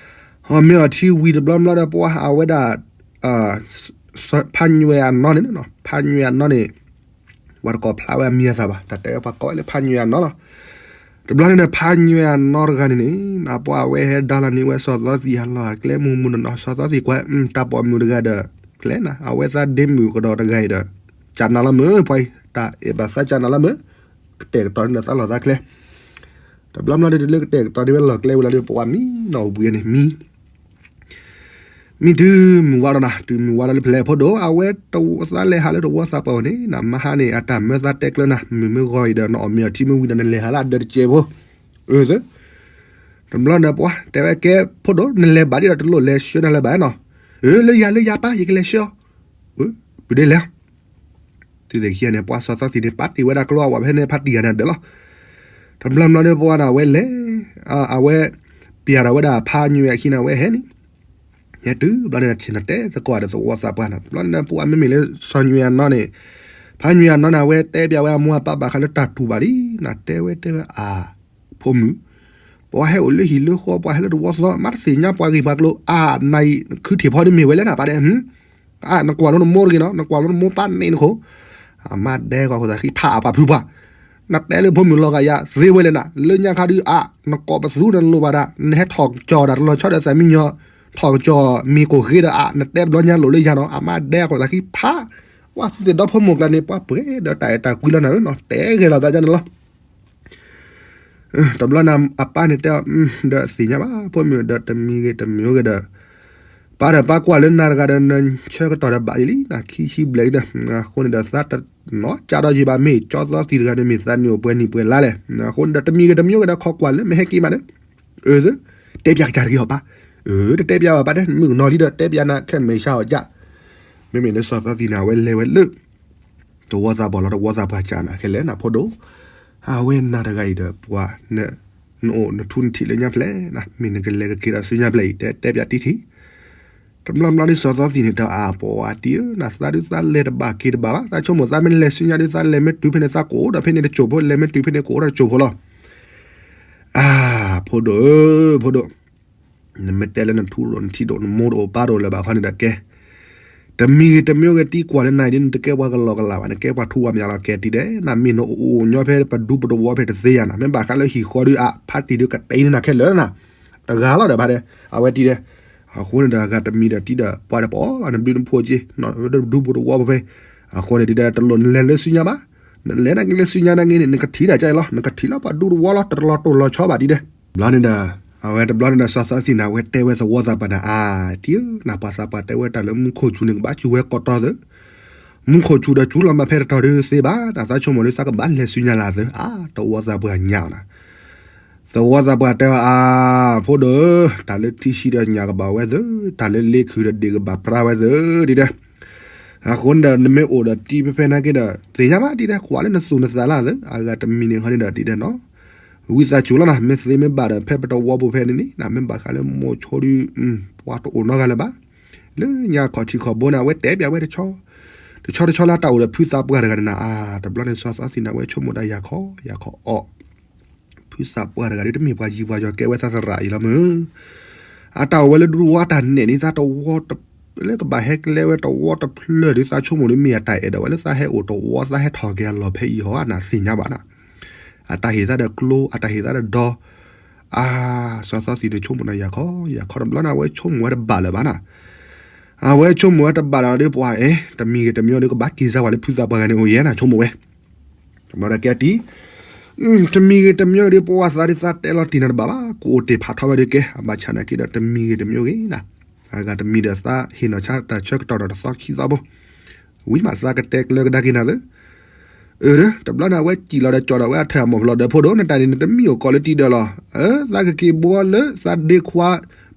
အီၣ်မ့ၤအီထံဝံၤတဘျီဘျီဒီး ပဝဲအဝဲဒၣ် ဖးညွဲအနီၢ်န့ၣ်, ဖးညွဲအနီၢ်န့ၣ် ပှၤတကိးဖျါဝဲအမံၤအသၣ်ဘၣ်, တၢ်တဲဝဲပှၤကိးဝဲလၢဖးညွဲအနီၢ်လီၤ. တဘျီန့ၣ်ဒီး ဖးညွဲအနီၢ်တဂၤန့ၣ်န့ၣ် ပှၤအဝဲဟဲဒါလီၤန့ၢ်ဝဲစီၤသီသံ ဟးလီၤကျဲမုၢ်မုၢ်နီၢ်နီၢ် စီၤသီသံကွၢ် တၢ်ပိာ်မုၣ်တဂၤဒီး ကျဲနၤ အဝဲသးဒ့မုၣ်ကဒီးတဂၤအံၤဒီး ကၢ်နၤလီၤမုၢ် ပှၤအံၤ တၢ်အဲၣ်ဘၣ်သးကၢ်နၤလီၤမုၢ်, ကတဲာ်ကတီၤန့ၣ်ဒီးသးလီၤသးကျဲ တဘျီဘျီဒီး တလၢကတဲာ်ကတီၤဒ်ဝဲလီၤကျဲဝံၤလီၤဒီး ပဝဲမံနီၤအိၣ်ဘှံးန့ၣ် မံ မံတုၤမုၢ်ဝါဒီးနၤ တုၤမုၢ်ဝါဒီးလၢဖျဲးဖိဒိၣ် အဝဲတသးလဲၤဟးလၢတဝီသးပှၢ်န့ၣ် နမဟါန့ၣ် အတၢ်မၢသးတဲကျၢနၤ မုၢ်မ့ၢ်ဂီၤအံၤဒီး နအီၣ်မ့ၤအီထံမ့ၢ်ဝံၤဒီး နလဲၤဟးလၢအဒၢးတစဲးဖိ, အၢ တဘျီဒီးပှၤတဲဝဲကဲဖိဒိၣ် နလဲၤဘၣ်ဒ်ဒီး တလိၣ်လဲၤဆှၢနၤလၢၤဘၣ်နီၤ, အၢ လၢယၤ လၢယၤပၢ် ယကလဲၤဆှၢအီၤ, အၢ ပဒ့လဲၤ တုၤသ့ၣ်ခံဂၤန့ၣ် ပှၤစီၤသီသံန့ၣ် ပာ်တ့ၢ်ဝဲဒၣ်ကျိအဝဲဖဲန့ၣ် ဖးတံၢ်ဂၤန့ၣ်ဒၢးလီၤ. တဘျီဘျီဒီး ပဝဲဒၣ်ဝဲလဲၤ အဝဲ ပျဲဒီးဝဲဒၣ်ဖးညွဲအခံန့ၣ် အဝဲဟဲန့ၣ် ဟဲတုၤဘျီန့ၣ် ဆ့ၣ်နီၤတဲသကိးဒီးသဝီသးပှၢ်န့ၣ် တဘျီန့ၣ် ပှၤမ့မ့ၢ်လၢစီၤညွဲအနီၢ်န့ၣ် ဖးညွဲအနီၢ်န့ၣ် အဝဲတဲပျးဝဲအမိၢ်အပၢ်ဘၣ်ဃးလၢတၢ်တူၢ်ဘၣ်လံ နတဲဝဲတဲဝဲအါ ဖိမုၣ် ပှၤဟဲအိၣ်လၢဟံၣ်လၢဃီ ပှၤဟဲလၢတဝီသီ မ့ၢ်တသ့ၣ်ညါပှၤဂ့ၢ်ပှၤကျိၤ အါ နအံၤ ခုထံၣ်ဖီဒ်မ့ၢ်ဝဲလဲၣ်နၤ ပာ်ဒဲး အါ နကွၢ်လိနမိၢ်တဂ့ၤနီၤ နကွၢ်လိနမိၢ်ပၢ်န့ၣ်နခိၣ် အမါဒဲကွၢ်ခိၣ်သးခံဖးအပှၤဖုပှၢ် နတဲလၢဖိမုၣ်လီၤဂာ်ယၤ သ့ဝဲလဲၣ်နၤ လၢညါခါဒုးအါ နကိးပသူနလိၤဘၣ်ဒၣ် နဟဲထီၣ်ကစီၣ်ဒၣ်တလီၤဆီဒီးသးမံညီ ထီၣ်ကစီၣ်မ့ၢ်ကိၢ်ဃ့ဒီးအါ နတဲတဘျီညါလိာ်လၢယၤနီၤ အမါဒဲကွၢ်ခိၣ်သးခံဖး ပှၤသ့ၣ်ဒီဖိမိၢ်ကျါန့ၣ် ပှၤပှဲၤဒီးတၢ်အဲၣ်တၢ်ကွံလီၤနၤဧၢနီၤ တဲဂဲၤလီၤသးဒ်န့ၣ်လီၤ တဘျီန့ၣ် အပၢ်န့ၣ်တဲအီၤ ဒီးသ့ၣ်ညါဘၣ် ဖိမုၣ်ဒီးတမံၤဂ့ၤတမံၤဂ့ၤဒီး ပၢ်ဒီးပၢ်ကွၢ်လၢနၤတဂၤဒီး နဆၢကတီၢ်ဒီးဘၣ်ယံၤလံ နခံဆံဘျဲၣ်လံဒီး အဃိန့ၣ်ဒီးသးတနီၣ်ကၢ်ဒီးယံၤဘၣ် မ့ၢ်ကၠီသီသံၣ်တဂၤန့ၣ် မ့ၢ်သးနုာ်အိၣ်ပှဲၤနံၣ်ပှဲၤလါလဲၣ် အဃိန့ၣ်ဒီးတမံၤဂ့ၤတမံၤဂ့ၤဒီး ခီကွၢ်လၢမ့ၢ်ဟဲက့ၤမးဒီး အၢ တဲပျးကစၢ်တဂ့ၤဟီၣ်ပၢ် အၢ တတဲပျးဘၣ်ပၢ်တဲ မုၣ်ကနီၤလံဒီး တဲပျးနၤခဲမ့ၢ်ဆါအီၤကၢ် မ့မ့ၢ်လၢစီၤသီသံၣ်န့ၣ် အဝဲလဲၤဝဲလၢ တဝီသးပှၢ်လီၤ တဝီသးပှၢ်ကၢ်နၤ ခဲလဲၣ်နၤဖိဒိၣ် အဝဲနၤတဂၤအံၤဒီး ပှၤ နအိၣ်နထူနထံးလၢညါဖျဲၣ်နၤ မ့ၢ်နကလဲၤကက့ၤဒီးဆူညါဖျဲၣ်အံၤ တဲတဲပျးတံၢ်ထံး တဘျီဘျီဒ်စီၤသီသံၣ်န့ၣ် တအါပှၤတံၢ်ဧၢ နသးဒုးသးလဲၤတဘၣ်က့ၤတဘၣ်ဘၣ် သးဆိကမိၣ်သးမ့ၢ်လဲၤဆူညါဒုး သးလဲၤမ့ၢ်တုၤဖဲန့ၣ် သးကအိၣ်ဒီးဖဲန့ၣ်တစိၢ်ဖိ လဲၤမ့ၢ်တုၤဖဲန့ၣ်ကအိၣ်ဒီးတစိၢ်ဖိလီၤ အၢ ဖိဒိၣ်ဧၢ ဖိဒိၣ် နမ့ၢ်တဲလၢနထူဒိၣ်နထံဒိၣ် နမိၢ်တအိၣ်ပၢ်တအိၣ်လၢၤဘၣ်ခီန့ၣ်ဒီးကဲ တမံၤဂ့ၤတမံၤဂ့ၤ တံၤကွၢ်လၢနၤအံၤဒ် နတကဲပှၤကလီကလီဘၣ် နကဲပှၤထူပှၤမၤလီၤကဲတံၤဒဲး နမ့ၢ်နအိၣ်အိၣ်ညီဖဲပဒူပတဝီဖဲတသ့ယၤနၤ မ့ၢ်ဘၣ်ဃးလၢဟံၣ်ဃီဒုးအါ ဖးတံၢ်ဒုးကတဲနၤခဲလၢာ်နၤ တဂၤလီၤဒီးဖးဒဲး အဝဲတံၤဒဲး အဃိန့ၣ်ဒီးအဂၤတမံၤဒီးတံၤဒီး ပှၤဒီးပအီၣ်ဘၣ်နဘျုးနဖှိၣ်က့ၤ ပဒူပတဝီဖဲ အဃိန့ၣ်တံၤဒဲး တလိၣ်နလဲၤလၢဆူညါဘၣ် နလဲၤနက့ၤလၢဆူညါနာ်က့န့ၣ် နကထံၣ်ဒၣ်ကါအံၤလီၤ နကထံၣ်လၢပှၤဒူတဝီလီၤ တလီၤတိၢ်လီၤဆီဘၣ်တံၤဒဲး ဘျီန့ၣ်ဒီး အဝဲတဘျီန့ၣ်ဒီး စီၤသီသံၣ်န့ၣ် အဝဲတဲဝဲသဝီသးပှၢ်န့ၣ် အါ တံၤဧၢ နပှၤသးပှၢ်တဲဝဲတၢ်လၢမူခိၣ်စူၤန့ၣ် ကဘၣ်စူၤဝဲကိးတီၤသၢ မူခိၣ်စူၤဒီးစူၤလီၤမးဖဲတတီၤဒုးသ့ဘၣ် တၢ်သးဆိကမိၣ်ဒုး သးကဘၣ်လဲၤဆူညါလၢသၢ အါ သဝီသးပှၢ်ညါအီၤနၤ သဝီသးပှၢ်တဲအီၤ အါ ဖိဒိၣ်ဧၢ တၢ်လၢထံဆှံဒီးညၣ်ကဘၣ်ဝဲသၢ တၢ်လၢလ့ခုၣ်ဒီးဒ့ၣ်ကဘၣ်ပြါဝဲသၢ တံၤဒဲး အဃိန့ၣ်ဒီး နမ့ၢ်အိၣ်ဒီးတံၤဖဲဖဲနာ်က့ဒီး သ့ၣ်ညါဘၣ်တံၤဒဲး ကွၢ်လၢနသူၣ်နသးလၢသၢ အဂၤတမံၤန့ၣ်ခီန့ၣ်ဒီးတံၤဒဲးနီၤ ဝံသးစူၤလီၤနၤ မ့ၢ်သ့မ့ၢ်ဘၣ်ဒီးဖဲပတဝီပူၤဖဲန့ၣ်န့ၣ် နမ့ၢ်ဘၣ်ဃးလၢမိၢ်ဆိဒုး ပှၤတအိၣ်နီတဂၤလၢၤဘၣ် လၢညါခီၣ်ထံးခီၣ်ဘိန့ၣ် အဝဲတဲပျးဝဲတဆီ တဆီတဆီလၢတၢ်အိၣ်ဒီးဖုသးပှၢ်တဂၤန့ၣ်နၤ အါ တဘျီန့ၣ်စီၤသီသံၣ်န့ၣ် အဝဲဆိကမိၣ်တၢ်ယၤခီယၤခီအီၣ် ဖုသးပှၢ်တဂၤဒ်တမ့ၢ်ပှၤယံၤပှၤယီၤကဲဝဲသးသရၣ်အံၤလီၤမုၢ် အတၢ်အိၣ်ဝဲလၢဒူတဝီတၢ်နဲၣ်န့ၣ် သးတဝီ လၢကဘၣ်ဟဲကလဲဝဲတဝီတဖျၢၣ်ဒုး သးဆိကမိၣ်ဒ်မ့ၢ်အတၢ်အဲၣ်ဒိးဝဲလၢသးဟဲအိၣ်တဝီ သးဟဲထီၣ်က့ၤအလီၢ်ဖဲအံၤဟီ အနၢ်သ့ၣ်ညါဘၣ်နၤ အတၢ်ဟ့ၣ်သးဒီးကျိ အတၢ်ဟ့ၣ်သးဒီးဒီ အါ စီၤသီသံၣ်န့ၣ်ဆိကမိၣ်နၤယၤခီယၤခီတဘျီန့ၣ် အဝဲဆိကမိၣ်ဝဲတဘၣ်လၢၤဘၣ်နၤ အဝဲဆိကမိၣ်ဝဲတဘၣ်လၢၤဒီးပှၤအဲၣ် တမံၤဂ့ၤတမံၤဂ့ၤဒီး ကဘၣ်က့ၤစၢ်ဝဲလၢဖုသးပှၢ်ဂၤန့ၣ်အိၣ်ယဲနၤဆိကမိၣ်ဝဲ တဘျီဒီးကဲတံၤ တမံၤဂ့ၤတမံၤဂ့ၤဒီး ပှၤသးဒ်သးတဲလီၤတံၢ်နၤတဘၣ်ဘၣ် ကအိၣ်တ့ၢ်ဖးထီဝဲဒီးကဲ အဘၣ်ဆၣ်နာ်က့ဒီး တမံၤဂ့ၤတမံၤဂ့ၤနၤ အဂၤတမံၤဒီးသးဟ့ၣ်နီၤဆါတၢ်ဆၢကတီၢ်ဒီးတသီခံသီဖိ, ဝံၤမးသးကတဲကျၢကဒါက့ၤနၤသၢ အၢ တဘျီန့ၣ် အဝဲစံၣ်လီၤဒီးကၠီၣ်ဒီးဝဲအထၢၣ်အမိၢ်ဖျိးဒီးဖိဒိၣ် နတၢ်န့ၣ် နတမ့ၢ်အိၣ်ကီးလၢတံၤဒၢးလီၤ. အၢ သးကက့ၤဘှီလၢသးဒ့ခွါ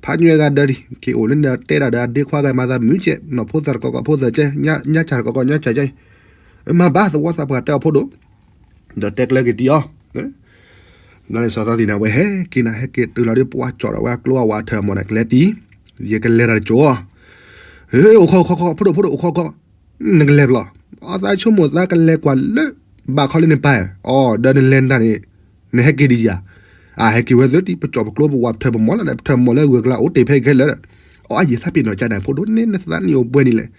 ဖးညွဲဂၤဒၢးဒံး က့ၤအိၣ်လၢန့ၣ်တဲဒၣ်ဒီးအဒ့ခွါဂၤမၤသးမုာ်ကဲး နီၢ်ဖိသၣ်တကီကီးဖိသၣ်ကဲး ညါဆၣ်တကီကီးညါဆၣ်ကဲး မၤဘၣ်သဝီသးပှၢ်တဲအီၤဖိဒိၣ် ဒီးတဲကျၢက့ၤတံၤအီၤ ဘျီန့ၣ်စီၤသီသံန့ၣ် အဝဲဟဲက့ၤနၤ ဟဲက့ၤတုၤလီၤဒီးပှၤကၠီၣ်ဒီးဝဲအကျိအဝၤထၢၣ်အမိၢ်န့ၣ် ကလဲၤတံၤ ယကလဲၤတၢ်တကၠိၢ် အိၣ်ခီခီခီ ဖိဒိၣ်ဖိဒိၣ်အိၣ်ခီခီ နကလဲၤဘျီ အသးဆိကမိၣ်သးကလဲၤကွၢ်လၢ ဘၣ်ခီလၢနပၢ် အီၤ ဒီးနလဲၤနတၢ်န့ၣ် နဟဲက့ၤဒံးယၤ အဟဲက့ၤဝဲသၢတံၤ ပကၠီၣ်ပကျိပဝၤထၢၣ်ပမိၢ်လၢ ပထၢၣ်မိၢ်လၢဂုၤကျါအိၣ်တ့ၢ်ဖဲခဲလၢာ် အီၤ အယံာ်သးပ့ၤနီၣ်ကဒါဖိဒိၣ်န့ၣ် နသးနံၣ်အိၣ်ပှဲၤနံၣ်လဲၣ်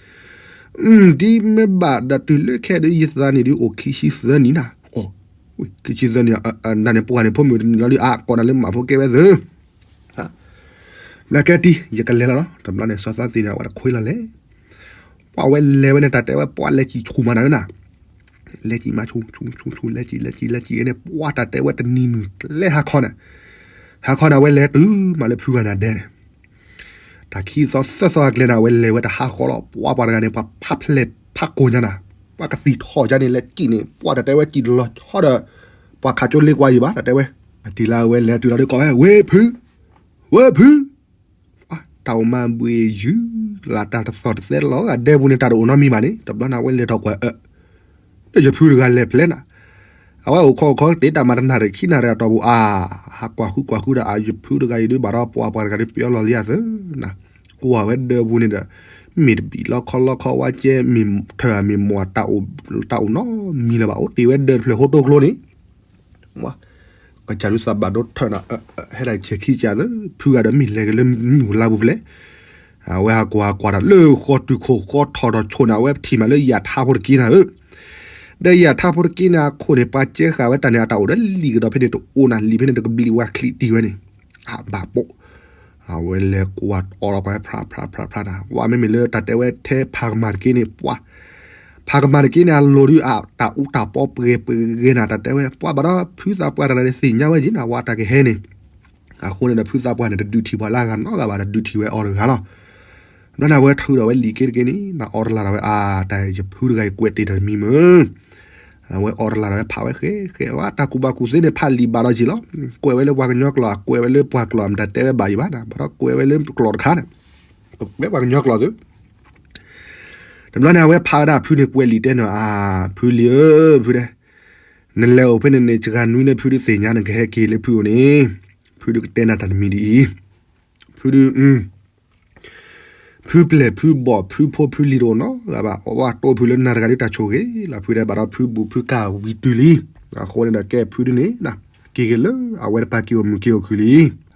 ဒ်မ့ၢ်ဘၣ်ဒီးတုၤလၢခဲဒုး ယသးနံၣ်ဒုးအိၣ်ခံဆံသၢနံၣ်နၤ အိၣ် ခံဆံသၢနံၣ် နၤန့ၣ်ပှၢ်န့ၣ် ဖိမုၣ်တနံၤလီၤဒုး အကိးနၤလၢမၤဖိကဲဝဲသၢ ဘျီကဲတံၤ ယကလဲၤလီၤလီၤ တဘျီန့ၣ် စီၤသီသံန့ၣ် အဝဲတခွ့လီၤလဲၣ် ပှၤဝဲလဲၤဝဲန့ၣ် တၢ်တဲဝဲပှၤလဲၤစံၣ်ဆူၣ်မးနၤနၤ လဲၤစံၣ်မးဆူၣ်ဆူၣ်ဆူၣ်ဆူၣ် လဲၤစံၣ်လဲၤစံၣ်လဲၤစံၣ်န့ၣ် ပှၤတၢ်တဲဝဲတနံၤမုၢ်ကျဲဟါခီန့ၣ် ဟါခီန့ၣ် အဝဲလဲၤတုၤမးလၢဖုဂၤန့ၣ်ဒဲန့ၣ် တၢ်ခံသီသၢသီအကျဲန့ၣ် အဝဲလဲၤဝဲတဟါဃီလီၤ ပှၤပှၤတဂၤန့ၣ် ပှၤဖးဖျဲၣ်ဖးကိာ်ညါနၤ ပှၤကသံၣ်ထီၣ်ကန့ၣ် လဲၤစံၣ်န့ၣ် ပှၤတၢ်တဲဝဲစံၣ်တလီၤဆီဒီး ပှၤခးကၠိလ့ကွၢ်ယံၤဘၣ် တၢ်တဲဝဲ အတံၤလၢအဝဲလဲၤတုၤလီၤဒီးကိးဝဲ ဝ့ၢ်ဖု ဝ့ၢ်ဖု တၢ်အိၣ်မၤဘှံးယုၢ်လၢတၢ်တသီၣ်တသဲလီၤ အဒဲပူၤန့ၣ် တၢ်တအိၣ်နီတမံၤဘၣ်န့ၣ် တဘျီန့ၣ် အဝဲလဲၤထီၣ်ကွၢ်အၢ ဒီးယဖုတဂၤလဲၤဖျဲနၤ အဝဲအိၣ်ခိးခိးကတ့တၢ်မၤတနၣ်ရံၣ်ခံနၣ်ရံၣ်အတီၢ်ပူၤ အါ ဟးကွၢ်ဃုကွၢ်ဃုဒီး အယဖုတဂၤအံၤဒုးဘၣ်ဒီးပှၤပှၤတဂၤဒုးပျီလီၤလံအသၢနၤ ကွၢ်ဝဲဒၢပူၤန့ၣ်ဒီး မ့ၢ်တဘံၣ်လီခီလီခီဝဲကဲ မ့ၢ်ထၢၣ်မ့ၢ်မိၢ် တၢ်အိၣ်နီတမံၤလၢၤဘၣ် အိၣ်တ့ၢ်ဝဲဒၢတဖျၢၣ်ဃိတိကျိန့ၣ် ကစၢ်ဒုးသးဘၣ်ဒိထၢၣ်နၤ ဟဲဒၣ်ဆဲးခံကစၢ်သၢ ဖုဂၤဒီးမ့ၢ်လဲၤက့ၤလၢမုၢ်လါပူၤဖဲလဲၣ် အဝဲဟးကွၢ်ကွၢ်တၢ်လၢဃီတုၤခိၣ်ဃီထီၣ်ဒီးဆိၣ်န့ၣ် အဝဲထံၣ်မးလၢယၤထါဖိတက့နၤဧၢ ဒီးယၤထါဖိတက့န့ၣ် အခိၣ်န့ၣ် ပှၤကဲဃာ်ဝဲတၢ်န့ၣ် အတၢ်အိၣ်ဒီးလံာ်ကဒီးဖဲန့ၣ်တအိၣ်နၤ လံာ်ဖဲန့ၣ်တကဘျံးဝဲချံးတံၢ်ဝဲန့ၣ် အဘၣ်ပိာ် အဝဲလဲၤကွၢ်အီလီၤကွၢ်ဖျါဖျါဖျါဖျါနၤ ဝဲမ့မ့ၢ်လၢတၢ်တဲဝဲထဲဖးကမၣ်တက့န့ၣ် ပှၤ ဖးကမၣ်တက့န့ၣ် အလိၤဒုးအတၢ်အူတၢ်ပီပှဲၤပှဲၤဂ့ၤနၤ တၢ်တဲဝဲ ပှၤဘၣ်ဒီးဖုသးပှၢ်တဂၤန့ၣ်သ့ၣ်ညါဝဲက့နၤ ဝဲတၢ်ကဟဲန့ၣ် အဃိန့ၣ်ဒီး ဖုသးပှၢ်န့ၣ် တဒုးထံၣ်ပှၤလၢအဂၤနီတဂၤဘၣ် တဒုးထံၣ်ဝဲအီၤတဂၤလီၤ. ဘျီန့ၣ် အဝဲထုးဒီးဝဲလံာ်က့တက့န့ၣ် နအီတလၢ်ဒီးဝဲ အါ တၢ်ယဖုတဂၤအံၤကွဲးတ့ၢ်တၢ်တမံၤမုၢ် အဝဲအီတလၢ်ဒီးဝဲဖးဝဲဃဲဃဲဝဲ တၢ်ကူၣ်ဘၣ်ကူၣ်သ့န့ၣ် ဖးလံာ်ဘၣ်ဒီးက့ၤလီၤ. ကွဲးဝဲလၢပှၤကညီကျိာ် ကွဲးဝဲလၢပှၤကျိာ် မတၤတဲဝဲဘၣ်ယံၤဘၣ်နၤ ဘၣ်ဒီးကွဲးဝဲလၢကျိာ်တခါန့ၣ် ကွဲးပှၤကညီကျိာ်သု တဘျီန့ၣ် အဝဲဖးဝဲဒၣ်ဖုန့ၣ်ကွဲးလံာ်တဲန့ၣ် အါ ဖုလံၤဧၢ ဖုတဲ နလဲၤအိၣ်ဖဲန့ၣ်န့ၣ် စှၤနွံန့ၣ် ဖုဒုးသ့ၣ်ညါ နကဟဲက့ၤလၢဖုအိၣ်န့ၣ် ဖုဒုးကတဲနၤတၢ်တမံၤဒ်အံၤ ဖုဒုး ဖုပျဲၢ်ဖုဘီၣ်ဖုဖိဖုလံၤတအိၣ်နီတဂၤဘၣ် အဝဲတိဖုလၢနၤတဂၤဒုးတၢ်ဆိၣ်ဂ့ၤလီၤ ဖုတဲ ဘၣ်ဒီးဖုဘူးဖုကၢ်ဝံၤတုၤလံ. အဃိန့ၣ်ဒီး ကဲဖုဒုးန့ၣ် က့ၤက့ၤလၢအဝဲတပၤက့ၤအိၣ်မုာ်က့ၤအိၣ်ခုၣ်လံ.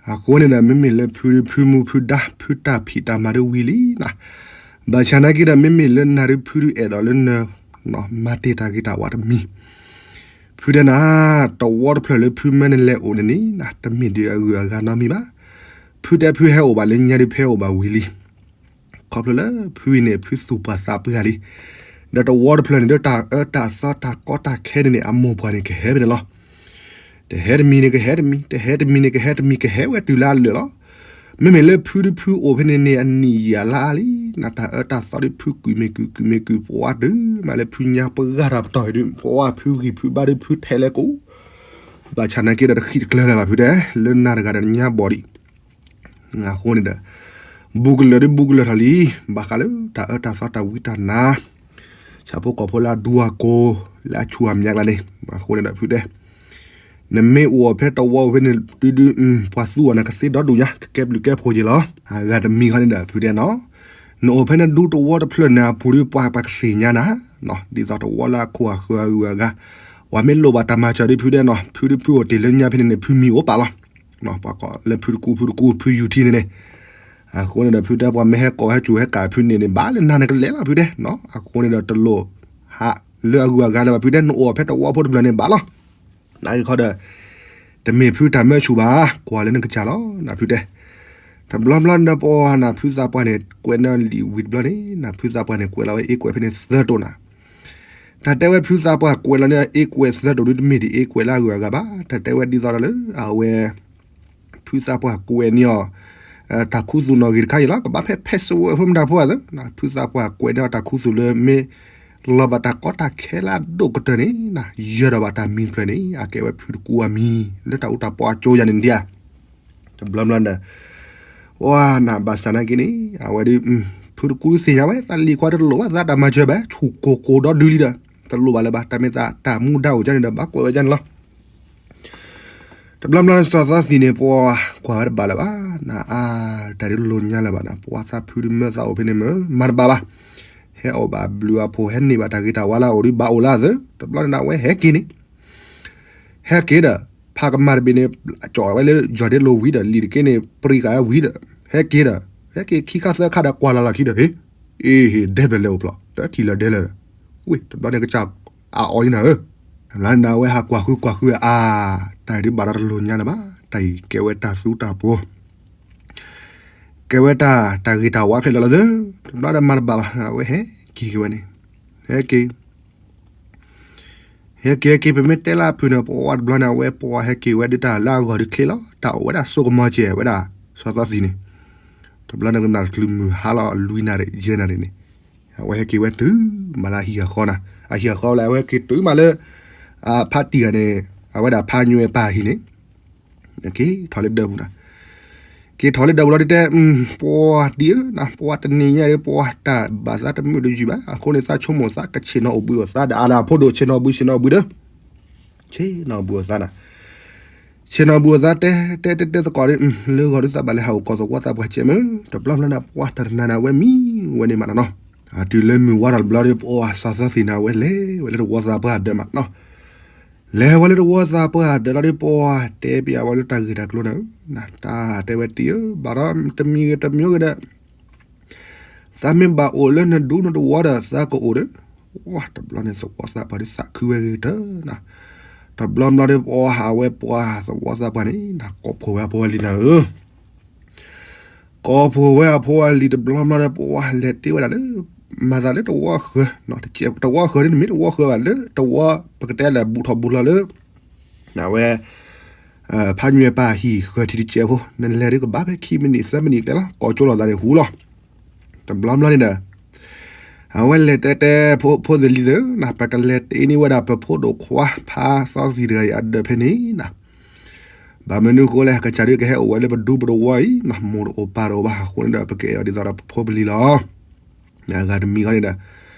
အဃိန့ၣ်ဒီး မ့မ့ၢ်လၢဖုဒုးဖုမူဖုဒါ ဖုတၢ်ဖံးတၢ်မၤဒုးဝံၤလံနၤ ဘၣ်ဆၣ်နာ်က့ဒီး မ့မ့ၢ်လၢနၤဒုးဖုဒုးအဲၣ်ဒိးလၢန မၤတ့ၢ်တၢ်ဂ့ၤတၢ်ဝါတမံၤ ဖုတဲနၤ တဝီတဖျၢၣ်လၢဖုမၢနလဲၤအိၣ်န့ၣ်န့ၣ် တမ့ၢ်ဒုးအဂုၤအဂၤနီတမံၤဘၣ်. ဖုတဲဖုဟဲအိၣ်ဘၣ်လၢညါဒုး ဖဲအိၣ်ဘၣ်ဝံၤလံ. ခီဖျိလၢဖုအံၤန့ၣ် ဖုသူၣ်ပှၢ်သးပှၢ်လံ. ဒီးတဝီတဖျၢၣ်န့ၣ်ဒီး တၢ်အၢတၢ်သီတၢ်ကီတၢ်ခဲန့ၣ်န့ၣ် အမိၢ်ပှၢ်န့ၣ်ကဟဲဖဲန့ၣ်လီၤ. တဟဲတမံၤန့ၣ်ကဟဲတမံၤ တဟဲတမံၤန့ၣ်ကဟဲတမံၤ ကဟဲဝဲတုၤလၢအလၢာ်လီၤ. မ့မ့ၢ်လၢဖုဒုးဖုအိၣ်ဖဲန့ၣ်န့ၣ် အနံၣ်ယံာ်အလါအါလံ. နတၢ်အၢတၢ်သီဒုး ဖုကွံာ်မ့ၢ်ကွံာ် ကွံာ်မ့ၢ်ကွံာ် ပှၤတုၤမးလၢဖုညါပှၢ်တၢ်ပတီၢ်အံၤဒုး ပှၤဖုဂံၢ်ဖုဘါဒုး ဖုထဲးလဲကိး ဘၣ်ဆၣ်နာ်က့ဒီး တဃံတကျၢၤလၢၤဘၣ်ဖုတဲ လၢနၤတဂၤဒီးညါဘီၣ်ဒံး အဃိန့ၣ်ဒီး ဘူးကလၢာ်ဒုးဘူးကလၢာ်ထီၣ်လံ. ဘၣ်ဃးလၢတၢ်အၢတၢ်သီတၢ်ဝံတၢ်နါ ဆၣ်ဖိကီၢ်ဖိလၢအဒူအကိၢ် လၢအဆူၣ်အမၠးကျါန့ၣ် အဃိန့ၣ်ဒီးဖုတဲ နမ့ၢ်အိၣ်ဖဲတဝီဖဲန့ၣ်ဒုးဒုး ပှၤသူအီၤနၤကသ့ဒီဒူၣ်ညါ ကကဲဘျုးကဲဖှိၣ်က့ၤလီၤ. အဂၤတမံၤဃီန့ၣ်ဒီးဖုတဲနီၤ နအိၣ်ဖဲနဒူတဝီတဖျၢၣ်န့ၣ်အပူၤဒုး ပှၤပှၤကသ့ၣ်ညါနၤ ဒ်သိးတဝီလၢအခိၣ်အဃၢၤအဂုၤအဂၤ ပှၤမ့ၢ်လိၣ်ဘၣ်တၢ်မၤစၢၤဒုးဖုတဲနီၤ ဖုဒုးဖုအိၣ်တ့ၢ်လၢညါဖဲန့ၣ်န့ၣ် ဖုမံၤအိၣ်ပာ်လီၤ. ပှၤကိးလၢဖုတကူဖုတကူ ဖုယူၤထံန့ၣ်န့ၣ် အဃိန့ၣ်ဒီးဖုတဲ ပှၤမ့ၢ်ဟဲကိးဟဲစူၤဟဲကးဖုန့ၣ်န့ၣ် ဘၣ်လၢနၤနကလဲၤလီၤဖုတဲနီၤ အဃိန့ၣ်ဒီးတလိၣ်ဟးလၢအဂုၤအဂၤလၢၤဘၣ်ဖုတဲ နအိၣ်ဖဲတဝီဖိတဖျၢၣ်န့ၣ်ဘၣ်လီၤ. နာ်က့ခီဒီး တမ့ၢ်ဖုတၢ်မၢဆူၣ်ဘၣ် ကွၢ်လၢနကစၢ်လီၤ နဖုတဲ တဘျီဘျီနပှၤနဖုသးပှၢ်န့ၣ် ကွဲးနလံာ်ဝံၤတဘျီန့ၣ် နဖုသးပှၢ်န့ၣ် ကွဲးလီၤဝဲအ့ကွဲးဖဲန့ၣ်သၢတိၢ်နၤ တၢ်တဲဝဲဖုသးပှၢ်ကွဲးလီၤန့ၢ်အ့ကွဲးသၢတိၢ်ဒုး တမ့ၢ်ဒ်အ့ကွဲးလၢအဂုၤအဂၤဘၣ် တၢ်တဲဝဲဒ်သိးဒီးလၢ အဝဲ ဖုသးပှၢ်ကွဲးန့ၢ်အီၤ တၢ်ခူသူၣ်နီၣ်ဂံၢ်တခါအံၤလီၤ. ကဘၣ်ဖဲ password အဃိမတၤဖိအသိး ဖုသးပှၢ်ကွဲးန့ၢ်အီၤတၢ်ခူသူၣ်လၢမ့ၢ် လီၤဘၣ်တၢ်ကီတၢ်ခဲလၢအဒိၣ်ကတၢၢ်န့ၣ် ယၢၤဒီးဘၣ်တၢ်မံၤတဖျၢၣ်န့ၣ် အကဲဝဲဖုတကူအမံၤ လၢတၢ်အူတၢ်ပီအကၠိယၤန့ၣ်ဒံးဧါ. တဘျီဘျီန့ၣ် ပှၤနၢ်ဘၣ်ဆၣ်နာ်က့န့ၣ် အဝဲဒ် ဖုတကူသ့ၣ်ညါဝဲ သးလံၤခွါတလိၣ်ဘၣ် သးတၢ်မၤစၢၤဘၣ် ဆူၣ်ကိၢ်ကိၢ်ဒီဒုလံဒီး တလိၣ်ဘၣ်လၢၤဘၣ် တၢ်မ့ၢ်သးတၢ်မူဒါအိၣ်ကန့ၣ်ဒီး ဘၣ်ကွဲးဝဲကန့ၣ်လီၤ. တဘျီဘျီန့ၣ် စီၤသီသံၣ်န့ၣ် ပှၤကွၢ်ဝဲတဘၣ်လၢၤဘၣ် နအါ တၢ်ဒ်လိၤညါလၢၤဘၣ်နၤ ပှၤသးဖုဒ်မၢသးအိၣ်ဖဲန့ၣ်မၢ မၤတဘၣ်ဘၣ်. ဟဲအီၣ်ဘၣ်ဘျုးအဖိ ဟဲန့ၢ်ဘၣ်တၢ်ဂ့ၤတၢ်ဝါလၢအအိၣ်ဒ်ဘၣ်အိၣ်လၢအသၢ တဘျီန့ၣ် အဝဲဟဲက့ၤန့ၣ် ဟဲက့ၤဒီး ဖးကမၢ်တဘ့ၣ်န့ၣ် ကၠီၣ်ဝဲလၢယီၢ်ဒ့လိၤဝံၤဒီး လံာ်တက့ၢ်န့ၣ် ပြံကၤဝဲဝံၤဒီး ဟဲက့ၤဒီး ဟဲက့ၤခံခါသၢခါဒီး ကွၢ်လီၤလီၤခံဒီး ဟ့ၣ် အ့ဟ့ၣ် ဒဲဖျၢၣ်လဲၤအိၣ်ဖျိ တထံၣ်လၢၤဒဲလၢၤဒီး ဝ့ၢ် တဘျီန့ၣ်ကစၢ်အအီအံၤနၤဧၢ တဘျီန့ၣ် အဝဲဟးကွၢ်ဃုကွၢ်ဃုအါ တၢ်အံၤဒ်ဘၣ်ဒီးတလိၤညါလၢၤဘၣ် တၢ်အံၤကဲဝဲတၢ်သူတၢ်ပှီၤ ကဲဝဲတၢ် တၢ်ဂ့ၤတၢ်ဝါခဲလၢာ်လီၤသၢ တဘျီဒီးမၤတဘၣ်ဘၣ် အဝဲဟဲက့ၤက့ၤဝဲန့ၣ် ဟဲက့ၤ ဟဲက့ၤဟဲက့ၤ ပမ့ၢ်တဲလၢအဖုၣ်န့ၣ် ပှၤတဘျီန့ၣ် အဝဲပှၤဟဲက့ၤဝဲဒ်တၢ်လၢအဂီၢ်ဒ်ချ့လီၤ တၢ်အိၣ်ဝဲဒၣ်စိကမီၤစဲးဝဲဒၣ် စီၤသီသံၣ်န့ၣ် တဘျီန့ၣ်ကနၣ်တချုးမုၢ်ဟါလီၤလွံၢ်နၣ်ရံၣ် ယဲၢ်နၣ်ရံၣ်န့ၣ် အဝဲဟဲက့ၤဝဲတုၤမးလၢအဟံၣ်အဃီနၤ အဟံၣ်အဃီလၢအဝဲက့ၤတုၤမးလၢ ဖးတံၢ်ဂၤန့ၣ် အဝဲဒၣ်ဖးညွဲပၢ်ဟံၣ်န့ၣ် က့ၤထီၣ်လၢဒၢးပူၤနၤ က့ၤထီၣ်လၢဒၢးပူၤလီၤဒ်တဲ ပှၤဒ်အၢနၤ ပှၤတနံၤညါဒီး ပှၤတၢ်ဘၣ်သးတမုာ်တယုၢ်ဘၣ် အဃိန့ၣ် သးဆိကမိၣ်သးကဆ့ၣ်နီၤအိၣ်ဘှံးအိၣ်သါဒီး အလၢအဖိဒိၣ်ဆ့ၣ်နီၤဘှံးဆ့ၣ်နီၤဘှံးဒီး ဆ့ၣ်နီၤဘှံးအိၣ်သါနၤ ဆ့ၣ်နီၤဘှံးအိၣ်သါတဲ တဲတဲတဲသကိးဒီး လၢဂီၢ်ဒ်သးဘၣ်လဲၤဟးအိၣ်ကီၢ်သဝီသးပှၢ်ကဲမ့ၢ် တဘျီဘျီန့ၣ် ပှၤတၢ်တနၤန့ၣ် အဝဲမံဝဲန့ၣ်မးနီၤနီၤ တုၤလၢမုၢ်ဝါထီၣ်တဘျီဒီး ပှၤစီၤသီသံၣ်န့ၣ် အဝဲလဲၤဝဲလၢတဝီသးပှၢ်ဒၢးမးနီၤ လဲၤဝဲလၢတဝီသးပှၢ်ဒၢးလီၤဒီး ပှၤတဲပျးဝဲလၢတၢ်ဂ့ၢ်တၢ်ကျိၤန့ၣ် တၢ်တဲဝဲတ့ၢ်ဧၢ ဘၣ်ဒီးတမံၤဂ့ၤတမံၤဂ့ၤဒီး သးမ့ၢ်ဘၣ်အိၣ်လၢနဒူနတဝီဒီး သးကအိၣ်ဒီး ဝါ တဘျီန့ၣ် သဝီသးပှၢ်ဒ်သးခုဝဲဂ့ၤတၢၢ်နၤ တဘျီဘျီဒီး ပှၤဟးဝဲပှၤသဝီသးပှၢ်န့ၣ် ကိးဖှိၣ်ဝဲအဖိအလံၤနၤဧၢ ကိးဖှိၣ်ဝဲအဖိအလံၤတဘျီဘျီဒီး ပှၤလဲၤတ့ဝဲဒၣ်လၢ မၤသးလၢတဝီဃၢၤ တဝီဃၢၤဒ်နမ့ၢ်တဝီဃၢၤဘၣ်လၢ တဝီပကတဲလဲၤဘူးထီၣ်ဘူးလီၤလၢ အဝဲ ဖးညွဲပၢ်ဟံၣ်ဃၢၤထံးတကဲးဖိ နလဲၤဒ်ကဘၣ်ဖဲခံမံးနံးသၢမံးနံးကျဲလီၤ ကိးကၠိလီၤသးန့ၣ်ဟူလီၤ တဘျီဘျီန့ၣ်ဒီး အဝဲလဲၤတဲတဲဖိသ့ၣ်လံၤသ့ၣ် ပကလဲၤတ့န့ၢ်ဝဲဒၣ်ပဖိဒိၣ်ခွါ ဖးသီသံၣ်တဂၤအံၤအဒၢးဖဲန့ၣ်နၤ ဘၣ်မနုၤဃိလဲၣ် ကစၢ်ဒုးကဟဲအိၣ်ဝဲလၢပဒူပတဝီအံၤ မိၢ်တအိၣ်ပၢ်တအိၣ်ဘၣ် အဃိန့ၣ်ဒီး ပကအဲၣ်အီၤဒ်သိးဒီးပဖိပလံၤလီၤ အဂၤတမံၤဃီန့ၣ်ဒီး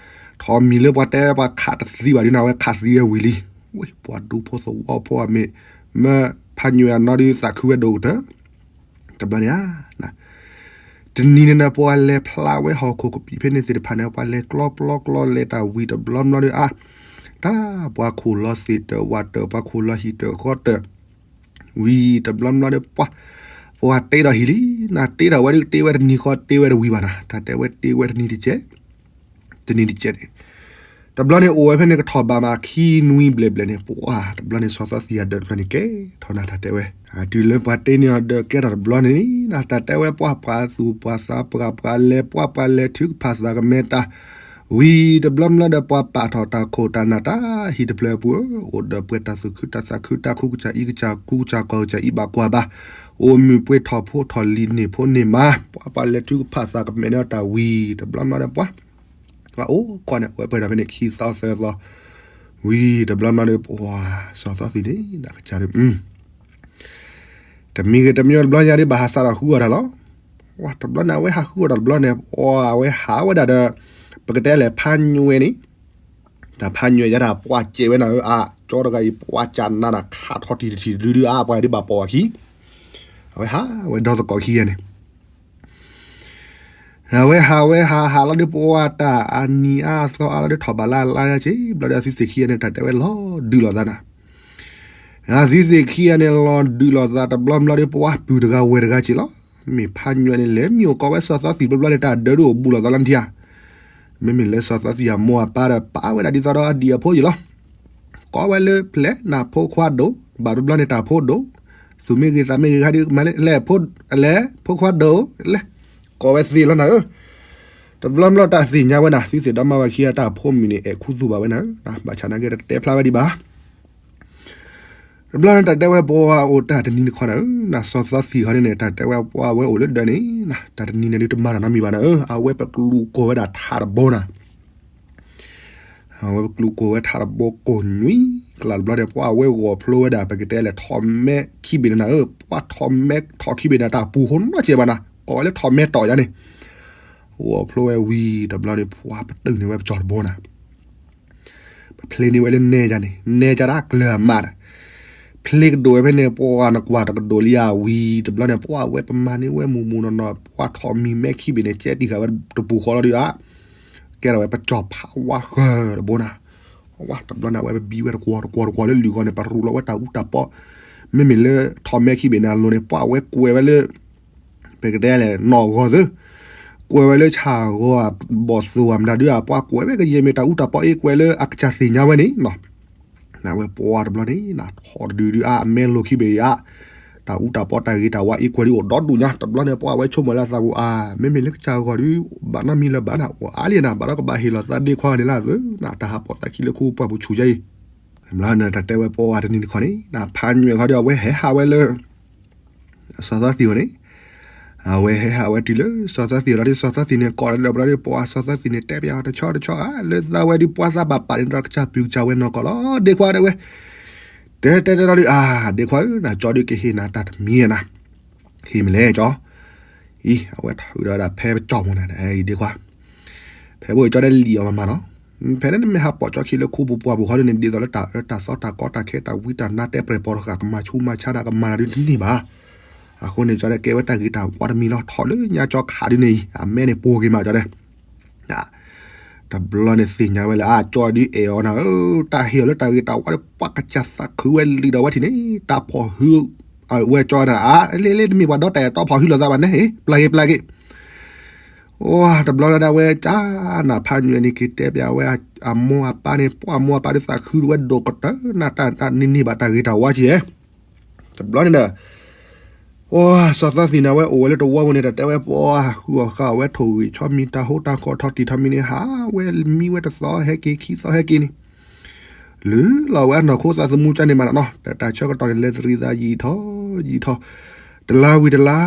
ထီၣ်မံၤလၢပှၤတဲပှၤခးတသံဘၣ်ဒ်န့ၣ် အဝဲခးသံဝဲဝံၤလံ ဝ့ၢ် ပှၤဒူဖိသဝီဖိအမ့ၢ် မၢဖးညွဲအနီၢ်ဒုးသးခုဝဲဒိၣ်ကတၢၢ် တဘျီန့ၣ်ဧါ တနံၤန့ၣ်ဒီး ပှၤလဲၤဖျါဝဲဟီၣ်ခိၣ်ကပံာ်ဖဲန့ၣ်သ့ၣ်တဖၣ်န့ၣ် ပှၤလဲၤကျီပျီကျီလဲၤတၢ်ဝံၤတဘျီဘျီဒီး အါ တၢ်ပှၤခိၣ်လီၤသ့ၣ်တၢးဝၣ်တၢး ပှၤခိၣ်လီၤဟံၣ်တၢးဃီတၢး ဝံၤတဘျီဘျီဒီး ပှၤ ပှၤတ့ထီၣ်ဟံၣ်လံ နတ့ထီၣ်ဝဲဒုးတ့ဝဲတနံၤဃီတ့ဝဲတဝံၤဘၣ်နၤ တၢ်တဲဝဲတ့ဝဲတနံၤတကဲး တနံၤတကဲးန့ၣ် တဘျီန့ၣ်အိၣ်ဝဲဖဲန့ၣ်ကထီၣ်ဘးမးခံနွံဘျဲၣ်ဘျဲၣ်န့ၣ် ပှၤ တဘျီန့ၣ် စီၤသီသံၣ်အဒၢးတဘျီန့ၣ်ကဲထီၣ်နၤ တၢ်တဲဝဲ တုၤလၢပှၤတ့န့ၢ်အီၤဒၢးကဲထီၣ်တဘျီန့ၣ်နၤ တၢ်တဲဝဲပှၤ ပှၤသူၣ်ပှၤသးပှၢ် ပှၤလဲၤပှၤ ပှၤလဲၤထုကဖၣ်သးကမဲာ်တၢ် ဝံၤတဘျီဘျီဒီး ပှၤပာ်ထီၣ်တၢ်ခိၣ်တၢ်နၢ်တၢ်ဟံၣ်တဖျၢၣ်အပူၤဧၢ အိၣ်ဒီးပှဲၤတၢ်သူၣ်ခုတၢ်သးခု တၢ်ကူကစၢ်အံၤကစၢ် ကူကစၢ်ကီၢ်ကစၢ်အံၤဘၣ်ကွၢ်ဘၣ် အိၣ်မုာ်ပှဲၤထီၣ်ဖိထီၣ်လံၤန့ၢ်ဖိန့ၢ်မါ ပှၤပှၤလဲၤထုကဖၣ်သးကမဲာ်န့ၢ်တၢ်ဝံၤ တဘျီဘျီဒီးပှၤ ပှၤအိၣ်ခိးန့ၣ် အိၣ်ဝဲပှဲၤဒီးဖဲန့ၣ် ခံသီသၢသီ ဝံၤတဘျီဘျီဒီး ပှၤစီၤသီသံၣ်န့ၣ် နကစၢ်ဒီး တမံၤဂ့ၤတမံၤတဘျီညါဒ်ဘၣ်ဟးစးထီၣ်ဃုအီၣ်တၢ်လီၤ. တဘျီန့ၣ် အဝဲဟးဃုအီၣ်တၢ်တဘျီန့ၣ် အဝဲဟးဝဲဒၣ်ဒီး ပကတဲလဲၣ်ဖးညွဲန့ၣ် တၢ်ဖးညွဲယါတၢ်ပှၤစဲးဝဲနၤဧၢ အကၠီတဂၤအံၤ ပှၤကနါနၤခးထီၣ်တံၢ်တထံၣ်တဒုဒုအါ ပှၤဒ်ဘၣ်ပိာ်အခံ အဝဲဟးဝဲဒီသကိးခံဂၤန့ၣ် အဝဲဟးဝဲဟးဟးလီၤဒုး ပှၤတၢ်အနံၤအါအသီအါလီၤဒုး ထီၣ်ဘးလၢအလါယါက့ၤ ဘျီဒီးအသုသ့ၣ်ခံဂၤန့ၣ် တၢ်တဲဝဲလီၤဒုးလိာ်သးနၤ အသုသ့ၣ်ခံဂၤန့ၣ် လီၤဒုးလိာ်သးတဘျီဘျီဒီး ပှၤပုၢ်တဂၤဝဲၢ်တဂၤက့ၤလီၤ. မ့ၢ်ဖးညွဲန့ၣ် လဲၤမံအိၣ်ကိးဝဲစီၤသီသံၣ်ဘျီဘျီန့ၣ် တၢ်ဒၢဒုးအိၣ်ဘူးလိာ်သးလီၤနထံဧါ. မ့မ့ၢ်လၢစီၤသီသံၣ်အမိၢ်အပၢ်ဒီး ပာ်ဝဲဒၣ်ဒ်သိးဒီးအဒံၣ်အဖိယံၤလီၤ. ကိးဝဲလၢပျဲၢ် နၤဖိခွါဒိၣ်, ဘၣ်တဘျီန့ၣ်တၢ်ဖိဒိၣ်, သူၣ်မ့ၢ်ဂ့ၤသးမ့ၢ်ဂ့ၤခါဒုး မၤလဲၣ် လဲၣ်ဖိခွါဒိၣ်, လဲၣ်, ကိးဝဲသ့လီၤနၤဧၢ. တဘျီဘျီတၢ်သ့ၣ်ညါဝဲနၤ သုသ့ၣ်ဒီမါဝၤခံဂၤတၢ်ဖိမုၣ်န့ၣ် အဲၣ်ခူသူၣ်ဘၣ်ဝဲနၤဧၢ, ဘၣ်ဆၣ်နာ်က့တတဲဖျါဝဲဒံးဘၣ်. တဘျီန့ၣ် တၢ်တဲဝဲပှၤအိၣ်တၢ်တနံၤတခီနၤဧၢ, နစီၤသီသံၣ်ခီန့ၣ်န့ၣ် တၢ်တဲဝဲပှၤဝဲအိၣ်လၢဒၢးန့ၣ်, တၢ်တနံၤန့ၣ်ဒုးတမၤတၢ်နီတမံၤဘၣ်နၤဧၢ, အဝဲပကျူးကိာ်ဝဲဒၣ်ထးတဘိနၤ အဝဲပကျူးကိာ်ဝဲထးတဘိကိာ်နွံ, ကျါတဘျီန့ၣ် ပှၤဝဲဂီၤဖျိဝဲဒၣ် ပကတဲလဲၣ် ထီၣ်မဲခံဘ့ၣ်န့ၣ်နၤဧၢ, ပှၤထီၣ်မဲထီၣ်ခံဘ့ၣ်န့ၣ်တၢ်ပူၤဃိနီတစဲးဘၣ်နၤ, ကိးဝဲလၢထီၣ်မဲတီၢ်ယါန့ၣ်, ဂီၤဖျိဝဲဝံၤတဘျီန့ၣ် ပှၤပတုာ်န့ၢ်ဝဲပကၠီၤတဘိနၤ ပဖျ့န့ၢ်ဝဲလၢနဲယါန့ၣ်, နဲယါဒၣ်ကျၢၤအမး, ဖျ့ကဒိၣ်ဝဲဖဲန့ၣ် ပှၤနကွၢ်တကဒိၣ်လံဧါဝံၤတဘျီန့ၣ် ပှၤဝဲပမၤန့ၢ်ဝဲမုၢ်မုၢ်နီၢ်နီၢ် ပှၤထီၣ်မံၤမဲခံဘ့ၣ်န့ၣ် ကဲတံၢ်ဃာ်ဝဲတပူၤဃီလီၤဒုးဧါ, ကဲထီၣ်ဝဲပကၠီၤဖးဝါဃၢၤတဘိနၤ, ဝါတဘျီန့ၣ် အဝဲပဘံဝဲတကွီၢ်တကွီၢ်တကွီၢ်လၢလွံၢ်ဂီၤန့ၣ် ပရူးလီၤဝဲတၢ်အူတၢ်ပီ, မ့မ့ၢ်လၢထီၣ်မဲခံဘ့ၣ်န့ၣ်အလိၤန့ၣ် ပှၤဝဲကွဲးဝဲလၢ ပကတဲလဲၣ် နီၢ်ဂီၤသု, ကွဲးဝဲလၢဆၣ်ဂီၤ ဘီၣ်သိၣ်ဧါမတၤဒုးဧါ ပှၤကွဲးဝဲကယဲၢ်မ့ၢ်တၢ်အူတၢ်ပီအ့ကွဲးလၢအကစၢ်သ့ၣ်ညါဝဲန့ၣ်, နဝဲပှၤတဘျီန့ၣ် ထီၣ်တဒုဒုးအါ အမဲလိၤခံဘ့ၣ်အံၤအါ, တၢ်အူတၢ်ပီတၢ်ဂ့ၤတၢ်ဝါအ့ကွဲးဒုးအိၣ်ဒီဒူၣ်ညါ တဘျီန့ၣ် ပှၤဝဲဆိကမိၣ်လၢအသးပူၤအါ, မ့မ့ၢ်လၢကစၢ်ဂီၤဒုး ဘၣ်နီတမံၤလၢၤဘၣ်နၤ အိၣ်အါလံနၤ ဘၣ်ဒီးကဘၣ်ဟ့ၣ်လီၤသးဒ့ခွါန့ၣ်လၢအသုး နတၢ်ဟးပိာ်သးခံလၢခူပှၢ်ပူၤဆူၣ်ယါအံၤ, တဘျီန့ၣ် တၢ်တဲဝဲပှၤတနံၤတခီန့ၣ် နဖးညွဲၣ်ခီဒီး အဝဲဟဲဟးဝဲလၢ စီၤသီသံၣ်အအိၣ်န့ၣ်, အဝဲဟဲဟးဝဲတုၤလၢစီၤသီသံၣ်အအိၣ်လီၤဒီး စီၤသီသံၣ်န့ၣ် ကိးလၢဒီးပျီဒီး ပှၤစီၤသီသံၣ်န့ၣ် တဲပၠးအီၤတဆီတဆီဧါ လၢသးဝဲဒုးပှၤသးဘၣ်ပာ်န့ၣ်ဒီး ကစၢ်ပျုၤကစၢ်ဝဲနီၢ်ကီၢ်လီၤ ဒ့ခွါတဲဝဲ, တဲတဲတဲလီၤဒုး အါ ဒ့ခွါဧၢ နကၠီဒုးကဟ့ၣ်နၤတၢ်တမံၤနၤ, ဟ့ၣ်မ့ၢ်လဲၣ်ကၠီ, အံၤ အဝဲထုးဒီးဝဲဒၣ်ဖဲပကၠီမ့ၢ်နၤ ဒ်ဒ့ခွါ ဖဲပအိၣ်ကၠီဒဲးလံၣ်အီၤမးမးနီၤ, ဖဲန့ၣ်နမ့ၢ်ဟးပိာ်ကၠီခံလၢခူပူၤပှၢ်ပူၤဃီဒ်န့ၣ် ဒ်သိးလၢတၢ်အၢတၢ်သီတၢ်ကီတၢ်ခဲတၢ်ဝံတၢ်နါတဲပြဲၢ်ပိာ်တဃာ် ကမၤဆူးမၤဆါတၢ်ကမၤနၤဒုးတန့ၢ်ဘၣ်, အဃိန့ၣ် ကၠီဒဲးကဲဝဲတၢ်ဂ့ၤတၢ်ဝါတမံၤလီၤ ထီၣ်လၢညါကၠီခးဒုးန့ၣ်အံၤ အမဲန့ၣ်ပိာ်က့ၤမးကၠီဒဲး တဘျီန့ၣ်သ့ၣ်ညါဝဲလၢ အကၠီဒုးအဲၣ်အီၤနၤဧၢ, တၢ်ဟ့ၣ်အီၤလၢတၢ်ဂ့ၤတၢ်ဝါဒီး ပှၤကစၢ်သးခုဝဲလံာ်ဒီးဝဲထံၣ်န့ၣ် တၢ်ဖီၣ်ဟု အဝဲကၠီဒၣ် အါ လ့လ့တမ့ၢ်ပှၤဒီးတၢ်အဲၣ်တီဖီၣ်ဟုလိာ်သးဘၣ်န့ၣ် ပျၢ်က့ၤပျၢ်က့ၤ အိ တဘျီလၢဒၣ်ဝဲကၠီ နဖးညွဲၣ်န့ၣ်က့ၤတဲပၠးဝဲ အမိၢ်အပၢ်န့ၣ် ပှၤအမိၢ်အပၢ်ဒုးသးခုဝဲဒိၣ်ကတၢၢ် နတၢ်န့ၢ်န့ၢ်ဘၣ်တၢ်ဂ့ၤတၢ်ဝါက့ၤ တဘျီန့ၣ်ဒီး အိ စီၤသီသံၣ်န့ၣ်ဝဲအိၣ်ဝဲလၢတဝီပူၤန့ၣ် တၢ်တဲဝဲပှၤဟူးအီၣ်ဃာ်အီၣ်ဝဲထိၣ်ဂံၢ်ဆီမံၤတၢ်ဟိတၢ်ဃီထီၣ်တံၢ်ထီၣ်မံၤန့ၣ် ဟးဝဲမံဝဲတသီဟဲက့ၤခံသီဟဲက့ၤန့ၣ် လုၢ်လီၤဝဲအနီၢ်ခိသးသမူကၠီန့ၣ်မးနီၤ တၢ်ဆၢကတီၢ်န့ၣ် လဲၤသရံးသးယံာ်ထီၣ်ယံာ်ထီၣ် တလါဝံၤတလါ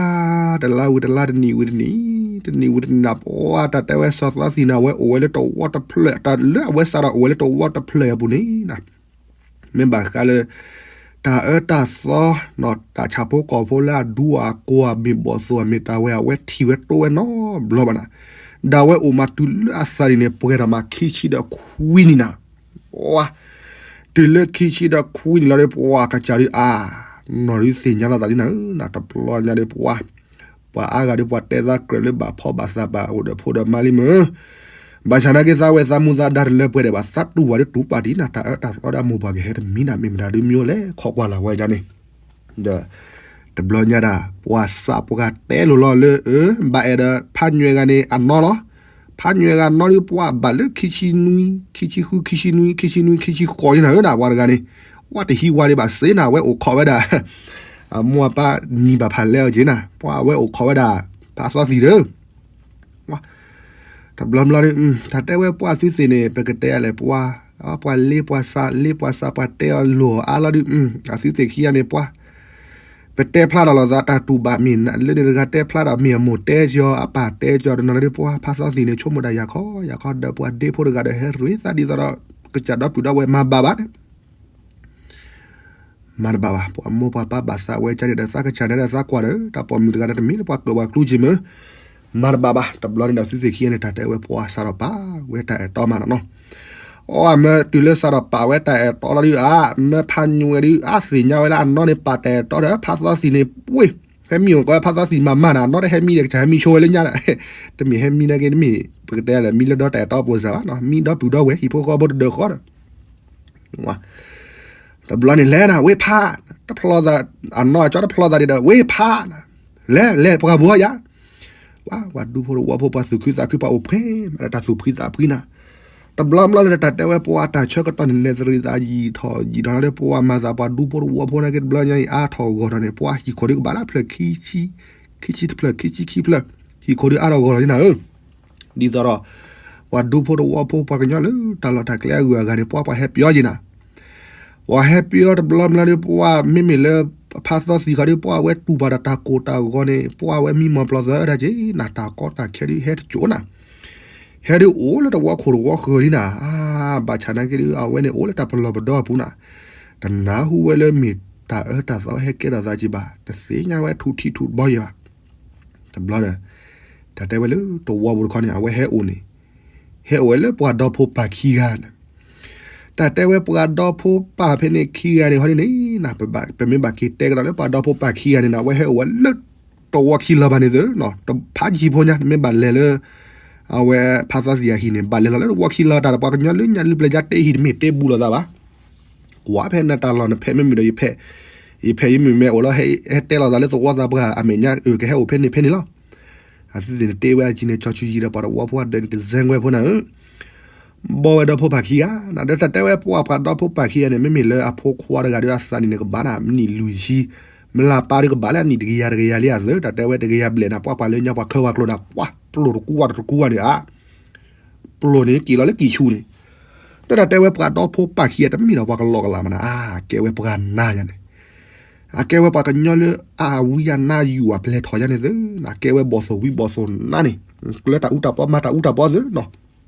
တလါဝံၤတလါ တနံၣ်ဝံၤတနံၣ် တနံၣ်ဝံၤတနံၣ်နၤ ပှၤတၢ်တဲဝဲစီၤသီသံၣ်န့ၣ် အဝဲအိၣ်ဝဲလၢတဝီတဖျၢၣ် တၢ်လၢအဝဲစးဒီးအိၣ်ဝဲလၢတဝီတဖျၢၣ်အပူၤန့ၣ် မ့ၢ်ဘၣ်ဃးလၢ တၢ်အၢတၢ်သီ တၢ်ဆၣ်ဖိကီၢ်ဖိလၢအဒူအကိၢ်အမ့ၢ်ဘီၣ်သိၣ်အမ့ၢ်တၢ်ဝဲအဝဲထံၣ်ဝဲတိဝဲနီတဘျီဘၣ်နၤ ဒၣ်ဝဲအိၣ်မးတုၤလၢအသးဒ်န့ၣ် ပှဲၤထီၣ်မးခံဆံဒီးခွံနံၣ်နၤ ပှၤ တုၤလၢခံဆံဒီးခွံနံၣ်လီၤဒီး ပှၤကစၢ်ဒုးအါ နီၢ်ဒုးသ့ၣ်ညါလီၤသးလံနၤဧၢ နတဘျီညါဒီးပှၤ ပှၤအါဂၤဒီးပှၤတဲသးကြၢးလၢဘၣ်ဖီဘၣ်သးဘၣ်အိၣ်ဒီးဖိဒီးမါလံမ့ၢ် ဘၣ်ဆၣ်နာ်က့သးဝဲသးမူသးဒါတလၢပှဲၤဒီးဘၣ်သးတူၢ်ဝဲဒီးတူၢ်ပာ်တံၢ်နၤ တၢ်အၢတၢ်သီဒီးအမိၢ်ပှၢ်ကဟဲတမံၤနၤ မ့ၢ်မတၤဒုးမံအိၣ်လဲၣ် ခိးကွၢ်လၢ်ဝဲဒၣ်န့ၣ် ဒီး တဘျီညါဒၣ် ပှၤစးပှၤတဲလိၤလီၤလၢ အၢ ဘၣ်အဲၣ်ဒီးဖးညွဲၣ်ဂၤန့ၣ် အနီလီၤ. ဖးညွဲၣ်ဂၤနီဒုးပှၤဘၣ်လၢခံဆံနွံ ခံဆံဃု ခံဆံနွံ ခံဆံနွံ ခံဆံဃိးလံနၤဧၢ ဒၣ်ပှၤတဂၤန့ၣ် ဝဲတဟံးဝါဒံးဘၣ်စ့နၤ အဝဲအိၣ်ခိးဝဲဒၣ် အမိၢ်အပၢ်နံၤဘၣ်ဖးလဲအီၤက့ၤနၤ ပှၤအဝဲအိၣ်ခိးဝဲဒၣ် ဖးသီသံၣ်ဒီး တဘျီဘျီဒီး တၢ်တဲဝဲပှၤသုသ့ၣ်န့ၣ် ပကတဲလဲၣ်ပှၤ ပှၤလ့ပှၤစး လ့ပှၤစး ပှၤတဲအီၤလိၤအါလီၤဒုး အသုသ့ၣ်ခံဂၤန့ၣ်ပှၤ ပတဲဖျါထီၣ်လိာ်သးတၢ်တူၢ်ဘၣ်မ့ၢ် လၢန့ၣ်တဂၤတဲဖျါဒီးမ့ၢ်အမိၢ်တဲကီၤ အပၢ်တဲကီၤတနီၤလီၤဒီးပှၤ ဖးသီသံၣ်န့ၣ် ဆိကမိၣ်ဒၣ်ယၤခီ ယၤခီဒီးပှၤဒ့ဖိတဂၤဒီးဟဲရ့သးဒ်သိးဒီး ကစၢ်ဒီပုၢ်ဒီဝဲၢ်မၤဘၣ်ဘၣ်န့ၣ် မၤတဘၣ်ဘၣ် ပှၤမိၢ်ပှၤပၢ်ဘၣ်သးဝဲကန့ၣ်ဒီးသးကစၢ်န့ၣ်ဒီးသးကွၢ်ဒီး တၢ်ပိာ်မုၣ်တဂၤဒီးတမ့ၢ်လၢပှၤကၢၢ်ပှၤကျူက့ၤမ့ၢ် မၤတဘၣ်ဘၣ် တဘျီန့ၣ်ဒီးသုသ့ၣ်ခံဂၤန့ၣ် တၢ်တဲဝဲပှၤစးထီၣ်ပာ်ဝဲတၢ်အဲၣ်တီမးနီၤ အီ မ့ၢ်တုၤလၢစးထီၣ်ပာ်ဝဲတၢ်အဲၣ်တီလီၤဒုး အါ မ့ၢ်ဖးညွဲၣ်ဒုး အါသ့ၣ်ညါဝဲလၢအနီၢ်န့ၣ်ပာ်တၢ်အဲၣ်တီဒီး ဖးသီသံၣ်န့ၣ် ပှ့ၤ ဟဲမံအိၣ်ကီးဖးသီသံၣ်မၤမၤနၤ အနီၢ်တဟဲမံဒီးကစၢ်ဟဲမံဆိဝဲလၢညါဒီး တမ့ၢ်ဟဲမံနာ်က့တမ့ၢ် ပကတဲလဲၣ် မံလၢဒီတၢ်အဲၣ်တီပိာ်စၢ်ဘၣ်နီၤ မံဒီပုၢ်ဒီဝဲၢ် ဟံၣ်ဖိဃီဖိတဒၢးဃီဒီး တဘျီန့ၣ်လဲၤနၤ ဝ့ၢ်ဖး တဖျီသး အနီၢ်ကၠီတဖျီသးဒ်ဒီး ဝ့ၢ်ဖး လဲၤ လဲၤ ပှၤဘှီယၤ ဝဲ ပှၤဒူဖိတဝီဖိ ပှၤသူၣ်ခုသးခု ပှၤအိၣ်ဖှဲမးဒီးတၢ်သူၣ်ဖှံသးဖှံနၤ တဘျီဘျီလၢတၢ်တဲဝဲပှၤတၢ်ဆၢကတီၢ်န့ၣ် လဲၤသရံးသးယံာ်ထီၣ်ယံာ်ထီၣ်လီၤဒီး ပှၤမၤသးပှၤဒူဖိတဝီဖိနာ်က့တဘျီညါအံၤ အါထီၣ်ဂီၢ်ထီၣ်န့ၣ် ပှၤဟံၣ်ခိၣ်ဒုးကဘၣ်လၢဖျၢၣ်ခံဆံ ခံဆံတဖျၢၣ် ခံဆံခံဖျၢၣ် ဟံၣ်ခိၣ်ဒုးအါထီၣ်ဂီၢ်ထီၣ်ယနၤဧၢ ဒ်သိးဒီး ပှၤဒူဖိတဝီဖိ ပှၤကညီလၢတၢ်လီၢ်တၢ်ကျဲအဂုၤအဂၤန့ၣ် ပှၤပှၤဟဲပျီယနၤ ပှၤဟဲပၠီတဘျီမျီဒီး ပှၤမ့မ့ၢ်လၢ ဖးသီသံၣ်ခီဒီး ပှၤဝဲတူၢ်ဘၣ်ဒီးတၢ်ကိၢ်တၢ်ဂီၤန့ၣ် ပှၤဝဲမံမီၢ်ပျီၢ်သၢဒၣ်က့ၤ နတၢ်ကီတၢ်ခဲဒုးဟဲတကၠိၣ်နၤ, ဟဲဒုးအိၣ်လၢတဝီခိၣ်တဝီဃၢၤလံနၤ, ဘၣ်ဆၣ်နာ်က့ဒုး အဝဲန့ၣ်အိၣ်လၢတၢ်ပလီၢ်ပဒီအပူၤနၤ, တနၢ်ဟူဝဲလၢမ့ၢ်တၢ်အၢတၢ်သီဟဲကဲထီၣ်သးက့ၤဘၣ်, တသ့ၣ်ညါဝဲထူထံထူတဘီယဲၤဘၣ်. တဘျီဒီး တၢ်တဲဝဲလၢတဝီပူၤတခီန့ၣ် အဝဲဟဲအိၣ်န့ၣ်, ဟဲအိၣ်ဝဲလၢပှၤဒီဖိပၢ်ခံဂၤန့ၣ်, တၢ်တဲဝဲပှၤဒီဖိပၢ်ဖဲန့ၣ်ခံဂၤန့ၣ်ဟီဒ်န့ၣ်နၤ, ပမ့ၢ်ဘၣ်က့ၤတဲကဒီးလၢပှၤဒီဖိပၢ်ခံဂၤန့ၣ်နၤ အဝဲဟဲအိၣ်ဝဲလၢတဝီခံလီၤဘၣ်န့ၣ်သ့, ဖးယံၤဖိညါ နမ့ၢ်ဘၣ်လဲၤလၢ အဝဲဖးသီသံၣ်အဟံၣ်န့ၣ် ဘၣ်လဲၤလီၤလၢတဝီခံလီၤတၢ်ဒီး ပှၤကညီလၢညါလၢပျဲၢ်ကၠါတဲဟံၣ်တမ့ၢ်တဲဘူးလိာ်သးဘၣ် ကွၢ်ဖဲနတၢ်လီၢ်နဖဲမ့မ့ၢ်ဒီးယဖဲ, ယဖဲယမုၢ်မဲအိၣ်လီၤ ဟဲတဲလိာ်သးလၢသဝီသးပှၢ်အမဲာ်ညါ အကဟဲအိၣ်ဖဲန့ၣ်ဖဲန့ၣ်လီၤ. အသုသ့ၣ်န့ၣ်တဲဝဲအကံန့ၣ် ကၠီဆူယံၤဒီးပှၤတဝီဖိအဒၢးန့ၣ် တစဲကွဲဖိနၤဧၢ, ဘီဝဲဒီဖိပၢ်ခံဂၤ, ဒီးတၢ်တဲဝဲပှၤပှၤဒီဖိပၢ်ခံဂၤန့ၣ် မ့မ့ၢ်လၢအဖိခွါတဂၤဒီးအသးနံၣ်န့ၣ်ကဘၣ်နၤ မနံၣ်လွံၢ်ဆံ, မလၢ်ပၢ်ဒီးကဘၣ်လၢအနံၣ်တကယၤတကယၤလံအသး, တၢ်တဲဝဲတကယၤဘျဲၣ်နၤ ပှၤပှၤလၢညါပှၤခၢပှၤကျိၤနၤ ပှၤပျိၢ်တကူဝါတကူဝါန့ၣ်ဧါ ပျိၢ်န့ၣ်က့ၤလီၤလၢကံၢ်ဆူၣ်န့ၣ်, တၢ်တဲဝဲပှၤဒီဖိပၢ်ခံဂၤတမ့ၢ်ဒီးပှၤကလီကလးမးနၤ, အကဲဝဲပှၤနါယၤန့ၣ်, အကဲဝဲပှၤကညီလၢအဝံအနါယူၤအပျဲၢ်ထီၣ်ယၤန့ၣ်သ့, အကဲဝဲဘီၣ်သိၣ်ဝံဘီၣ်သိၣ်နါန့ၣ်, ကျဲတၢ်အူတၢ်ပီမၤတၢ်အူတၢ်ပီသ့နီၤ,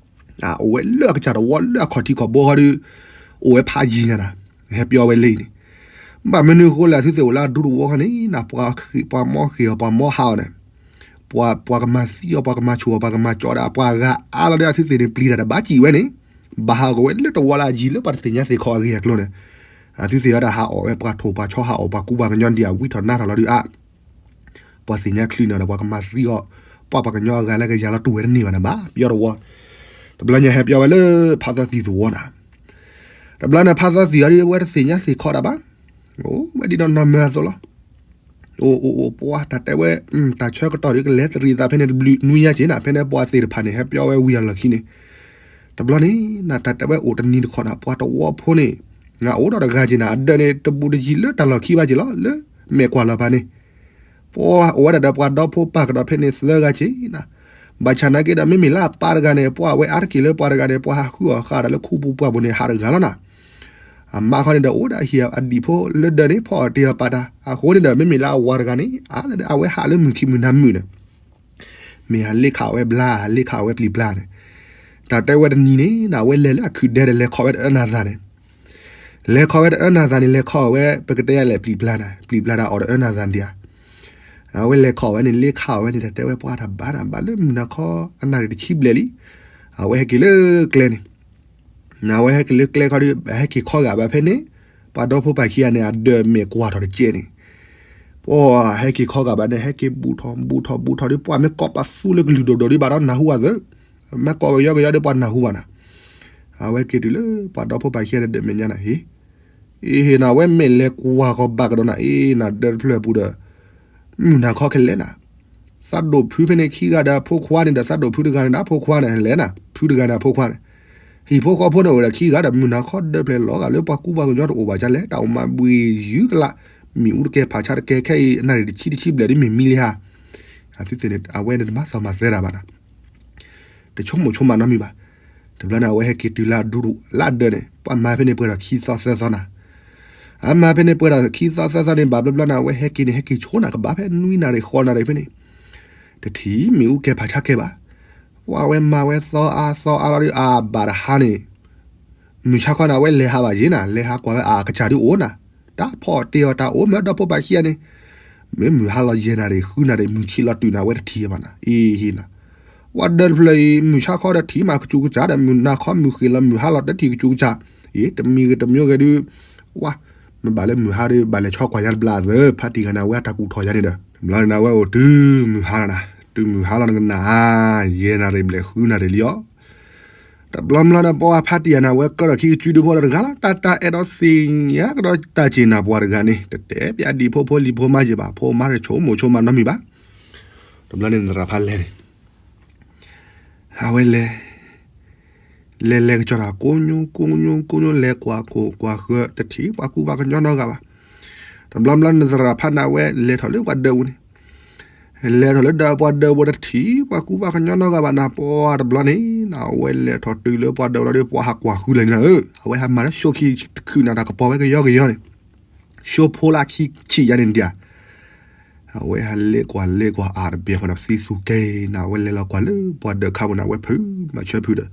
အိၣ်ဝဲလၢအကစၢ်တဝီလၢအခီၣ်ထံးခီၣ်ဘိဃီဒီး, အိၣ်ဝဲဖးယံၤညါနၤ, ဟဲပၠီဝဲလၢအံၤန့ၣ်, ဘၣ်မနုၤအဃိလဲၣ် အသုသ့ၣ်အိၣ်လၢအဒူတဝီဃီန့ၣ်နၤ, ပှၤမီဃ့ၢ်အီၤ ပှၤမီဟးအီၤန့ၣ် ပှၤကမၤသံအီၤ ပှၤကမၤဆူၣ်အီၤ ပှၤကမၤကၠီဒီးအပှၤဂၤအါလီၤဒီး အသုသ့ၣ်န့ၣ် ပျံၤတၢ်တဘၣ်စံးဝဲန့ၣ်, ဘၣ်ဟးဂီၤဝဲလၢတဝီလၢအယံၤလၢပှၤတသ့ၣ်ညါသ့ၣ်ခီအဂ့ၢ်အကျိၤန့ၣ်, အသုသ့ၣ်အီၤတၢ်ဟးအီၣ်ဝဲပှၤထိၣ်ပှၤဆီဟးအီၣ်ပှၤကူပှၤကညီဒ်အဝံထီၣ်နါထီၣ်လီၤဒုးအါ, ပှၤသ့ၣ်ညါချုးန့ၣ်ဒီး ပှၤကမၤသံအီၤ, ပှၤပှၤကညီအဂၤလၢကယၤလီၤတူၢ်ဝဲတန့ၢ်ဘၣ်န့ၣ်ဘၣ် ပယီၤတဝီ, တဘျီညါဟဲပၠီဝဲလၢဖးသီသံၣ်သဝီနၤ, တဘျီန့ၣ် ဖးသီသံၣ်အီၤဒ်ဝဲတသ့ၣ်ညါသ့ၣ်ခီတၢ်ဘၣ်, အိၣ်ဝဲဒ်ဒီးနီၢ်မၢအသိးလီၤ. အိၣ်အိၣ်အိၣ် ပှၤတၢ်တဲဝဲ, တၢ်ဆၢကတီၢ်ဒီးကလဲၤတရံးသးဖဲန့ၣ်တဘျုးနွံညါက့ၤနၤ, ဖဲန့ၣ်ပှၤသ့ၣ်တဖၣ်န့ၣ် ဟဲပၠီဝဲဝံၤအလီၢ်ခံန့ၣ်, တဘျီန့ၣ်နၤ တၢ်တဲဝဲအိၣ်တနံၤတခီနၤ ပှၤတဝီဖိန့ၣ်, နအိၣ်ဒီးတဂၤက့ၤနၤ အဒၢးန့ၣ် တဘူးတယံၤလၢတၢ်လီၢ်ခံဘၣ်က့ၤလီၤ လၢမဲာ်ကွၢ်လီၤဖးန့ၣ်, ပှၤအိၣ်ဝဲဒၣ်ဒီးပှၤဒီဖိပၢ်ကဒီးဖဲန့ၣ်သၢဂၤက့ၤနၤ, ဘၣ်ဆၣ်နာ်က့ဒီး မ့မ့ၢ်လၢအပၢ်တဂၤန့ၣ် ပှၤဝဲအါတက့ၢ်လၢပှၤတဂၤန့ၣ် ပှၤဟးဃုအီၣ်ဃာ်ဒီးလၢခူပူၤပှၢ်ပူၤန့ၣ် ဟးတဂၤလီၤနၤ အမါခီန့ၣ်ဒီး အိၣ်ဒၣ်ဟံၣ်အဒံၣ်ဖိလၢဒၢးန့ၣ် ဖီအီၣ်တ့ၢ်အီၣ်ပာ်တၢ်, အဃိန့ၣ်ဒီး မ့မ့ၢ်လၢအဝၤတဂၤန့ၣ် အါလၢအဝဲဟးလၢမုၢ်ခံမုၢ်နၤမုၢ်န့ၣ်, မ့ၢ်ဟးလ့ခးဝဲဘျါ ဟးလ့ခးဝဲပျံၤပျါန့ၣ်, တၢ်တဲဝဲတနံၤန့ၣ် အဝဲလဲၤလၢအခုးဒဲဒီး လဲၤခီဝဲတအၢနၤသးန့ၣ်, လဲၤခီဝဲတအၢနၤသးန့ၣ် လဲၤခီဝဲ ပကတဲယၤလဲၣ်ပျံၤပျါနၤ ပျံၤပျါတၢ်အီၣ်တအၢနၤသးဒံးဧါ, အဝဲလဲၤခီဝဲန့ၣ် လ့ခးဝဲန့ၣ် တၢ်တဲဝဲပှၤတၢ်ဘၣ်နၤ ဘၣ်လၢမုၢ်နၤခီအနၣ်ရံၣ်တဆံဘျဲၣ်လံ, အဝဲဟဲက့ၤလၢကျဲန့ၣ် နဝဲဟဲက့ၤလၢကျဲခီဒီး ဟဲက့ၤခီဂာ်ဘၣ်ဖဲန့ၣ်, ပှၤဒီဖိပၢ်ခံဂၤန့ၣ် အဒၢးမဲာ်ကွၢ်ထီၣ်တကဲန့ၣ်, ပှၤဟဲက့ၤခီဂာ်ဘၣ်န့ၣ် ဟဲက့ၤဘူးထီၣ်ဘူးထီၣ်ဘူးထီၣ်ဒီး ပှၤမ့ၢ်ကိးပသူလၢကလုာ်ဒိၣ်ဒိၣ်ဒီး ဘၣ်ဒီးနၢ်ဟူအသး, မ့ၢ်ကိးကယီကယီဒီး ပှၤနၢ်ဟူဘၣ်နၤ, အဝဲက့ၤတုၤလၢပှၤဒီဖိပၢ်ခံဂၤဒီးမဲာ်ညါနၤ ဟ့ၣ်, အ့ဟ့ၣ်နၤ အဝဲမဲာ်လဲၤကွၢ်ကီဘၣ်ကဒီးနၤ အ့နၤဒၢးတဖျၢၣ်အပူၤဒီး မုၢ်နၤခီခဲလဲၣ်နၤ, သးဒိၣ်ဖုဖဲန့ၣ်ခံဂၤဒီးအဖိခွါန့ၣ်ဒီး သးဒိၣ်ဖုတဂၤန့ၣ်ဒီးအဖိခွါန့ၣ် လဲၤနၤ ဖုတဂၤန့ၣ်အဖိခွါန့ၣ်, ဟံၣ်ဖိဃီဖိန့ၣ်အိၣ်ဒီးခံဂၤဒီး မုၢ်နၤခီဒၢးဖျၢၣ်လီၤဂာ်လၢပှၤကူပှၤကညီတအိၣ်ဘၣ်ကလဲၣ် တၢ်အိၣ်မးဘှ့ၣ်ယုၢ်ကလး, မ့ၣ်အူတကဲဖးဆါတကဲခဲအံၤ အနၣ်ရံၣ်တဆံတဆံဘျဲၣ်ဒ်မ့ၢ်မံလံဟါ, အသုသ့ၣ်န့ၣ် အဝဲန့ၣ်တဘၣ်သးမၤသဲတၢ်ဘၣ်နၤ တဆိကမိၣ်ဆိကမးနီတမံၤဘၣ်. တဘျီန့ၣ် အဝဲဟဲက့ၤတုၤလၢအဒူၣ်လၢအဒၢးန့ၣ် ပှၤမၤဖဲန့ၣ်ပှဲၤဒီးခံသီသၢသီနၤ, အမၤဖဲန့ၣ်ပှဲၤဒီးခံသီသၢသီန့ၣ် ဘၣ်ဘျီဘျီန့ၣ် အဝဲဟဲက့ၤန့ၣ် ဟဲက့ၤဆိနၤ ကဘၣ်ဖဲနွံနၣ်ရံၣ်ဃိးနၣ်ရံၣ်ဖဲန့ၣ်, တထံၣ်မ့ၣ်အူကဲဖးဆါကဲဘၣ်. ပှၤဝဲမၤဝဲသီအါသီအါလီၤဒီး အဘၣ်တဟါန့ၣ် မုၢ်ဆါခီန့ၣ် အဝဲလဲၤဟးဘၣ်ယဲနၤ လဲၤဟးကွၢ်ဝဲအကစၢ်ဒုးအိၣ်နၤ, တၢ်ဖီၣ်တ့ၢ်အီၤတၢ်အိၣ်မ့ၢ်ဒီဖိပၢ်ခံဂၤန့ၣ်, မ့ၢ်မုၢ်ဟါလီၤယဲၢ်နၣ်ရံၣ်ဃုနၣ်ရံၣ် မုၢ်ဆ့ၣ်လီၤတုၤနၤ အဝဲတထံၣ်ဘၣ်နၤ အ့ဟ့ၣ်နၤ, ပှၤဒၢးတဖျၢၣ်အံၤ မုၢ်ဆါခီဒီးထံၣ်မးကစူးကစၢ်ဒီး မုၢ်နၤခီမုၢ်ဃ့ၢ်လီၤမုၢ်ဟါလီၤတထံၣ်ကစူးကစၢ်, အ့ တမံၤဂ့ၤတမံၤဂ့ၤဒုး, ဝါ, မ့ၢ်ဘၣ်လၢမုၢ်ဟါဒီး ဘၣ်လဲၤဆီကွၢ်ညါတဘျီသၢ ဖါတံၢ်ဂၤန့ၣ် အဝဲအတၢ်ကူၣ်ထီၣ်ယါန့ၣ်ဒီး တဘျီန့ၣ် အဝဲအိၣ်တုၤမုၢ်ဟါလီၤနၤ, တုၤမုၢ်ဟါလီၤနကနၣ်ဧါ, ယဲၢ်နၣ်ရံၣ်ဘျဲၣ်ဃုနၣ်ရံၣ်လံအီၤ တဘျီဘျီန့ၣ် ပှၤဖါတံၢ်ဂၤန့ၣ် အဝဲကၢထီၣ်ခံကစုဒုဖိတဂၤလီၤ, တၢ်တၢ်အဲၣ်ဒိးသ့ၣ်ညါကဒီးတၢ်စ့ၢ်နၤပှၤတဂၤန့ၣ် တတဲပျးဒံၣ်ဖိဖိလံၤဖိမါယဲၢ်ဘၣ်, ဖိမါတဆိကမိၣ်ဆိကမးနီတမံၤဘၣ်. တဘျီန့ၣ် သရၣ်ဖါလဲၤန့ၣ် အဝဲလဲၤ လဲၤလဲၤကစီၤတၢ်ကိးညိကိးညိကိးညိ လဲၤကွၢ်ခိၣ်ကွၢ်ဃၢၤ တထံၣ်ပှၤကူပှၤကညီနီတဂၤဘၣ်. တဘျီဘျီန့ၣ် သရၣ်ဖါန့ၣ် အဝဲလဲၤထီၣ်လၢပှၤဒၢးပူၤန့ၣ်, ဟဲ လဲၤထီၣ်လၢဒၢးပှၤဒၢးဝဲတထံၣ် ပှၤကူပှၤကညီနီတဂၤဘၣ်နၤ ပှၤတဘျီန့ၣ်နၤ အဝဲလဲၤထီၣ်တုၤလၢပှၤဒၢးဝဲဒီး ပှၤဟးကွၢ်ဃုလၢာ်န့ၣ်နၤဧၢ, အဝဲဟးမၤလၢၡိခံတခုၣ်နၤ တၢ်ကပီၤဝဲကယီကယီန့ၣ်, ၡိဖိလၢခံဆံးယါန့ၣ်ဒၣ် အဝဲဟးလဲၤကွၢ်လဲၤကွၢ်အါတဘ့ၣ်ဃီနၤ ပသံသူကဲနၤ အဝဲလဲၤလီၤကွၢ်လၢပှၤဒၢးခါပူၤန့ၣ် အဝဲဖုးမၤဆၢဖုးဒီး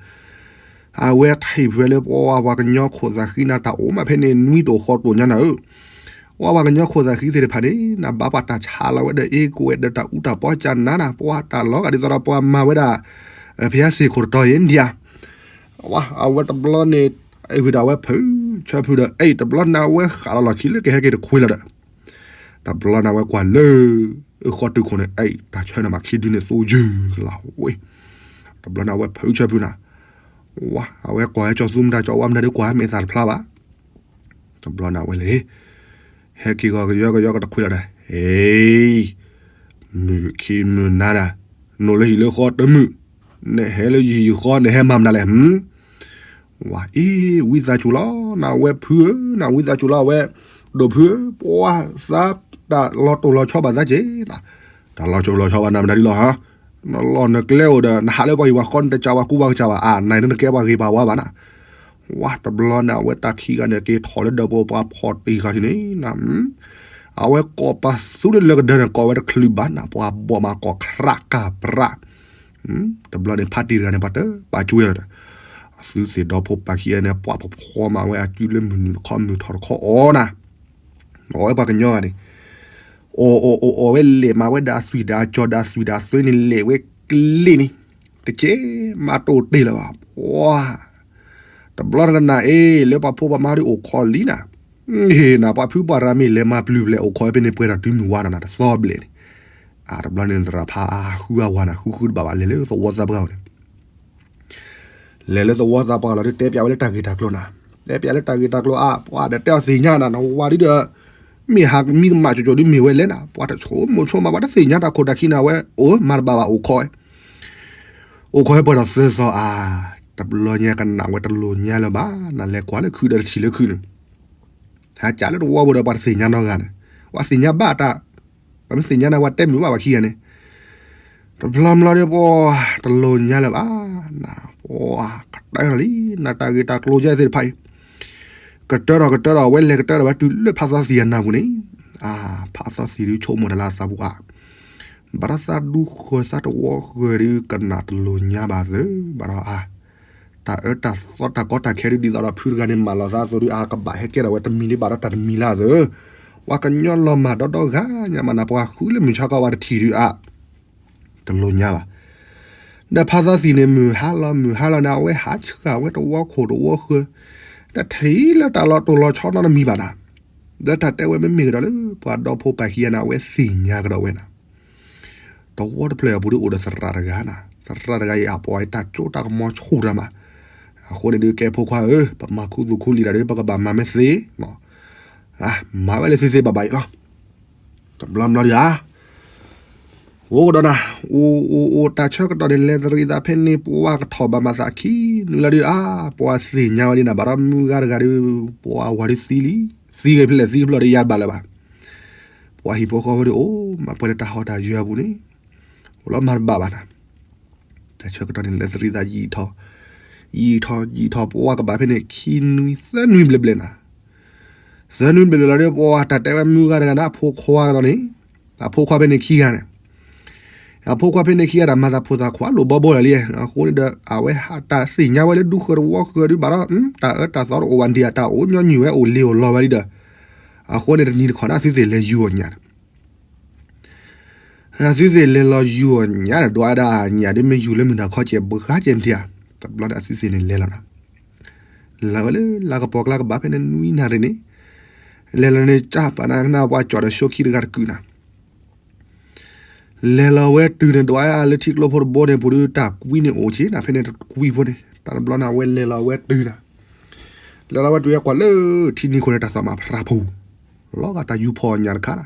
အဝဲထံၣ်ဖဲလၢပှၤပှၤကညီခိၣ်သးဃံနၤ တၢ်အိၣ်မးဖဲန့ၣ် နွံတိၣ်ဃိးတိၣ်ညါနၤဧၢ, ပှၤပှၤကညီခိၣ်သးဃံသ့ၣ်တဖၣ်န့ၣ် နဘၣ်ပှၤတၢ်ဆါလီၤဝဲဒီး အ့ၣ်ကိးဝဲဒီးတၢ်အူတၢ်ပီစၢ်နါနၤ ပှၤတၢ်လီၤဂာ်ဒ်သိးဒီးပှၤမၤဝဲဒၣ် ဖယါစ့ၢ်ခိၣ်တတီၤအံၤဒၣ် အဝဲတဘျီန့ၣ် အဝဲဖုးဆၢဖုးဒီး အတဘျီန့ၣ်အဝဲဃးလီၤလီၢ်ခံလၢကဟဲက့ၤတခွ့လီၤဒီး တဘျီန့ၣ်အဝဲကွၢ်လၢ ဃီတုၤခိၣ်န့ၣ် အတၢ်ဆၢန့ၣ်မးခံဒုန့ၣ်သိယုၢ်ကလီၤဝဲ, တဘျီန့ၣ်အဝဲဖုးဆၢဖုးနၤ, ဝါ အဝဲကွၢ်ဟဲကၠီသူမတၤကၠီဝါမတၤဒီးကွၢ်ဟဲမဲာ်သၣ်တဖျါဘၣ်, တဘျီန့ၣ်အဝဲလဲၤ ဟဲက့ၤဂီၤကယီကယီကတခွ့လီၤဒီး ဟ့ မုၢ်ခံမုၢ်နၤနၤ, နအိၣ်လၢဟံၣ်လၢဃီတမုာ်, နဟဲလၢယဟံၣ်ယဃီ နဟဲမၤမနုၤလဲၣ် ဝါ အ့ ဝံသးစူၤလီၤ နဝဲဖုဧၢ နဝံသးစူၤလီၤ အဝဲ ဒိၣ်ဖုဧၢ ပှၤသးတၢ်လီၤတိၢ်လီၤဆီဘၣ်သးက့ၤ, တၢ်လီၤတိၢ်လီၤဆီဘၣ်နမတၤဒ်လီၤဟါ, နလီၢ်နကျဲအိၣ်ဒီး နဟးလၢပှၤဟံၣ်ပှၤဃီ နတကးပှၤကူပှၤကစၢ်ဘၣ် အါ နနကဲပှၤဂ့ၤပှၤဝါဘၣ်နၤ, ဝါ တဘျီန့ၣ် အဝဲတၢ်ခံဂၤန့ၣ် က့ၤထီၣ်လၢဒၢးပှၤပှၤဖီၣ်တံၢ်ဃာ်ထံန့ၣ် အဝဲကိးပသူလၢလၢကဒၢန့ၣ် ကိးဝဲတချုးဘၣ်နၤ ပှၤဘီၣ်မးကိးကြးကးပြး တဘျီန့ၣ် ဖါတံၢ်တဂၤန့ၣ် ပှၤတပာ်ကွံာ်လီၤဒီး အသုသ့ၣ်ဒီဖိပာ်ခံဂၤန့ၣ် ပှၤပဖီမးဝဲအစုလၢမုၢ်နုာ်တခီမုၢ်ထီၣ်တခီအီၤနၤ, အီၣ်ဝဲပှၤကညီဂၤန့ၣ် အီၣ်အီၣ်အီၣ်အီၣ်ဝဲလဲၤမးဝဲဒၣ်အသွံၣ်ဒီးအကၠီဒီးအသွံၣ်ဒီးအသွံၣ်န့ၣ် လဲၤဝဲကျ့န့ၣ် တကဲမးတိၢ်တ့ၢ်လၢၤဘၣ် ပှၤ တဘျီနကနၣ်အ့ၣ် လၢပှၤဖိပှၤမါဒုးအိၣ်ခိးလံနၤ, ဟ့ၣ်နၤ ပှၤဖုပှၤရၤမ့ၢ်လဲၤမၤပျုၤပျဲၢ်အိၣ်ခိးဖဲန့ၣ် ပှဲၤထီၣ်တုၤမုၢ်ဝါနၤနၤ တသီဘျဲၣ်န့ၣ်, အတဘျီန့ၣ် သရၣ်ဖးအဃုအဝၤနၤ ဃုဃုတဘၣ်ဘၣ် လဲၤလၢသဝီသးပှၢ်န့ၣ် လဲၤလၢသဝီသးပှၢ်လီၤဒီး တဲပျးဝဲလၢတၢ်ဂ့ၢ်တၢ်ကျိၤနၤ, တဲပျးလၢတၢ်ဂ့ၢ်တၢ်ကျိၤအါ ပှၤဒီးတဲအီၤသ့ၣ်ညါနၤ နဝၤဒုဒီး မ့ၢ်ဟးမံကမၣ်ကၠိကၠိဒုမ့ၢ်ဝဲလဲၣ်နၤ ပှၤတဆိကမိၣ်ဆိကမး ပှၤတသ့ၣ်ညါတၢ်ခိၣ်တၢ်ခံနၤဝဲ အိၣ်မၤတဘၣ်ဘၣ်အိၣ်ခိးဝဲ အိၣ်ခိးဝဲပှဲၤဒီးသၢသီအါ, တဘျီညါကနၣ်ဝဲတလိၣ်ညါလၢၤဘၣ်, နလဲၤကွၢ်လၢခုဒီးတထံၣ်လၢခုန့ၣ် ဟးကးလၢတဝီပူၤဒီးပှၤတသ့ၣ်ညါနီတဂၤန့ၣ်, ပှၤသ့ၣ်ညါဘၣ်တၢ်, ပှၤမ့ၢ်သ့ၣ်ညါနၤပှၤတဲမုာ်ဘၣ်ပှၤခံဂၤန့ၣ်, တဘျီဘျီဒီးပှၤတလိၣ်ညါလၢၤဘၣ်, နပှၤကတၢၢ်ထီၣ်လံ, နတၢ်ဂ့ၢ်တၢ်ကျိၤယဲၢ်သ့ၣ်တဖၣ်အံၤ, ကတၢၢ်ထီၣ်ကတၢၢ်ထီၣ် အဝဲလဲၤကတၢၢ်ထီၣ်ဝဲတုၤလၢဖးသီသံၣ်အနၢ်ပူၤန့ၣ်, အါ, ဖးသီသံၣ်ဒုးဆိကမိၣ်တၢ်လၢအသးပူၤအါ, ဘၣ်ဒီးသးဒူဃၢၤသးတဝီဃၢၤဒုးကနၣ်တလိၣ်ညါဘၣ်သၢ, ဘၣ်ဒီးအါ တၢ်အၢတၢ်သီတၢ်ကီတၢ်ခဲဒုးဒ်သိးဒီးဖုတဂၤန့ၣ် မၢလီၤသးအသိးဒုး အါကဘၣ်ဟဲကဲထီၣ်ဝဲတမံၤဒုးဘၣ်ဒီးတၢ်တမံၤလၢအသိး, ပှၤကညီလီၤမၢ်ဒီဒီဂၤညါမးနၤ ပှၤဃုလၢမုၢ်ဆါခီဝဲတထံၣ်ဒုးအါ, တလိၣ်ညါဘၣ်, ဒီးဖးသီသံၣ်န့ၣ် မုၢ်ဟါလီၤမုၢ်ဟါလီၤန့ၣ် အဝဲဟးဆှၣ်ဝဲတဝီခိၣ်တဝီဃၢၤ, တထံၣ်လၢတၢ်လီၤတိၢ်လီၤဆီနီတမံၤဘၣ်နၤ, ဒီးတၢ်တဲဝဲမ့မ့ၢ်ကဒီးလၢ ပှၤဒီဖိပာ်ခံဂၤန့ၣ် အဝဲသ့ၣ်ညါကဒီးဝဲနၤ တဝီတဖျၢၣ်အပူၤဒုးအိၣ်ဒီးသရၣ်တဂၤနၤ, သရၣ်တဂၤအံၤ အပှၤအံၤတၢ်ကၠိတၢ်ကမီၤဆူၣ်တၢ်မး, အဃိန့ၣ်ဒုးကဲဖိခွါဧၢ, ပမၤခူသူၣ်ခူလံာ်တၢ်ဒုး ပကဘၣ်မၤမ့ၢ်သ့, မၤဝဲလၢသ့သ့ဘၣ်ဘၣ်အံၤလီၤ, တဘျီဘျီဒုးဧါ, အိၣ်ကဒီးနၤ, အိၣ်အိၣ်အိၣ်တၢ်ဆၢကတီၢ်န့ၣ် လဲၤသရံးသးဖဲန့ၣ် ပှၤကထီၣ်ဘၣ်မၤသးခံနွံလီၤဒုးဧါ, ပှၤသ့ၣ်ညါဝဲဒ်နၤ ဘၣ်ဒီးမုၢ်ဂၤတဂၤဒုး, ပှၤဝၤဒုးသံလံ, သံဂ့ၤဖျဲၣ်သံကဖျိးဒုးယါတဘၣ်လၢၤဘၣ် ပှၤဟံၣ်ဖိဃီဖိဒုးအိၣ်မးပှဲၤလၢတၢ်ဟီၣ်တၢ်ယၢၤအပူၤန့ၣ်, အိၣ်လီၤမၤတဘၣ်ဘၣ်နၤ, တၢ်ဆၢကတီၢ်န့ၣ် လဲၤသရံးသးယံာ်ထီၣ်, ယံာ်ထီၣ်ယံာ်ထီၣ် ပှၤကဘၣ်ဖဲန့ၣ် ခံနွံသၢနွံဘျဲၣ်ဘျဲၣ်နၤ, သၢနွံဘျဲၣ်ဘျဲၣ်လီၤဒီး ပှၤတၢ်တဲဝဲမုၢ်ဂၤတဂၤန့ၣ် အဖိခွါကဒီးန့ၣ်, အဖိခွါဖဲန့ၣ်ခံဂၤန့ၣ် အဖိခွါဖဲန့ၣ်ခံဂၤဒီး မၤသးဖိသၣ်ခွါလိာ်ဘီဘိလၢာ်လံ, အဃိန့ၣ်ဒီး အဝဲဟးတၢ်သ့ၣ်ညါဝဲလၢဒူဃၢၤတဝီဃၢၤဒုးဘၣ်ဒီး တၢ်အၢတၢ်သီတအိၣ်ဘၣ်ဒံး တၢ်အိၣ်ညီနုၢ်ဝဲအိၣ်လ့ၤအိၣ်လီၤဝဲလံဒီး, အဃိန့ၣ်တနံၤတခီန့ၣ် အသုသ့ၣ်လဲၤယူၤအီၣ်ညၣ် အသုသ့ၣ်လဲၤလီၤယူၤအီၣ်ညၣ်ဒီး ဒွးဒၣ်ညၣ်ဒုးမ့ၢ်ယူၤလၢမုၢ်နၤခီကဲးဘှါကဲးဒံးဧါ, တဘျီန့ၣ်အသုသ့ၣ်န့ၣ်လဲၤလီၤနၤ, လဲၤဝဲလၢလါကပီၤကျါကဘၣ်ဖဲန့ၣ်နွံနၣ်ရံၣ်န့ၣ်, လဲၤလီၤန့ၣ် ကၢ်ပာ်နၤကနၣ်ပှၤကၠီၣ်ဒီးဆိခံတဂၤတကုာ်နၤ လဲၤလီၤဝဲတုၤန့ၣ် ဒွးလၢထံကျိဖိတဘိန့ၣ် ပူၤဒုးတၢ်ကွံန့ၣ်အိၣ်က့နၤ ဖဲန့ၣ်တကွံဖိန့ၣ် တၢ်တဘျီန့ၣ် အဝဲလဲၤလီၤဝဲတုၤနၤ, လဲၤလီၤဝဲတုၤကွၢ်လၢထံနံၤခိၣ်န့ၣ် တၢ်သီၣ်မးဖရၣ်ပူၤ, လီၤဂာ်တၢ်ယူၤဖီၣ်ညၣ်တခါနၤ,